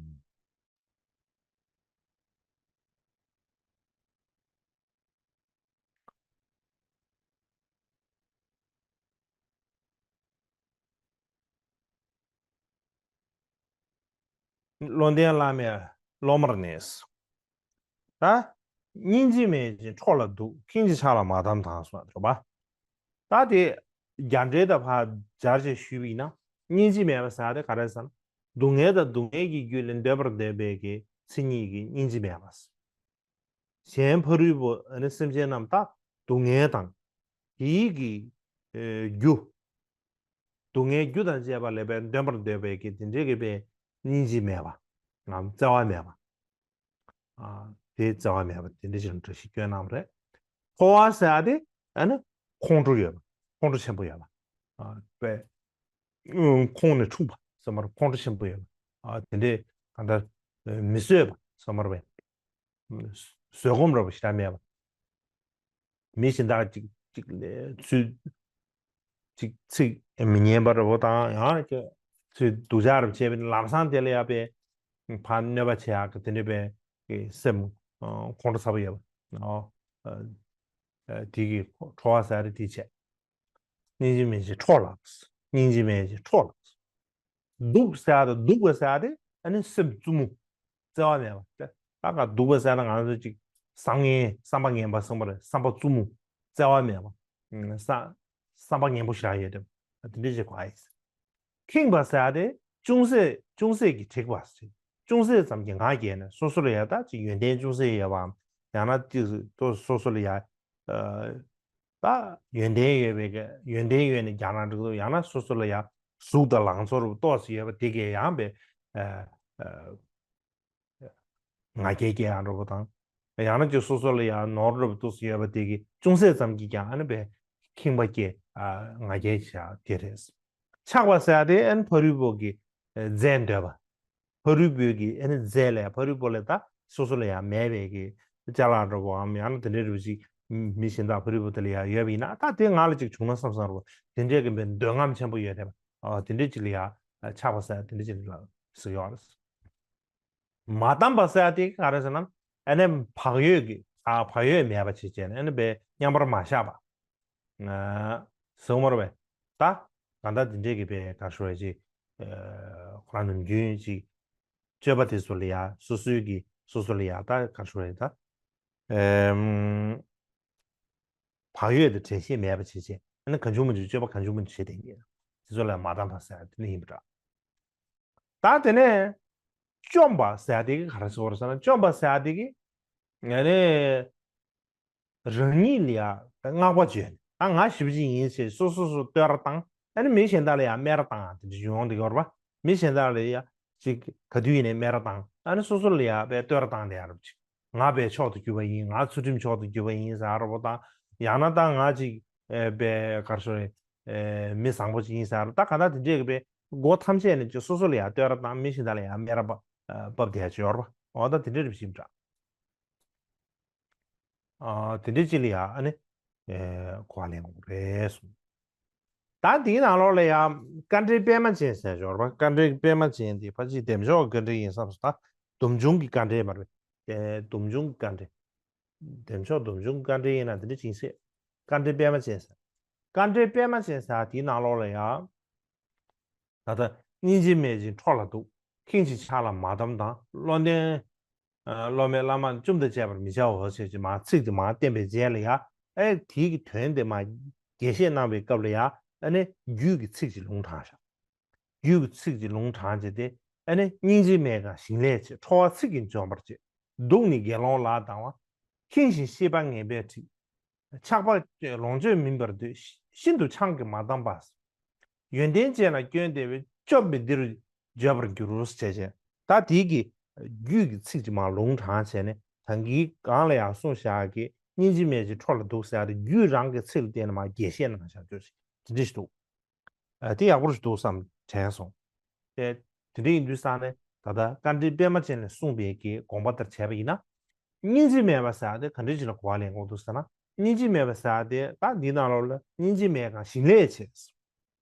བློ་ལྡན་བླ་མས་སློབ་མར་གནས། ད་སྙིང་རྗེ་མེད་ཅིང་འཕྲོག་ལ་སྡུག། ཁེངས་ཤིང་ཆགས་ལ་མ་བསྡམས་དང་གསུངས་པ་རེད་པ། ད་དེ་རྒྱ་འགྲེལ་དང་ཕར་སྦྱར་བྱས་ཞུས་པ་ཡིན་ན། སྙིང་རྗེ་མེད་པ་ཟེར་ཡ་དེ་ག་རེ་ཟེར་ན། སྡུག་བསྔལ་དང་སྡུག་བསྔལ་གྱི་རྒྱུ་ལས་འདོད་པར་འདོད་པའི་གི་མཚན་ཉིད་ཀྱི་སྙིང་རྗེ་མེད་པ། གཞན་ཕ་རོལ་པོ་ཨ་ནི་སེམས་ཅན་རྣམས་ད་སྡུག་བསྔལ་དང་དེའི་གི་ཨེ་རྒྱུ། སྡུག་བསྔལ་རྒྱུ་དང་བཅས་པ་ལས་པའི་འདོད་པར་འདོད་པའི་གི་དེ་འདྲའི་གི་པའི་སྙིང་རྗེ་མེད་པ། ངམ་བརྩེ་བ་མེད་པ། ཨ་དེ་བརྩེ་བ་མེད་པ་དེ་འདྲ་ཞིག་འགྲེལ་བཤད་སྐྱོན་གནང་བ་རེད། འཕོ་བ་ཟེར་ཡ་དེ་ཨ་ནི་ཁོང་ཁྲོ་ཡོད་པ། ཁོང་ཁྲོ་ཆེན་པོ་ཡོད་པ། ཨ་པའི་ཁོང་ནས་འཁྲུགས་པ་ཟེར་མ་རེད། ཁོང་ཁྲོ་ཆེན་པོ་ཡོད་པ། ཨ་དེ་འདྲའི་གང་ལྟར་མི་བཟོད་པ་ཟེར་མ་རེད་པས། བཟོད་སྒོམ་ར་བ་ཞེ་དྲག་མེད་པ། མི་གཞན་དག་ཅིག་ཅིག་ལས་ཚུལ་ཅིག་ཚིག་མི་སྙན་པ་ར་བ་དང་ཡང་ཅིག་ཚུལ་སྡུག་ཅག་ར་བ་བྱས་པའི་ལམ་སང་དེ་ལ་ཡ་པའི་ཕར་གནོད་པ་བྱེད་ཡག་གི་དེ་འདྲ་བའི་གི་སེམས་ཁོང་ཁྲོ་ཚ་པོ་ཡོད་པ། ཨོ་དེ་གི་འཕོ་བ་ཟེར་རེད་དེ་བྱས། སྙིང་རྗེ་མེད་ཅིང་འཕྲོག་ལ། སྙིང་རྗེ་མེད་ཅིང་འཕྲོག་ལ། སྡུག་ཟེར་ཡ་དང་སྡུག་པ་ཟེར་ཡ་དེ་ཨ་ནི་སེམས་རྩུབ་མོ། བརྩེ་བ་མེད་པ། ད་ག་སྡུག་པ་ཟེར་ན་ང་ཚོ་ཅིག་བསམ་ངན་བསམ་པ་ངན་པ་གསུངས་པ་རེད། བསམ་པ་རྩུབ་མོ། བརྩེ་བ་མེད་པ། བསམ་བསམ་པ་ངན་པོ་ཞིག་ཡོད་དེ་འདི་འདྲ་ཞིག་གོ་ཡིན། ཁེངས་པ་ཟེར་ཡ་དེ་ཅུང་ཟད་ཅུང་ཟད་ཀྱིས་དྲེགས་པ་ཟེར། ཅུང་ཟད་ཙམ་གྱིས་ང་རྒྱལ་ནས་སོ་སོ་ལ་ཡ་ད་ཅིག་ཡོན་ཏན་ཅུང་ཟད་ཡོད་པའམ་ཡང་ན་ཅིག་སོ་སོ་ལ་ཡ། ད་ཡོན་ཏན་ཡོད་པའི་གི་ཡོན་ཏན་ཡོད་ནས་རྒྱག་ན་འགྲིག་འདུག་ཡང་ན་སོ་སོ་ལ་ཡང་གཟུགས་དང་ལང་ཚོ་རུ་ཏོག་ཙམ་ཡོད་པ་དེ་གས་ཡང་པའི་ང་རྒྱལ་སྐྱེ་ཡང་འགྲོ་བ་དང་། ཡང་ན་ཅིག་སོ་སོ་ལ་ཡང་ནོར་རུ་ཏོག་ཙམ་ཡོད་པ་དེ་གས་ཅུང་ཟད་ཙམ་གྱིས་ཀྱང་ཨ་ནི་པའི་ཁེངས་པ་སྐྱེ། ང་རྒྱལ་བྱ་དེ་རེད། ཆགས་པ་ཟེར་ཡ་དེ་ཨ་ནི་ཕ་རོལ་པོ་གི་རྫས་འདོད་པ། ཕ་རོལ་པོའི་གི་ཨ་ནི་རྫས་ལ་ཡང་ཕ་རོལ་པོ་ལ་ད་སོ་སོ་ལ་ཡང་མེད་པའི་གི་ཅ་ལག་འདྲ་བོའམ་ཡང་ན་དེ་འདྲའི་རིགས་ཤིག་མི་གཞན་དག་ཕ་རོལ་པོ་དེ་ལ་ཡང་ཡོད་པ་ཡིན་ན་ད་དེ་ང་ལ་ཅིག་བྱུང་ན་བསམ་བསམ་རོ་དེ་འདྲའི་གི་འདོད་རྔམ་ཆེན་པོ་ཡོད་རེད་པ། དེ་འདྲའི་ཅིག་ལ་ཡང་ཆགས་པ་ཟེར་དེ་འདྲའི་ཅིག་ལ་ཟེར་ཡོད་རེད། མ་བསྡམས་པ་ཟེར་ཡ་དེ་ག་རེ་ཟེར་ན་ཨ་ནི་བག་ཡོད་ཀྱི་ཨ་བག་ཡོད་མེད་པ་བྱེད་བྱས་ནས་ཨ་ནི་པའི་མཉམ་པར་མ་བཞག་པ། ཟེར་མ་རེད་པས། ད་གང་ལྟར་འདི་འདྲས་ཀྱི་པའི་ག་ཞུ་བའི་ཅིག་ཁོ་རང་ནམ་རྒྱུན་ཅིག་སྤྱོད་པ་དེ་ཚོ་ལ་ཡ་སོ་སོའི་གི་སོ་སོ་ལ་ཡ་ད་ག་ཞུ་བའི་ད་བག་ཡོད་དེ་འགྲེལ་བཤད་མེད་པ་བྱེད་བྱས་ཨ་ནི་གང་བྱུང་མང་བྱུང་སྤྱོད་པ་གང་བྱུང་མང་བྱུང་བྱེད་དེ་ཉིད་དེ་ཚོ་ལ་མ་བསྡམས་པ་ཟེར་དེ་ནི་ཡིན་པ་འདྲ། ད་དེ་ནས་བཅོམ་པ་ཟེར་དེ་གི་ག་རེ་ཟེར་བ་རེད་ཟེར་ན་བཅོམ་པ་ཟེར་དེ་གི་ཨ་ནི། རང་ཉིད་ལ་ཡ་བསྔགས་པ་བརྗོད་ནས། ད་ང་ཞེ་པོ་ཅིག་ཡིན་ཞེས་སོ་སོ་སོ་བསྟོད་ར་བཏང་། ཨ་ནི་མི་གཞན་དག་ལ་ཡ་སྨད་ར་བཏང་། དེ་འདྲ་ཡོང་དེ་ཡོད་རེད་པ། མི་གཞན་དག་ལ་ཡ་ཅིག་ག་དུས་ཡིན་ནའི་སྨད་ར་བཏང་། ཨ་ནི་སོ་སོ་ལ་ཡ་བསྟོད་ར་བཏང་དེ་ཡ་རབ་ཅིག་ང་པའི་མཆོག་ཏུ་གྱུར་པ་ཡིན། ང་ཚུལ་ཁྲིམས་མཆོག་ཏུ་གྱུར་པ་ཡིན་ཟེར་ར་བོ་དང་། ཡང་ན་ད་ང་ཅིག་པའི་གར་སོ་རེ་མི་བཟང་པོ་ཅིག་ཡིན་ཟེར་ར། ད་ག་ད་དེ་འདྲས་ཀྱི་པའི་སྒོ་ཐམས་ཅད་ནས་ཅིག་སོ་སོ་ལ་ཡ་བསྟོད་ར་བཏང་། མི་གཞན་དག་ལ་ཡ་སྨད་ར་བབས་བསྡད་ཡ་ཅིག་ཡོད་རེད་པ། འོ་ད་དེ་འདྲས་རེད་ཞིབ་འདྲ། ཨ་དེ་འདྲའི་ཅིག་ལ་ཡ་ཨ་ནི་ཨེ་གོ་བ་ལེན་དགོས་རེད་གསུངས། ད་དེའི་ནང་ལོགས་ལ་ཡ་དཀའ་འགྲེལ་པད་མ་ཅན་ཟེར་ཡོད་རེད་པ། དཀའ་འགྲེལ་པད་མ་ཅན་དེ་ཕལ་ཆེར་བདེ་མཆོག་དཀའ་འགྲེལ་ཡིན་བསམ་སོང་། ད་སྡོམ་འབྱུང་གི་དཀའ་འགྲེལ་མ་རེད། ཨེ་སྡོམ་འབྱུང་གི་དཀའ་འགྲེལ། བདེ་མཆོག་སྡོམ་འབྱུང་གི་དཀའ་འགྲེལ་ཡིན་ན་དེ་འདྲ་ཅིག་ཟེར། དཀའ་འགྲེལ་པད་མ་ཅན་ཟེར། དཀའ་འགྲེལ་པད་མ་ཅན་ཟེར་དེའི་ནང་ལོགས་ལ་ཡ། ད་ལྟ་སྙིང་རྗེ་མེད་ཅིང་འཕྲོ་ལ་འདུག །ཁེངས་ཤིང་ཆགས་ལ་མ་བསྡམས་དང་། བློ་ལྡན་བློ་མེད་བླ་མ་བཅོམ་དང་བཅས་པར་མི་བྱའོ་ཞེས་ཀྱི་མ་ཚིག་དེ་མར་བསྟན་པའི་རྗེས་ལ་ཡ། ཨེ་དེའི་གི་དོན་དེ་མར་རྒྱས་བཤད་གནང་བའི་སྐབས་ལ་ཡ། ཨ་ནི་རྒྱུད་ཀྱི་ཚིག་ཅིག་ལུང་དྲངས་ཤག །རྒྱུད་ཀྱི་ཚིག་ཅིག་ལུང་དྲངས་བྱས་ཏེ། ཨ་ནི་སྙིང་རྗེ་མེད་ཀྱང་ཞིང་ལས་བྱེད། ཁྲོ་བ་ཚིག་གིས་འཇོམས་པར་བྱེད། སྡུག་ནི་དགེ་སློང་ལག་དང་བ། ཁེངས་ཤིང་ཤེས་པ་ངན་པས་ཁྲིད། ཆགས་པ་ལོངས་སྤྱོད་མིན་པར་འདོད། ཤིན་ཏུ་ཆང་གིས་མ་བསྡམས་པ། ཡོན་ཏན་ཅན་ལ་སྐྱོན་འདེབས་པས། སྐྱོབ་པས་འདིར་བརྗོད་པར་འགྱུར་ཞེས་བྱས། ད་དེའི་གི་རྒྱུད་ཀྱི་ཚིག་ཅིག་མར་ལུང་དྲངས་བྱས་ནས། ད་གིན་གོང་ལ་ཡང་གསུངས་བཞག་གི་སྙིང་རྗེ་མེད་ཅིང་འཕྲོ་ལ་འདུག་ཟེར་ཡ་དེ་རྒྱུད་རང་གི་ཚིག་ལ་བརྟེན་ནས་མར་རྒྱས་བཤད་གནང་བཞག་རྒྱུ་ཞིག་དེ་འདྲ་ཞིག་འདུག །ཨ་དེ་ཡག་པོ་ཞིག་འདུག་བསམ་དྲན་སོང་། དེ་དེ་འདྲ་ཡིན་དུས་ཙང་ནས་ད་ལྟ་དཀའ་འགྲེལ་པད་མ་ཅན་ལས་གསུངས་པའི་གི་དགོངས་པ་ལྟར་བྱས་པ་ཡིན་ན། སྙིང་རྗེ་མེད་པ་ཟེར་ཡ་དེ་ག་འདྲ་ཞིག་ལ་གོ་བ་ལེན་དགོས་འདུག་ཟེར་ན། སྙིང་རྗེ་མེད་པ་ཟེར་ཡ་དེ་ད་འདི་ནང་ལོགས་ལ་སྙིང་རྗེ་མེད་ཀྱང་ཞིང་ལས་བྱེད།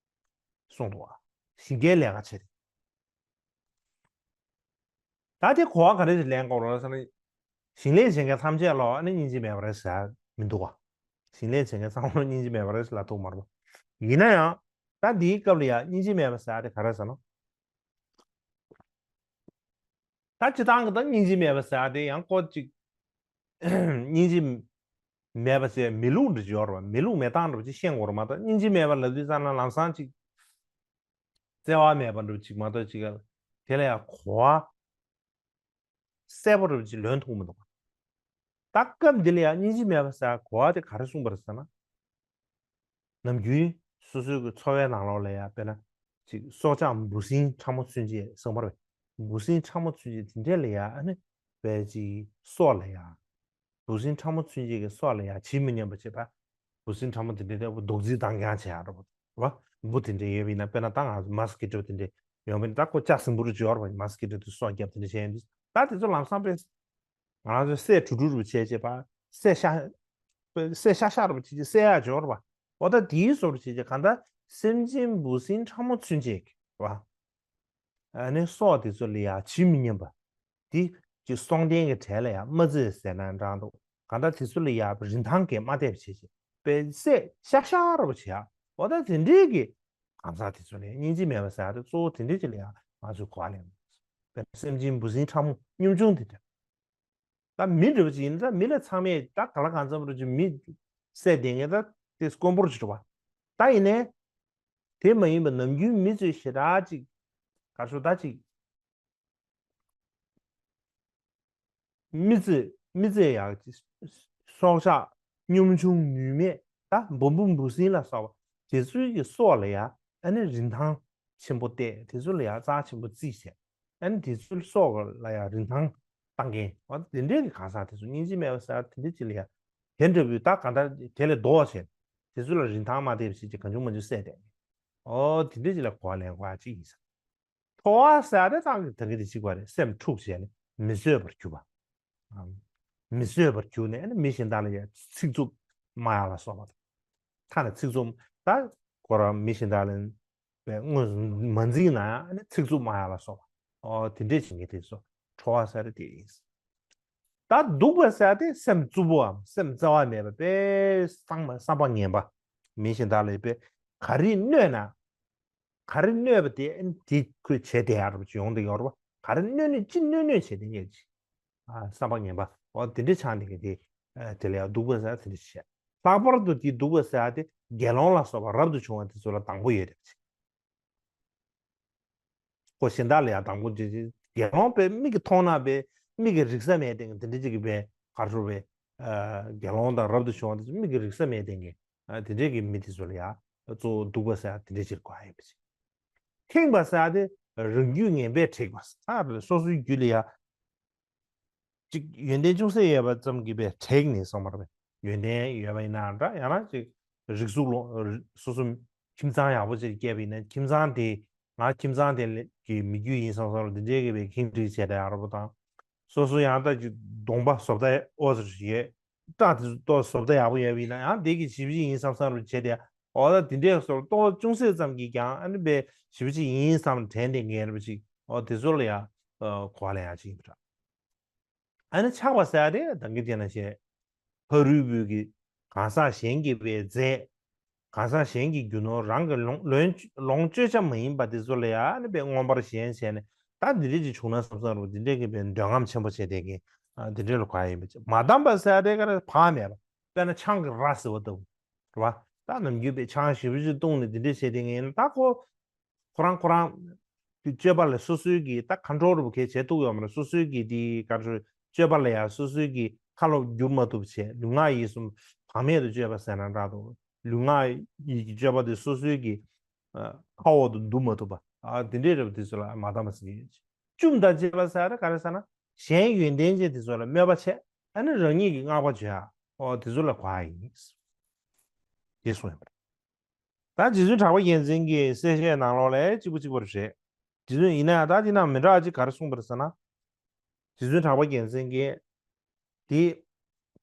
གསུངས་འདུག་བ། ཞིང་ཁའི་ལས་ཀ་བྱེད། ད་དེ་གོ་བ་ག་རེ་ཞིག་ལེན་དགོས་རེད་ཟེར་ན། ཞིང་ལས་བྱེད་མཁན་ཐམས་ཅད་ལ་ཨ་ནི་སྙིང་རྗེ་མེད་པ་རེད་ཟེར་མི་འདུག་བ། ཞིང་ལས་བྱེད་མཁན་ཚང་མ་ལ་སྙིང་རྗེ་མེད་པ་རེད་ཟེར་ལབ་ཐུབ་མ་རེད་པ། ཡིན་ན་ཡང་། ད་འདིའི་སྐབས་ལ་ཡང་སྙིང་རྗེ་མེད་པ་ཟེར་ཡ་དེ་ག་རེ་ཟེར་ན། ད་སྤྱིར་བཏང་གི་ད་སྙིང་རྗེ་མེད་པ་ཟེར་ཡ་དེ་ཡང་ཁོ་ཅིག་སྙིང་རྗེ་མེད་པ་ཟེར་མི་ལུགས་འདྲ་ཅིག་ཡོད་རེད་པ། མི་ལུགས་མེད་སྟངས་འདྲ་པོ་ཅིག་ཤེས་དགོས་རེད་མ་གཏོགས། སྙིང་རྗེ་མེད་པ་ལབ་དུས་ཙམ་ན་ལམ་སང་ཅིག་བརྩེ་བ་མེད་པ་འདྲ་པོ་ཅིག་མ་གཏོགས། ཅིག་དེ་ལ་ཡང་གོ་བ་གསལ་པོ་འདྲ་པོ་ཅིག་ལོན་ཐུབ་མི་འདུག །ད་སྐབས་འདི་ལ་ཡང་སྙིང་རྗེ་མེད་པ་ཟེར་གོ་བ་དེ་ག་རེ་གསུངས་པ་རེད་ཟེར་ན། ནམ་རྒྱུན་སོ་སོའི་གི་འཚོ་བའི་ནང་ལོགས་ལ་ཡང་དཔེར་ན་ཅིག་སྲོག་ཆགས་འབུ་སྲིན་ཕྲ་མོ་ཚུན་ཆད་གསུངས་པ་རེད། འབུ་སྲིན་ཕྲ་མོ་ཚུན་ཆད་དེ་འདྲས་ལ་ཡང་ཨ་ནི་བས་ཅིག་སྲོག་ལ་ཡང་། འབུ་སྲིན་ཕྲ་མོ་ཚུན་ཆད་ཀྱི་སྲོག་ལ་ཡང་ཇི་མི་སྙམ་པ་བྱེད་པ། འབུ་སྲིན་ཕྲ་མོ་དེ་འདྲས་དེ་རྡོག་རྫིས་བཏང་རྐྱང་བྱེད་ཡ་འདྲ་པོ་རེད་པ། འབུ་དེ་འདྲས་ཡོད་པ་ཡིན་ན། དཔེར་ན་ད་ང་ཚོ་མ་སི་ཀི་ཊོ་དེ་འདྲས་ཡོང་བ་ཡིན་ན། ད་ཁོ་ལྕགས་སྲིན་འབུ་རུ་འབྱོར་བ་མ་སི་ཀི་ཊོ་དེ་སྲོག་བརྒྱབ་དེ་འདྲས་བྱས་ཡིན་དུས། ད་དེ་ཚོ་ལམ་སང་དཔེ་ང་ཚོས་བསད་གྲུབ་གྲུབ་རུ་བྱས་བྱས་པ། བསད་ཤ་བསད་ཤ་ཤ་རུ་བྱས་བྱས་བསད་ཡ་འབྱོར་བ། འོ་ད་དེའི་བཟོ་འདྲ་བྱས་བྱས་གང་ལྟར་སེམས་ཅན་འབུ་སྲིན་ཕྲ་མོ་ཚུན་ཆད་ཀྱི་བ། ཨ་ནི་སྲོག་དེ་ཚོ་ལ་ཡ་ཇི་མི་སྙམ་པ། དེ་ཅིག་སྲོག་ལྡན་གྱི་གྲས་ལ་ཡ་མ་བརྩི་ཟེར་ན་འདྲ་འདུག །གང་ལྟར་དེ་ཚོ་ལ་ཡ་རིན་ཐང་གིས་མ་བལྟས་པ་བྱས་བྱས་པས་བསད་ཤ་ཤ་རུ་བྱས་ཡ། འོ་ད་དེ་འདྲའི་གི་གང་ཟག་དེ་ཚོ་ལ་ཡ་སྙིང་རྗེ་མེད་པ་ཟེར་ཡ་དེ་གཙོ་བོ་དེ་འདྲའི་ཅིག་ལ་ཡ་ང་ཚོས་གོ་བ་ལེན་དགོས། དཔེར་ན་སེམས་ཅན་འབུ་སྲིན་ཕྲ་མོ་གཉོམ་ཆུང་དེ་འདྲ། ད་མི་འདྲ་པོ་ཅིག་ཡིན་ན། ད་མི་ལ་ཚང་མས་ད་ག་ལ་གང་འཚམ་རུ་ཅིག་མི་བསད་བསྡད་མཁན་ད་དེ་དཀོན་པོར་ཅིག་འགྲོ་བ། ད་ཡིན་ནའི་དེ་མ་ཡིན་པ་ནམ་རྒྱུན་མི་ཚོས་ཞེ་དྲག་ཅིག་ག་རེ་ཞུ་ད་ཅིག་མི་ཚེ་མི་ཚེ་ཡག་ཅིག་སྲོག་ཆགས་གཉོམ་ཆུང་ནུས་མེད་ད་འབུ་འབུ་འབུ་སྲིན་ལ་སོགས་པ་དེ་ཚོའི་གི་སྲོག་ལ་ཡ་ཨ་ནི་རིན་ཐང་ཆེན་པོ་བལྟས། དེ་ཚོ་ལ་ཡ་རྩ་ཆེན་པོ་བརྩིས་བྱས། ཨ་ནི་དེ་ཚོའི་སྲོག་ལ་ཡ་རིན་ཐང་བཏང་མཁན་འོ་དེ་འདྲའི་གི་གང་ཟག་དེ་ཚོ་སྙིང་རྗེ་མེད་པ་ཟེར་དེ་འདྲ་ཅིག་ལ་ཡ་དེ་འདྲ་བོའི་ད་གང་ལྟར་དེ་ལས་ལྡོག་བྱས། དེ་ཚོ་ལ་རིན་ཐང་མ་བལྟས་པ་བྱས་ཀྱི་གང་བྱུང་མང་བྱུང་བསད་བསྡད་མཁན་འོ་དེ་འདྲ་ཅིག་ལ་གོ་བ་ལེན་དགོས་ཡ་ཅིག་ཡིན་ས། ཁྲོ་བ་ཟེར་ཡ་དེ་ད་གི་ད་གི་དེ་གཅིག་པ་རེད། སེམས་འཁྲུགས་བྱས་ནས་མི་བཟོད་པར་གྱུར་པ། མི་བཟོད་པར་གྱུར་ནས་ཨ་ནི་མི་གཞན་དག་ལ་ཡང་ཚིག་རྩུབ་སྨྲ་ཡ་ལ་སོགས་པ་དང་། ཐ་ན་ཚིག་རྩུབ་ད་ཁོ་རང་མི་གཞན་དག་ལ་པའི་དངོས་སུ་མ་འཛིངས་ན་ཡང་ཨ་ནི་ཚིག་རྩུབ་སྨྲ་ཡ་ལ་སོགས་པ། ཨོ་དེ་འདྲས་བྱེད་མཁན་དེ་ཚོ་ཁྲོ་བ་ཟེར་དེ་ཡིན། ད་སྡུག་པ་ཟེར་དེ་སེམས་རྩུབ་པོའམ་སེམས་རྩ་བ་མེད་པ་དཔེ་བསམ་བསམ་པ་ངན་པ། མི་གཞན་དག་ལ་དཔེ་ག་རེ་གནོད་ན། ག་རེ་གནོད་པ་དེ་ཨ་ནི་དེ་ཁོས་བྱས་བསྡད་ཡ་རུ་ཡོང་བསྡད་ཡོད་རེད་པ། ག་རེ་གནོད་ནི་ཅི་གནོད་གནོད་བྱས་བསྡད་ཡོད་ཅིག་ཨ་བསམ་པ་ངན་པ་འོ་དེ་འདྲ་ཆགས་ནས་ཀྱི་དེ་ཨ་དེ་ལ་ཡང་སྡུག་པ་ཟེར་དེ་འདྲ་བྱས། ལྷག་པར་དུ་དེ་སྡུག་པ་ཟེར་ཡ་དེ་དགེ་སློང་ལ་སོགས་པ་རབ་ཏུ་བྱུང་བ་དེ་ཚོ་ལ་སྡང་པོ་ཡོད་རེད་ཅིག་ཁོ་གཞན་དག་ལ་ཡང་སྡང་པོ་ཅིག་ཅིག་དགེ་སློང་པས་མིག་གིས་མཐོང་ན་པས་མིག་གིས་རིག་ས་མེད་དེ་དེ་འདྲ་ཅིག་གི་པས་གར་ཧྲུལ་པས་ དགེ་སློང་དང་རབ་ཏུ་བྱུང་བ་དེ་ཚོ་མིག་གིས་རིག་ས་མེད་དེ་ངས་དེ་འདྲས་ཀྱི་མི་དེ་ཚོ་ལ་ཡ་གཙོ་བོ་གདུག་པ་ཟེར་ཡ་དེ་འདྲས་ཅིག་གོ་ཡ་ཡིན་པ་ཅིག་ཁེངས་པ་ཟེར་ཡ་དེ་རང་རྒྱུད་ངན་པས་དྲེགས་པ་ཟེར། ད་སོ་སོའི་རྒྱུད་ལ་ཡ། གཅིག་ཡོན་ཏན་ཅུང་ཟད་ཡོད་པ་ཙམ་གྱིས་པས་དྲེགས་ནས་སོང་བར་བས། ཡོན་ཏན་ཡོད་པ་ཡིན་ན་འདྲ། ཡང་ན་ཅིག་རིགས་གཟུགས་ལོ། སོ་སོ་ཁྱིམ་ཚང་ཡག་པོ་ཅིག་སྐྱེས་པ་ཡིན་ན། ཁྱིམ་ཚང་དེ་ང་ཁྱིམ་ཚང་དེ་ལ་གི་མི་རྒྱུད་ཡིན་བསམ་བསམ་འདི་འདྲའི་གི་བས་ཁེངས་དྲེགས་བྱས་ཏེ་ཡག་པོ་དང་། སོ་སོ་ཡང་ད་ཅིག་གདོང་པ་བཟོ་ལྟ་ཨོ་ཙི་ཡོད། སྐྲ་དེ་ཏོག་བཟོ་ལྟ་ཡག་པོ་ཡོད་པ་ཡིན་ན་ཡང་དེ་གི་ཞེ་པོ་ཅིག་ཡིན་བསམ་བསམ་རུ་བྱས་ཏེ། ཨོ་ད་དེ་འདྲའི་བཟོ་ལྟ་ཅུང་ཟད་ཙམ་གྱིས་ཀྱང་ཨ་ནི་བས་ཞེ་པོ་ཅིག་ཡིན་བསམ་དྲན་ཏེ་ངལ་བ་ཅིག་ཨོ་དེ་ཚོ་ལ་ཡ་གོ་བ་ལེན་ཡ་ཅིག་ཡིན་པ་འདྲ། ཨ་ནི་ཆགས་པ་ཟེར་ཡ་དེ་ད་གིན་དེ་ན་བཤད། ཕ་རོལ་པོའི་གི་གང་ཟག་གཞན་གྱིས་པའི་རྫས། གང་ཟག་གཞན་གྱི་རྒྱུ་ནོར་རང་གི་ལོངས་ལོངས་ལོངས་སྤྱོད་བྱ་མ་ཡིན་པ་དེ་ཚོ་ལ་ཡང་ནི་པའི་མངོན་པར་ཞེན་བྱས་ནས་ད་འདི་འདྲས་ཅིག་བྱུང་ན་བསམ་བསམ་རུ་འདི་འདྲས་ཀྱི་པའི་འདོད་རྔམ་ཆེན་པོ་བྱས་དེ་གི་ཨ་འདི་འདྲས་ལ་གོ་ཡ་ཡིན་པ་ཅིག་མ་དམ་པ་ཟེར་ཡ་དེ་ག་རེ་བག་མེད་པ། དཔེར་ན་ཆང་གི་ར་ཟེར་བ་ལྟ་བུ་རེད་བ། ད་ནམ་རྒྱུན་པའི་ཆང་ཞེ་པོ་ཅིག་བཏུང་ནས་འདི་འདྲས་བྱས་དེ་གི་ཡིན་ན་ད་ཁོ། ཁོ་རང་ཁོ་རང་གི་སྤྱོད་པ་ལ་སོ་སོའི་གི་ད་ཁོན་ཊོལ་རུ་གས་བྱེད་ཐུབ་ཡོད་མ་རེད། སོ་སོའི་གི་དེ་ག་ཚོད་སྤྱོད་པ་ལ་ཡང་སོ་སོའི་གི་ཁ་ལོ་བསྒྱུར་མ་ཐུབ་བྱས། ལུས་ངག་ཡིད་གསུམ་བག་མེད་དུ་སྤྱོད་པ་ཟེར་ན་འདྲ་འདུག་ལུས་ངག་ཡིད་ཀྱི་སྤྱོད་པ་དེ་སོ་སོའི་གི་ཨ་ཁ་འོག་ཏུ་བསྡུ་མ་ཐུབ་པ། ཨ་དེ་འདྲའི་རབ་དེ་ཚོ་ལ་མ་དམ་པ་ཟེར་གྱི་ཡོད། བཅོམ་དང་བཅས་པ་ཟེར་ཡ་ག་རེ་ཟེར་ན་གཞན་ཡོན་ཏན་ཅན་དེ་ཚོ་ལ་སྨོད་པ་བྱས། ཨ་ནི་རང་ཉིད་ཀྱིས་བསྔགས་པ་བརྗོད་ཡ། ཨོ་དེ་ཚོ་ལ་གོ་ཡ་ཡིན། དེ་གསུངས་ཡོད་པ་རེད། ད་རྗེ་བཙུན་གྲགས་པ་རྒྱལ་མཚན་གྱི་གསལ་བཤད་ནང་ལོགས་ལ་གཅིག་པ་གཅིག་པ་རེད། རྗེ་བཙུན་ཡིན་ན་ཡང་ད་དེ་ནང་མི་འདྲ་བ་གཅིག་ག་རེ་གསུངས་པ་རེད་ཟེར་ན། རྗེ་བཙུན་གྲགས་པ་རྒྱལ་མཚན་གྱིས་དེ་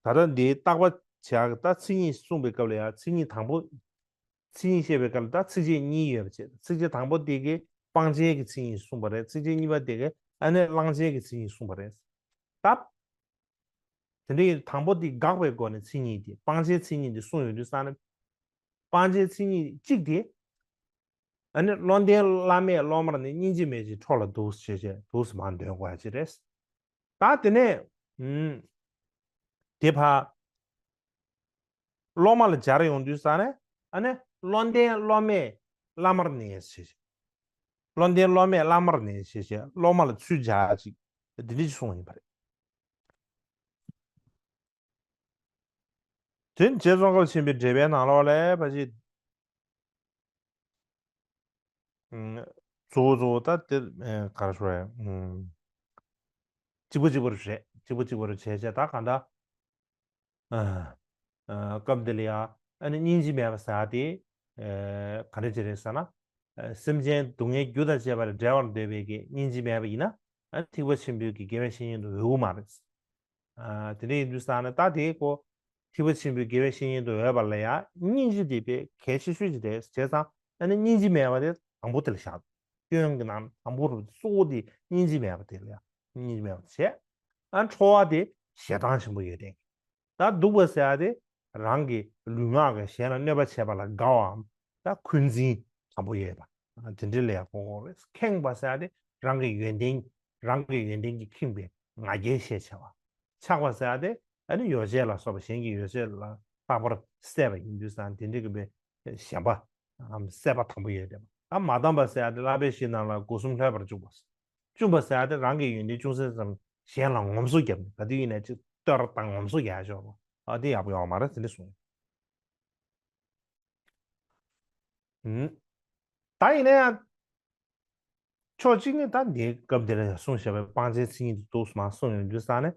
ད་ལྟ་འདི་བརྟག་པ་བྱེད་ཡག་གི་ད་མཚན་ཉིད་གསུངས་པའི་སྐབས་ལ་ཡང་མཚན་ཉིད་དང་པོ། མཚན་ཉིད་བཤད་པའི་སྐབས་ལ་ད་ཚིགས་བཅད་གཉིས་ཡོད་པ་བྱས། ཚིགས་བཅད་དང་པོ་དེ་གིས་སྤང་བྱའི་གི་མཚན་ཉིད་གསུངས་པ་རེད། ཚིགས་བཅད་གཉིས་པ་དེ་གིས་ཨ་ནི་བླང་བྱའི་གི་མཚན་ཉིད་གསུངས་པ་རེད། ད། དེ་འདྲའི་དང་པོ་དེ་དགག་པའི་སྒོ་ནས་མཚན་ཉིད་དེ་སྤང་བྱའི་མཚན་ཉིད་དེ་གསུངས་ཡོང་དུས་ཙང་ནས། སྤང་བྱའི་མཚན་ཉིད་གཅིག་དེ། ཨ་ནི་བློ་ལྡན་བླ་མས་སློབ་མར་ནི། སྙིང་རྗེ་མེད་ཅིང་ཁྲོ་ལ་སྡུག་ཟེར་བྱས་སྡུག་ཟེར་མར་འདོན་དགོས་ཡ་ཅིག་རེད། ད་དེ་ནས་ཨུམ། དེ་ཕར་སློབ་མ་ལ་སྦྱར་ཡོང་དུས་ཙང་ནས་ཨ་ནི་བློ་ལྡན་སློབ་མས་བླ་མར་ནི་ཟེར་བྱས། བློ་ལྡན་སློབ་མས་བླ་མར་ནི་ཟེར་བྱས་སློབ་མ་ལ་ཚུར་སྦྱར་ཡ་ཅིག་འདི་འདྲ་ཅིག་གསུངས་ཡིན་པ་རེད། དེ་རྗེ་ཙོང་ཁ་པ་ཆེན་པོའི་འགྲེལ་པའི་ནང་ལོགས་ལ་ཕལ་ཆེར། ཨུམ། གཙོ་བོ་གཙོ་བོ་ད་དེ་ཨེ་ག་རེ་ཞུ་རེད། ཨུམ། གཅིག་པ་གཅིག་པ་རུ་བྱས། གཅིག་པ་གཅིག་པ་རུ་བྱས་བྱས་ད་གང་ལྟར། ཨ། ཨ། སྐབས་འདི་ལ་ཡང་ཨ་ནི་སྙིང་རྗེ་མེད་པ་ཟེར་ཡ་དེ། ཨ། ག་འདྲ་ཅིག་རེད་ཟེར་ན། ཨ། སེམས་ཅན་སྡུག་བསྔལ་རྒྱུ་དང་བཅས་པ་ལས་བསྒྲལ་བར་འདོད་པའི་གི་སྙིང་རྗེ་མེད་པ་ཡིན་ན། ཨ། ཐེག་པ་ཆེན་པོའི་གི་དགེ་བའི་བཤེས་གཉེན་དུ་འོས་ཀྱི་མ་རེད། ཨ། དེ་འདྲ་ཡིན་དུས་ཙང་ནས་ད་དེའི་སྐོར། ཐེག་པ་ཆེན་པོའི་དགེ་བའི་བཤེས་གཉེན་དུ་འོས་པ་ལ་ཡང་སྙིང་རྗེ་དེ་དཔེ་གལ་ཆེ་ཤོས་ཅིག་རེད། བྱས་ཙང་ཨ་ནི་སྙིང་རྗེ་མེད་པ་དེ་དང་པོ་དེ་ལ་བཞག་སྐྱོན་གྱི་ནང་དང་པོ་རུ་གཙོ་བོ་དེ་སྙིང་རྗེ་མེད་པ་དེ་ལ་ཡང་སྙིང་རྗེ་མེད་པ་བྱས། ཨ། ཁྲོ་བ་དེ་ཞེ་སྡང་ཆེན་པོ་ཡོད་དེ། ད་སྡུག་པ་ཟེར་ཡ་དེ་རང་གི་ལུས་ངག་གི་གཞན་ལ་གནོད་པ་བྱས་པ་ལ་དགའ་བའམ། ད་འཁོན་འཛིན་དང་པོ་ཡོད་པ། དེ་འདྲ་ལ་ཡང་གོ་དགོས་རེད། ཁེངས་པ་ཟེར་ཡ་དེ་རང་གི་ཡོན་ཏན་རང་གི་ཡོན་ཏན་གྱིས་ཁེངས་པའི་ང་རྒྱལ་ཤས་ཆེ་བ། ཆགས་པ་ཟེར་ཡ་དེ་ཨ་ནི་ཡོ་བྱད་ལ་སོགས་པ་གཞན་གྱི་ཡོ་བྱད་ལ་རྟག་པར་སྲེད་པ་ཡིན་དུས་ཙང་དེ་འདྲ་གི་པའི་ཞེན་པའམ་སྲེད་པ་དང་པོ་ཡོད་དེ། ད་མ་དམ་པ་ཟེར་ཡ་དེ་བསླབ་པའི་གཞི་རྣམས་ལ་སྒོ་གསུམ་ལྷོད་པར་འཇུག་པ། བཅོམ་པ་ཟེར་ཡ་དེ་རང་གི་ཡོན་ཏན་ཅུང་ཟད་ཙམ་གཞན་ལ་ངོམ་སོ་བརྒྱབ་ནས་ག་དུས་ཡིན་ན་ཅིག་གཏོར་དང་ངོམ་སོ་རྒྱག་ཆོག་པ། ཨ་དེ་ཡག་པོ་ཡོང་བ་མ་རེད། དེ་འདྲ་གསུངས། ཨུམ། ད་ཡིན་ན་ཡང་ཕྱོགས་གཅིག་ནས་ད་འདིའི་སྐབས་འདི་ལ་ཡང་གསུངས་བཞག་པའི་སྤང་བྱའི་མཚན་ཉིད་དེ་འདུག་སེ་མར་གསུངས་ཡོང་དུས་ཙང་ནས།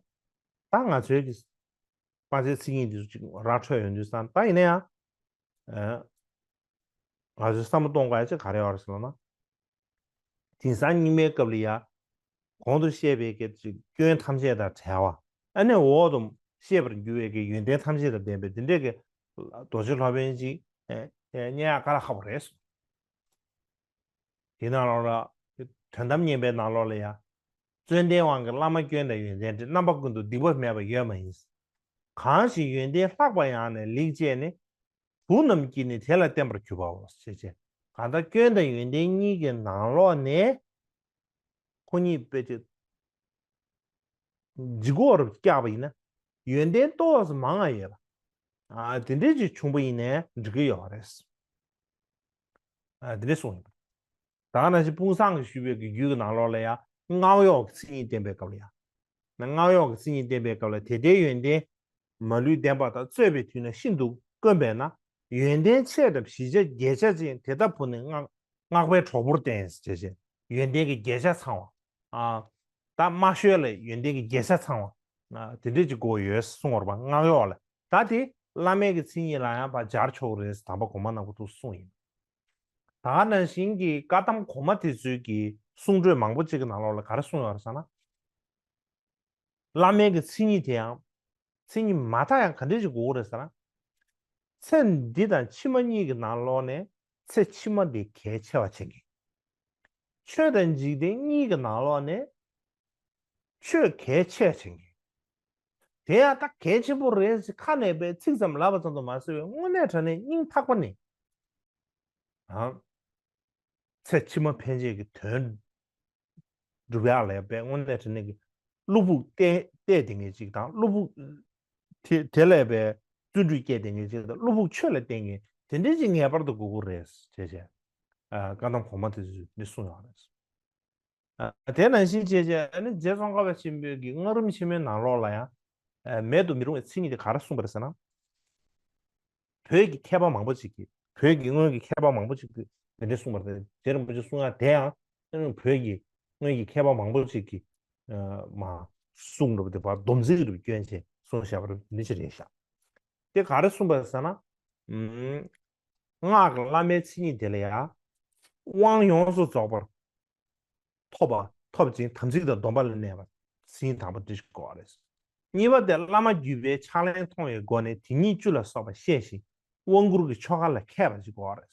ད་ང་ཚོའི་གི་སྤང་བྱའི་མཚན་ཉིད་དེ་ཚོ་ཅིག་ར་འཕྲོད་ཡོང་དུས་ཙང་ད་ཡིན་ན་ཡང་། ཨ། ང་ཚོས་བསམ་བློ་གཏོང་དགོས་ཡ་ཅིག་ག་རེ་ཡོད་རེད་ཟེར་ལབ་ན། དེང་སང་སྙིགས་མའི་སྐབས་ལ་ཡ། གོང་དུ་བཤད་པའི་གི་ཅིག་སྐྱོན་ཐམས་ཅད་དང་བྲལ་བ། ཨ་ནི་འོག་ཏུ་བཤད་པར་འགྱུར་བའི་གི་ཡོན་ཏན་ཐམས་ཅད་དང་ལྡན་པའི་འདི་འདྲའི་གི་རྡོ་རྗེ་སློབ་དཔོན་ཅིག་ཨེ་ཨེ་རྙེད་ཡ་དཀའ་ལས་ཁག་པོ་རེད་གསུངས། དེ་ནང་ལོགས་ལ་དོན་དམ་བརྙེས་པའི་ནང་ལོགས་ལ་ཡ། བརྩོན་ལྡན་དབང་གིས་བླ་མ་སྐྱོན་དང་ཡོན་ཏན་བྲལ། རྣམ་པ་ཀུན་ཏུ་སྡིག་པ་མེད་པ་ཡོད་མ་ཡིན། གང་ཞིག་ཡོན་ཏན་ལྷག་པ་ཡང་ནས་ལེགས་སྤྱད་ནས། དུག་རྣམས་ཀྱིས་ནི་དེ་ལ་བརྟེན་པར་གྱུར་པའོ། ཞེས་བྱས། གང་ལྟར་སྐྱོན་དང་ཡོན་ཏན་གཉིས་ཀྱི་ནང་ལོགས་ནས་ཁོ་གཉིས་དཔེ་ཅིག་ལྗིད་ཁོག་རུ་བཀྱགས་པ་ཡིན་ན་ཡོན་ཏན་ཏོག་ཙམ་མང་ང་ཡོད་པ། ཨ་དེ་འདྲས་ཅིག་བྱུང་པ་ཡིན་ནའི་འགྲིག་གི་ཡོད་རེད། ཨ་དེ་འདྲས་གསུངས་ཡོད་པ། ད་ག་ནང་བཞིན་དཔུང་བཟང་གིས་ཞུས་པའི་གི་རྒྱུད་ཀྱི་ནང་ལོགས་ལ་ཡང་སྔགས་གཡོག་གི་མཚན་ཉིད་བསྟན་པའི་སྐབས་ལ་ཡང་། སྔགས་གཡོག་གི་མཚན་ཉིད་བསྟན་པའི་སྐབས་ལ་དེ་ལྟའི་ཡོན་ཏན་ མ་ལུས་ལྡན་པ་དང་རྩོད་པའི་དུས་ན་ཤིན་ཏུ་དཀོན་པས་ན། ཡོན་ཏན་ཆེ་དང་བཞི་ཆ་བརྒྱད་ཆ་ཅན་དེ་ལྟ་བུ་ནི་སྔགས་སྔགས་པའི་གྲོགས་པོར་བསྟེན་ཞེས་བྱས། ཡོན་ཏན་གྱི་བརྒྱད་ཆ་ཚང་བ། ཨ། ད་མ་ཤོལ་ལ་ཡོན་ཏན་གྱི་བརྒྱད་ཆ་ཚང་བ། ཨ། དེ་འདྲས་ཅིག་དགོས་ཡོད་གསུང་བར་པ་སྔགས་གཡོག་ལ། ད་དེ་བླ་མའི་གི་མཚན་ཉིད་ལ་ཡང་ཕར་སྦྱར་ཆོག་རེད། དམ་པ་གོང་མ་ནག་པོ་ཏུ་གསུངས་ཡིན། ད་ག་ནང་བཞིན་གྱི་བཀའ་གདམས་གོང་མ་དེ་ཚོའི་གི་གསུང་སྒྲོས་མང་པོ་ཅིག་གི་ནང་ལོགས་ལ་ག་རེ་གསུངས་ཡོད་རེད་ཟེར་ན། བླ་མའི་གི་མཚན་ཉིད་དེ་ཡང་མཚན་ཉིད་མ་དག་ཡང་ག་འདྲས་ཅིག་དགོས་ཀྱི་རེད་ཟེར་ན། ཚེ་འདི་དང་ཕྱི་མ་གཉིས་ཀྱི་ནང་ལོགས་ནས་ཚེ་ཕྱི་མ་དེ་གལ་ཆེ་བ་བྱེད་མཁན། ཆོས་དང་འཇིག་རྟེན་གཉིས་ཀྱི་ནང་ལོགས་ནས་ཆོས་གལ་ཆེ་བྱེད་མཁན། དེ་ཡང་ད་གལ་ཆེན་པོ་རེད་ཟེར་ཁ་ནས་པའི་ཚིག་ཙམ་ལབ་པ་ཙམ་དུ་མ་ཟད་པའི་དངོས་གནས་དྲང་གནས་སྙིང་ཐག་པ་ནས། ཨང་། ཚེ་ཕྱི་མ་ཕན་ཆད་ཀྱི་དོན་སྒྲུབ་ཡག་ལ་ཡང་དཔེ་དངོས་གནས་དྲང་གནས་ཀྱི་བློ་ཕུགས་གཏད་གཏད་དེ་ངེས་ཅིག་དང་། བློ་ཕུགས་དེ་དེ་ལ་དཔེ་བརྩོན་འགྲུས་བསྐྱེད་དེ་ངེས་ཅིག་དང་། བློ་ཕུགས་ཆོས་ལ་བརྟེན་མཁན་དེ་འདྲའི་ཅིག་ངེས་པར་དུ་དགོས་ཀྱི་རེད་ཅེས་བྱས། ཨ། བཀའ་གདམས་གོང་མ་དེ་ཚོས་འདི་གསུངས་ཡོད་རེད། ཨ། དེ་ནང་བཞིན་བྱས་བྱས་ཨ་ནི་རྗེ་ཙོང་ཁ་པ་ཆེན་པོའི་གི་སྔགས་རིམ་ཆེན་མོའི་ནང་ལོགས་ལ་ཡང་། ཨ། མེད་དུ་མི་རུང་བའི་མཚན་ཉིད་དེ་ག་རེ་གསུངས་པ་རེད་ཟེར་ན། བོད་ཀྱི་མཁས་པ་མང་པོ་ཅིག་གིས། བོད་ཀྱི་སྔོན་གྱི་མཁས་པ་མང་པོ་ཅིག་གིས་དེ་འདྲ་གསུངས་པ་རེད། རྗེ་རིན་པོ་ཆེ་གསུང་ཡག་དེ་ཡང་བོད་ཀྱི་སྔོན་གྱི་མཁས་པ་མང་པོ་ཅིག་གིས། ཨ། མ་གསུངས་རབས་དེ་བར་སྡོམ་ཚིག་རུ་བསྐྱོན་བྱས་གསུངས་བཞག་པ་རེད། འདི་ཅི་རེད་ཤག་དེ་ག་རེ་གསུངས་པ་རེད་ཟེར་ན། ཨུམ། སྔགས་ཀྱི་བླ་མའི་མཚན་ཉིད་དེ་ལ་ཡང་དབང་ཡོངས་སུ་རྫོགས་པར་ཐོབ་པ། ཐོབ་ཅིང་དམ་ཚིག་དང་སྡོམ་པ་ལ་གནས་པ། ཟིན་དང་པོ་འདི་ཞིག་དགོས་པ་རེད། གཉིས་པ་དེ་བླ་མ་བརྒྱུད་པའི་ཕྱག་ལེན་མཐོང་བའི་སྒོ་ནས་དེ་ཉིད་བཅུ་ལ་སོགས་པ་ཤེས་ཤིང་དབང་བསྐུར་གྱི་ཆོ་ག་ལ་མཁས་པ་ཞིག་དགོས་པ་རེད།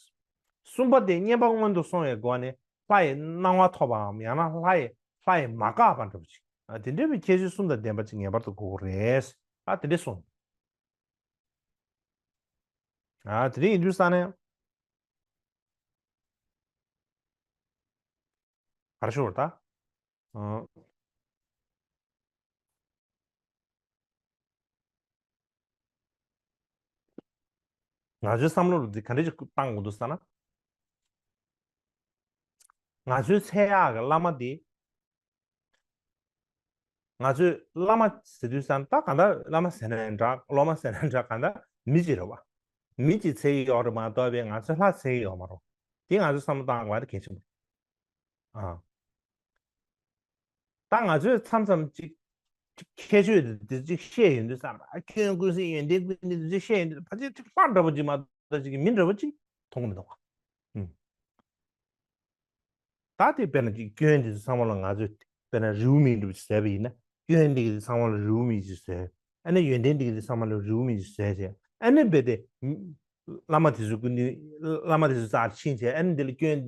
གསུམ་པ་དེ་བསྙེན་པ་སྔོན་དུ་སོང་བའི་སྒོ་ནས་ལྷ་ཡི་སྣང་བ་ཐོབ་པའམ་ཡང་ན་ལྷ་ཡི་ལྷ་ཡི་མ་འགགས་པ་འདྲ་པོ་ཅིག་ཨ། དེ་འདྲ་བའི་ཁྱད་ཆོས་གསུམ་དང་ལྡན་པ་ཅིག་ངེས་པར་དུ་དགོས་པ་རེད། ཨ། དེ་འདྲ་གསུངས། ཨ། དེ་རིང་ཡིན་དུས་ས་ནས། ག་རེ་ཞུ་བར་ད། ཨ། ང་ཚོའི་བསམ་བློ་ལ་འདི་ག་འདྲ་ཞིག་བཏང་དགོས་འདུག་ཟེར་ན། ང་ཚོའི་འཚོལ་ཡག་གི་བླ་མ་འདི། ང་ཚོས་བླ་མ་ཟེར་དུས་ཙང་ད་གང་ལྟར་བླ་མ་ཟེར་ན་འདྲ། སློབ་མ་ཟེར་ན་འདྲ། གང་ལྟར་མི་ཅིག་རེད་བ། མི་ཅིག་འཚོལ་གྱི་ཡོད་རེད་མ་གཏོགས་པའི་ང་ཚོས་ལྷ་འཚོལ་གྱི་ཡོད་མ་རེད། དེ་ང་ཚོས་བསམ་བློ་བཏང་དགོས་པ་དེ་གལ་ཆེན་པོ་རེད། ཨ། ད་ང་ཚོས་མཚམས་མཚམས་ཅིག་ཅིག་ཁྱད་ཆོས་དེ་ཅིག་བཤད་ཡོང་དུས་ཙང་། ཨ། སྐྱོན་ཀུན་ཟད་ཡོན་ཏན་ཀུན་ལྡན་དེ་ཚོ་བཤད་ཡོང་དུས་ཕལ་ཆེར་ཅིག་ལྷ་འདྲ་པོ་ཅིག་མ་གཏོགས་ཅིག་མི་འདྲ་པོ་ཅིག་མཐོང་གི་མི་འདུག་ག་ཨུམ། ད་དེ་དཔེར་ན་ཅིག་སྐྱོན་དེ་ཚོ་ཚང་མ་ལ་ང་ཚོས་དཔེར་ན་རེའུ་མིག་འདྲ་པོ་ཅིག་བཟོས་པ་ཡིན་ན། སྐྱོན་འདི་གི་ཚང་མ་ལ་རེའུ་མིག་ཅིག་བཟོས། ཨ་ནི་ཡོན་ཏན་འདི་གི་ཚང་མ་ལ་རེའུ་མིག་ཅིག་བཟོས་བྱས། ཨ་ནི་རྦད་དེ་བླ་མ་དེ་ཚོའི་སྐུ་མདུན། བླ་མ་དེ་ཚོའི་རྩར་ཕྱིན་བྱས། ཨ་ནི་འདི་ལ་སྐྱོན་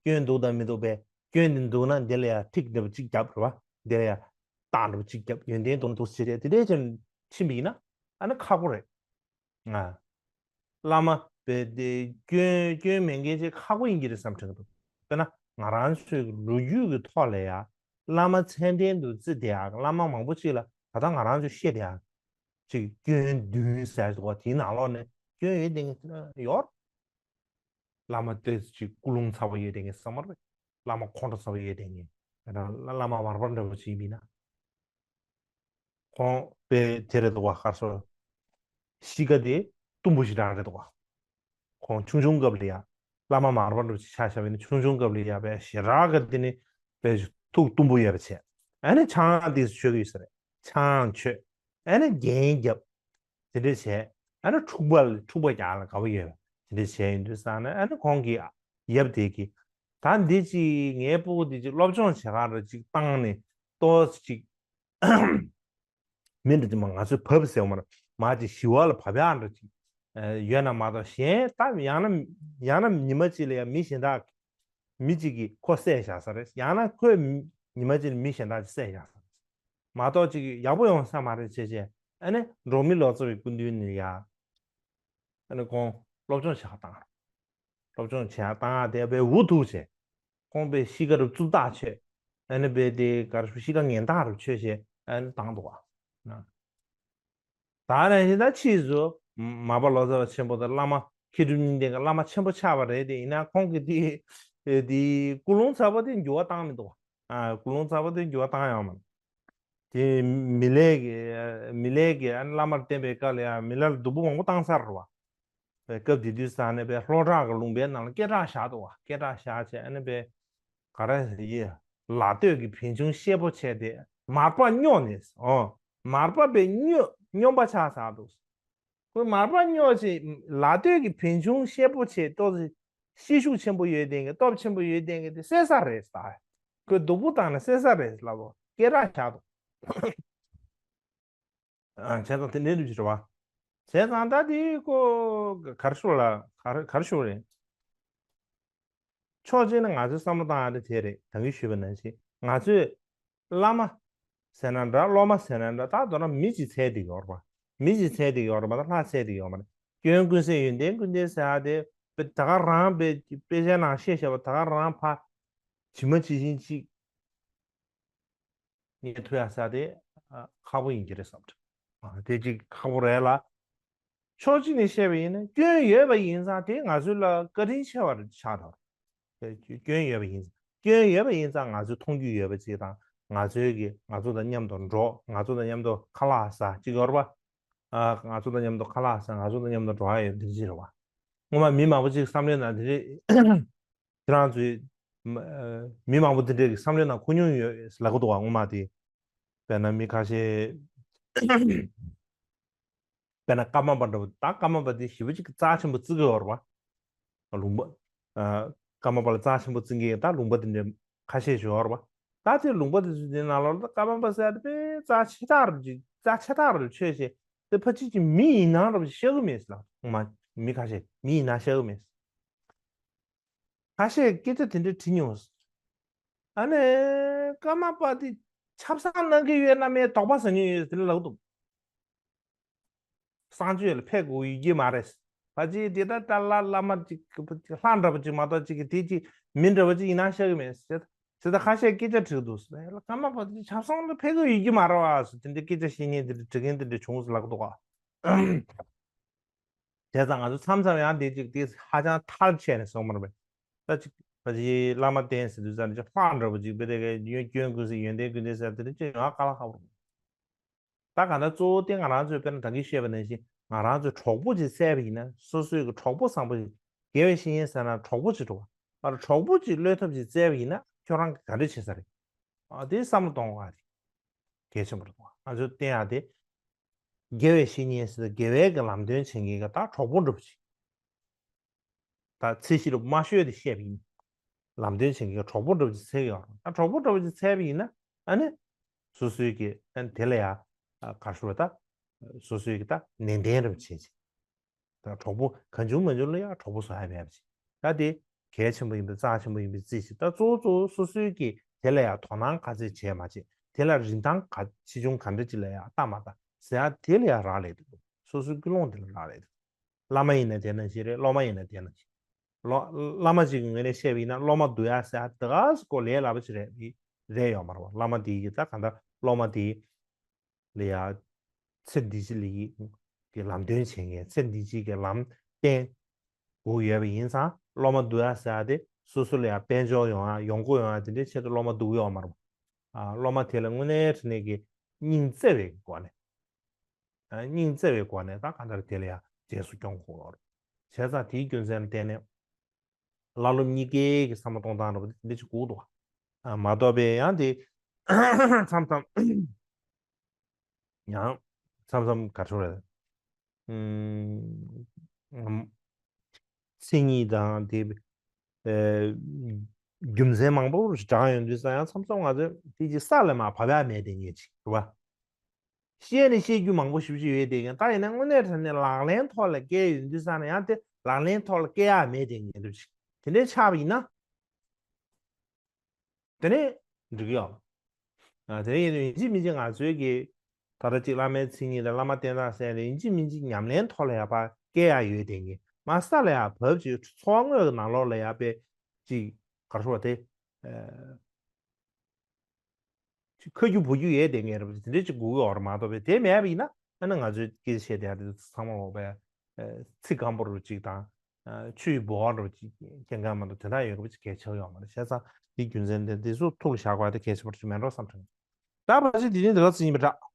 སྐྱོན་འདུག་དང་མི་འདུག་པས། སྐྱོན་འདི་འདུག་ན་འདི་ལ་ཡང་ཐིག་འདྲ་པོ་ཅིག་བརྒྱབ་རེད་བ། འདི་ལ་ཡང་རྟགས་འདྲ་པོ་ཅིག་བརྒྱབ། ཡོན་ཏན་འདུག་ན་འདུག་ཟེར་བྱས་དེ་འདྲས་ཀྱང་ཕྱིན་པ་ཡིན་ན། ཨ་ནི་ཁག་པོ་རེད། ང་། བླ་མ་དཔེ་དེ་སྐྱོན་སྐྱོན་མེད་མཁན་ཅིག་ཁག་པོ་ཡིན་གྱི་རེད་བསམ་དྲན་གྱི་འདུག་དཔེར་ན་ང་རང་ཚོའི་ལོ་རྒྱུས་ཀྱི་ཐོག་ལ་ཡ། བླ་མ་མཚན་ལྡན་དུ་བརྩི་བསྡད་ཡག་བླ་མ་མང་པོ་ཅིག་ལ་ད་ལྟ་ང་རང་ཚོས་བཤད་བསྡད་ཡག་ཅིག་སྐྱོན་བདུན་ཟེར་འདུག་པ། དེའི་ནང་ལོགས་ནས་སྐྱོན་ཡོད་བསྡད་མཁན་ཡོད། བླ་མ་ཏོག་ཙམ་ཅིག་ཀུན་སློང་ཚ་པོ་ཡོད་བསྡད་མཁན་ཚང་མ་རེད། བླ་མ་ཁོང་ཁྲོ་ཚ་པོ་ཡོད་བསྡད་མཁན། དཔེར་ན་བླ་མ་མར་པ་འདྲ་པོ་ཅིག་ཡིན་ན། ཁོང་དཔེ་དེ་རེད་འདུག་པ། ག་རེ་ཟེར། གཤིས་ཀ་དེ་གཏུམ་པོ་ཞེ་དྲག་རེད་འདུག་པ། ཁོང་ཆུང་ཆུང་སྐབས་ལ་ཡ། བླ་མ་མར་པ་འདྲ་པོ་ཅིག་ཆ་བཞག་པ་ཡིན་ན་ཆུང་ཆུང་སྐབས་ལ་ཡ་དཔེ་ཞེ་དྲག་གི་དེ་ནི་དཔེ་ཐུགས་གཏུམ་པོ་ཡོད་པ་བྱས། ཨ་ནི་ཆང་དེ་ཚོ་མཆོད་ཀྱི་ཡོད་ས་རེད། ཆང་མཆོད། ཨ་ནི་རྒྱན་བརྒྱབ། དེ་འདྲས་བྱས། ཨ་ནི་འཁྲུག་པ་ལ་འཁྲུག་པ་རྒྱག་ལ་དགའ་པོ་ཡོད་པ་དེ་འདྲས་བྱས་ཡིན་དུས་ཙང་ནས། ཨ་ནི་ཁོང་གིས་ཡབ་དེ་གིས། ད་འདི་ཅིག་ངའི་སྤུ་གུ་འདི་ཅིག་སློབ་སྦྱོང་བྱེད་ག་ར་ཅིག་བཏང་ནས་ཏོག་ཙམ་ཅིག་མི་འདྲ་ཅིག་མ་ང་ཚོའི་བབས་ཟེར་བ་མ་རེད། མ་ཅིག་ཞི་བ་ལ་བབས་ཡག་འདྲ་ཅིག་ཨ། ཡོད་ན་མ་གཏོགས་གཞན་ད་ཡང་ན་ཡང་ན་ཉི་མ་གཅིག་ལ་ཡང་མི་གཞན་དག་མི་གཅིག་གིས་ཁོ་བསད་བཞག་ས་རེད། ཡང་ན་ཁོས་ཉི་མ་གཅིག་ལ་མི་གཞན་དག་ཅིག་བསད་བཞག་ས་རེད། མ་གཏོགས་ཅིག་ཡག་པོ་ཡོང་ས་མ་རེད་བྱས་བྱས། ཨ་ནི་འབྲོག་མི་ལོ་ཙཱ་བའི་སྐུ་མདུན་ནས་ཡ། ཨ་ནི་ཁོང་སློབ་སྦྱོང་བྱེད་ག་བཏང་། སློབ་སྦྱོང་བྱེད་ག་བཏང་། དེ་དཔེ་འུ་ཐུག་བྱས། ཁོང་དཔེ་གཤིས་ཀ་རུ་རྩུབ་ཐག་ཆོད། ཨ་ནི་དཔེ་དེ་ག་རེ་ཞུ། གཤིས་ཀ་ངན་རྟགས་རུ་ཆོད་བྱས། ཨ་ནི་བཏང་འདུག་པ། ད་ནང་བཞིན་ད་ཕྱིས་སུ་མར་པ་ལོ་ཙཱ་བ་ཆེན་པོ་དང་བླ་མ་མཁས་གྲུབ་གཉིས་ལྡན་གྱི་བླ་མ་ཆེན་པོ་ཆགས་པ་རེད་དེ། ཡིན་ན་ཁོང་གིས་དེ་དེ་ཀུན་སློང་ཚ་པོ་དེ་འགྱུར་བ་བཏང་མི་འདུག་པ། ཨ། ཀུན་སློང་ཚ་པོ་དེ་འགྱུར་བ་བཏང་ཡོད་མ་རེད། དེ་མི་ལས་ཀྱི་མི་ལས་ཀྱི་ཨ་ནི་བླ་མར་བསྟེན་པའི་སྐབས་ལ་ཡང་མི་ལ་ལ་སྡུག་པོ་མང་པོ་བཏང་ཚར་བ། སྐབས་དེ་དུས་ས་ནས་པའི་ལྷོ་བྲག་གི་ལུང་པའི་ནང་ལ་སྐད་གྲགས་བཞག་འདུག་བ། སྐད་གྲགས་བཞག་བྱས་ཨ་ནི་པའི་ག་རེ་ཡི་ལ་སྟོད་ཀྱི་བན་ཆུང་ཤེད་པོ་བྱས་ཏེ་མར་པ་སྨྱོ་ནས། ཨོ། མར་པ་པའི་སྨྱོ་སྨྱོན་པ་ཆགས་ཚར་འདུག་ཁོས་མར་པ་སྨྱོ་བྱས་ལ་སྟོད་ཀྱི་བན་ཆུང་ཤེད་པོ་བྱས་ཏོག་ཙི་ཤེད་ཤུགས་ཆེན་པོ་ཡོད་དེ་གི་སྟོབས་ཆེན་པོ་ཡོད་དེ་གི་དེ་བསད་ས་རེད་ད། ཁོས་སྡུག་པོ་བཏང་ནས་བསད་ས་རེད་ལབ་པ་སྐད་གྲགས་བཞག་འདུག་བྱས་ཙང་དེ་འདྲའི་འདུག་ཅེས་རེད་བ། བྱས་ཙང་ད་དེ་ཁོ་གར་ཤོར་ལ་གར་གར་ཤོར་རེད། ཕྱོགས་གཅིག་ནས་ང་ཚོས་བསམ་བློ་བཏང་ཡ་དེ་དེ་རེད། ད་གིན་ཞུས་པ་ནང་བཞིན་ང་ཚོས་བླ་མ་ཟེར་ན་འདྲ་སློབ་མ་ཟེར་ན་འདྲ་ད་མདོར་ན་མི་གཅིག་བྱས་བསྡད་ཡོད་རེད་བ། མི་གཅིག་བྱས་བསྡད་ཡོད་རེད་བ། ད་ལྷ་བྱས་བསྡད་ཡོད་མ་རེད། སྐྱོན་ཀུན་ཟད་ཡོན་ཏན་ཀུན་ལྡན་ཟེར་ཡ་དེ་དཔེ་ད་ག་རང་དཔེ་དཔེ་ཆའི་ནང་བཤད་བཞག་པ་ད་ག་རང་ཕ་ཇི་མ་ཇི་བཞིན་གཅིག་རྙེད་ཐུབ་ཡ་ས་དེ་ཨ་ཁག་པོ་ཡིན་གྱི་རེད་བསམ་གྱི། ཨ་དེ་གཅིག་ཁག་པོ་རེད་ལ། ཕྱོགས་གཅིག་ནས་བཤད་པ་ཡིན་ན་སྐྱོན་ཡོད་པ་ཡིན་ཙང་དེ་ང་ཚོ་ལ་བཀའ་དྲིན་ཆེ་བ་རེད་ཆགས་དང་། སྐྱོན་ཡོད་པ་ཡིན་ཙང་སྐྱོན་ཡོད་པ་ཡིན་ཙང་ང་ཚོས་མཐོང་རྒྱུ་ཡོད་པ་ཅིག་དང་ང་ཚོའི་གི་ང་ཚོ་དང་མཉམ་དུ་འགྲོ། ང་ཚོ་དང་མཉམ་དུ་ཁ་ལག་ཟ་ཅིག་ཡོད་རེད་པ། ཨ་ང་ཚོ་དང་མཉམ་དུ་ཁ་ལག་ཟ། ང་ཚོ་དང་མཉམ་དུ་འགྲོ་ཡ་ཡོད་འདི་ཅིག་རེད་པ། སྔོན་མ་མི་མང་པོ་ཅིག་བསམ་བློའི་ནང་དེ་རེད། ཁྱེད་རང་ཚོའི་མ་ཨ་མི་མང་པོ་འདི་འདྲའི་གི་བསམ་བློའི་ནང་འཁོར་མྱོང་ཡོད་ལབ་གི་འདུག་བ། སྔོན་མ་དེ་དཔེར་ན་མི་ཁ་ཤས་དཔེར་ན་ཀརྨ་པ་འདྲ་བོ། ད་ཀརྨ་པ་དེ་ཞེ་པོ་ཅིག་རྩ་ཆེན་པོ་བརྩི་གི་ཡོད་རེད་བ། ལུང་པ་ཨ་ཀརྨ་པ་ལ་རྩ་ཆེན་པོ་བརྩི་མཁན་ད་ལུང་པ་དེ་འདྲ་ཁ་ཤས་ཤིག་ཡོད་རེད་བ། ད་དེ་ལུང་པ་དེ་ཚོ་དེ་ནང་ལོགས་ལ་ཀརྨ་པ་ཟེར་ཡ་དེ་དཔེ་རྩ་ཆེ་ཐག་རེད་ཅིག་རྩ་ཆེ་ཐག་རེད་ཆོས་བྱེད་དེ་ཕལ་ཆེར་ཅིག་མི་ཡིན་སྣང་འདྲ་བོ་ཅིག་ཤར་གི་མེད་ལ། སྔོན་མ་མི་ཁ་ཤས་མི་ཡིན་སྣང་ཤར་གི་མེད། ཁ་ཤས་སྐད་ཆ་དེ་འདྲ་དྲིས་མྱོང་། ཨ་ནི་ཀརྨ་པ་དེ་ཆབ་གསང་གནང་གི་ཡོད་ན་མེད་དོགས་པ་ཟ་མྱོང་ཡོད་དེ་ལབ་འདུག་གསང་སྤྱོད་ལ་ཕེབས་དགོས་ཡོད་ཀྱི་མ་རེད། ཕལ་ཆེར་དེ་ལྟར་ལྟར་ལ་བླ་མ་ཅིག་ལྷ་འདྲ་པོ་ཅིག་མ་གཏོགས་ཅིག་གི་དེ་ཅིག་མི་འདྲ་པོ་ཅིག་ཡིན་ན་ཤར་གི་མེད་ཟེར། དེ་ལྟར་ཁ་ཤས་སྐད་ཆ་དྲིས་འདུག་ཟེར། ཀརྨ་པ་དེ་ཆབ་གསང་ལ་ཕེབས་དགོས་ཡོད་ཀྱི་མ་རེད་བ་ཟེར། དེ་འདྲའི་སྐད་ཆ་བཤད་མཁན་དེ་འདྲ་དྲི་མཁན་དེ་འདྲ་བྱུང་ཟེར་ལབ་འདུག་ག་བྱས་ཙང་ང་ཚོ་མཚམས་མཚམས་ཡང་དེ་ཅིག་དེ་ཧ་ཅང་ཐལ་ཆད་ནས་སོང་མ་རེད་པས། ད་ཅིག་ཕ་ཅིག་བླ་མ་བསྟེན་ཟེར་དུས་ཙམ་ནས་ཅིག་ལྷ་འདྲ་པོ་ཅིག་དཔེ་དེ་གའི་ཡོན་སྐྱོན་ཀུན་ཟད་ཡོན་ཏན་ཀུན་ལྡན་ཟེར་དེ་འདྲ་ཅིག་ཡོང་ཨ་དཀའ་ལས་ཁག་པོ་རེད། ད་གང་ལྟར་གཙོ་བོ་དེ་ང་རང་ཚོས་དཔེར་ན་ད་གིན་བཤད་པ་ནང་བཞིན་ང་རང་ཚོས་གྲོགས་པོ་ཅིག་བཙལ་བ་ཡིན་ན་སོ་སོའི་གི་གྲོགས་པོ་བཟང་པོ་ཞིག་དགེ་བའི་བཤེས་གཉེན་ཟེར་ན་གྲོགས་པོ་ཅིག་འགྲོ་བ། ཨ་རོ་གྲོགས་པོ་ཅིག་བློས་ཐོབ་ཅིག་བཙལ་བ་ཡིན་ན་ཁྱོད་རང་གི་ག་འདྲ་བྱེད་ས་རེད། ཨ་དེ་བསམ་བློ་གཏོང་དགོས་པ་རེད། གལ་ཆེན་པོ་རེད་འདུག་ང་ཚོས་བསྟན་ཡག་དེ། དགེ་བའི་བཤེས་གཉེན་ཟེར་དགེ་བའི་གི་ལམ་སྟོན་བྱེད་མཁན་གི་ད་གྲོགས་པོ་འདྲ་པོ་ཅིག་ད་ཚེ་ཕྱི་རབས་མ་ཤོད་དེ་བཤད་པ་ཡིན། ལམ་སྟོན་བྱེད་མཁན་གི་གྲོགས་པོ་འདྲ་པོ་ཅིག་འཚོལ་གི་ཡོད་རེད། ད་གྲོགས་པོ་འདྲ་པོ་ཅིག་འཚོལ་བ་ཡིན་ན་ཨ་ནི། སོ་སོའི་གི་ཨ་ནི་དེ་ལ་ཡ་ག་རེ་ཞུ་བ་ད། སོ་སོའི་གི་ད་ནན་ཏན་རེ་བྱེད་ཅིག་ད་གྲོགས་པོ་གང་བྱུང་མང་བྱུང་ལ་ཡང་གྲོགས་པོ་བཟོ་ཡ་མེད་པ་ཅིག་ད་དེ་གལ་ཆེན་པོ་ཡིན་པའི་རྩ་ཆེན་པོ་ཡིན་པའི་རྩིས་ཤིག་ད་གཙོ་བོ་གཙོ་བོ་སོ་སོའི་གི་དེ་ལ་ཡང་དོ་སྣང་ག་ཚད་བྱས་མ་བྱས། དེ་ལ་རིན་ཐང་ག་ཆེ་ཆུང་ག་འདྲ་ཅིག་ལ་ཡང་ལྟ་མ་ལྟ་ཟེར་ཡ་དེ་ལ་ཡང་རག་ལས་འདུག་སོ་སོའི་ཀུན་སློང་དེ་ལ་རག་ལས་འདུག་བླ་མ་ཡིན་ན་དེ་ནང་བཞིན་རེད། སློབ་མ་ཡིན་ན་དེ་ནང་བཞིན། ལོ་བླ་མ་ཅིག་གི་ངོས་ནས་བཤད་པ་ཡིན་ན་སློབ་མ་བསྡུ་ཡ་ཟེར་ཡ་དེ་ག་སུ་ཀོ་ལས་སླ་པོ་ཅིག་རེད་རེད་ཡོད་མ་རེད་བ། བླ་མ་དེ་ཡི་ད་ག་འདྲ་སློབ་མ་དེ་ལ་ཡ་ཚེ་འདི་ཕྱི་ལ་ཡི་གི་ལམ་སྟོན་བྱེད་མཁན། ཚེ་འདི་ཕྱི་གི་ལམ་བསྟན་དགོས་ཡོད་པ་ཡིན་ཙང་སློབ་མ་བསྡུ་ཡ་ཟེར་ཡ་དེ་སོ་སོ་ལ་ཡ་དཔལ་འབྱོར་ཡོང་ཡ་ཡོང་སྒོ་ཡོང་ཡ་དེ་འདྲའི་ཆེད་དུ་སློབ་མ་བསྡུ་གི་ཡོད་མ་རེད་བ། ཨ་སློབ་མ་དེ་ལ་དངོས་གནས་དྲང་གནས་ཀྱི་སྙིང་བརྩེ་བའི་སྒོ་ནས། ཨ་སྙིང་བརྩེ་བའི་སྒོ་ནས་ད་གང་ལྟར་དེ་ལ་ཡ་རྗེས་སུ་སྐྱོང་དགོས་ལོ་རེད། བྱས་ཙང་དེའི་རྒྱུ་མཚན་ལ་བརྟེན་ནས། བླ་སློབ་གཉིས་ཀའི་གི་བསམ་བློ་གཏོང་སྟངས་འདྲ་པོ་དེ་འདྲ་ཅིག་དགོས་འདུག་ཨ་མ་གཏོགས་པའི་ཡང་དེ་མཚམས་མཚམས་ཡང་མཚམས་མཚམས་ག་རེ་རེད། ཨུམ། མཚན་ཉིད་དང་དེ་ཨེ་རྒྱུ་མཚན་མང་པོ་ཞིག་བགྲངས་ཡོང་དུས་ཙང་ཡང་མཚམས་མཚམས་ང་ཚོས་དེ་ཅིག་ས་ལ་མར་བབས་ཡ་མེད་དེ་ངེས་ཅིག་རེད་བ། བཤད་ནི་བཤད་རྒྱུ་མང་པོ་ཞེ་པོ་ཅིག་ཡོད་དེ་ཡང་ད་ཡིན་ན་དངོས་གནས་དྲང་གནས་ལག་ལེན་ཐོག་ལ་བཀལ་ཡོང་དུས་ཙང་ན་ཡང་དེ་ལག་ལེན་ཐོག་ལ་བཀལ་ཡ་མེད་དེ་ངེས་འདུག་ཅིག་དེ་འདྲའི་ཆགས་པ་ཡིན་ན། དེ་ནས་འགྲིག་གི་ཡོད། ཨ་དེ་ནས་ཡིན་དུས་ཡིན་གཅིག་མིན་གཅིག་ང་ཚོའི་གི་ད་ལྟ་ཅིག་བླ་མའི་མཚན་ཉིད་དང་བླ་མ་བསྟེན་སྟངས་ཟེར་ནས་ཡིན་གཅིག་མིན་གཅིག་ཉམས་ལེན་ཐོག་ལ་ཡ་ཕར་བཀལ་ཡ་ཡོད་དེ་ངེས་མ་ས་ལ་ཡ་བབས་ཅིག་འཚོ་བ་དངོས་ཀྱི་ནང་ལོགས་ལ་ཡ་དཔེ་ཅིག་ག་རེ་ཞུ་བ་དེ། ཨ། ཅིག་ཁ་རྒྱུ་བོ་རྒྱུ་ཡོད་དེ་ངེས་རེད་པ། དེ་འདྲས་ཅིག་དགོས་ཀྱི་ཡོད་རེད་མ་གཏོགས་པའི་དེ་མེད་པ་ཡིན་ན་ཨ་ནི་ང་ཚོས་སྐད་ཆ་བཤད་བསྡད་ཡ་དེ་ཚང་མ་ལོག་པའི་ཚིག་སྐམ་པོ་རུ་ཅིག་དང་ཆུ་ཡི་ལྦུ་བ་རུ་ཅིག་སྐྱེ་མཁན་མ་གཏོགས་དེ་འདྲ་ཡོད་པ་ཅིག་གལ་ཆེ་བ་ཡོད་མ་རེད། བྱས་ཙང་འདི་རྒྱུ་མཚན་དེ་འདི་ཚོ་ཐུགས་ལ་བཞག་དགོས་ཡ་དེ་གལ་ཆེན་པོ་ཅིག་མེད་འགྲོ་བསམ་དྲན། ད་ ཡ་ཕལ་ཆེར་དེ་ནི་འདི་ག་ཚོད་ཡིན་པ་འདྲ།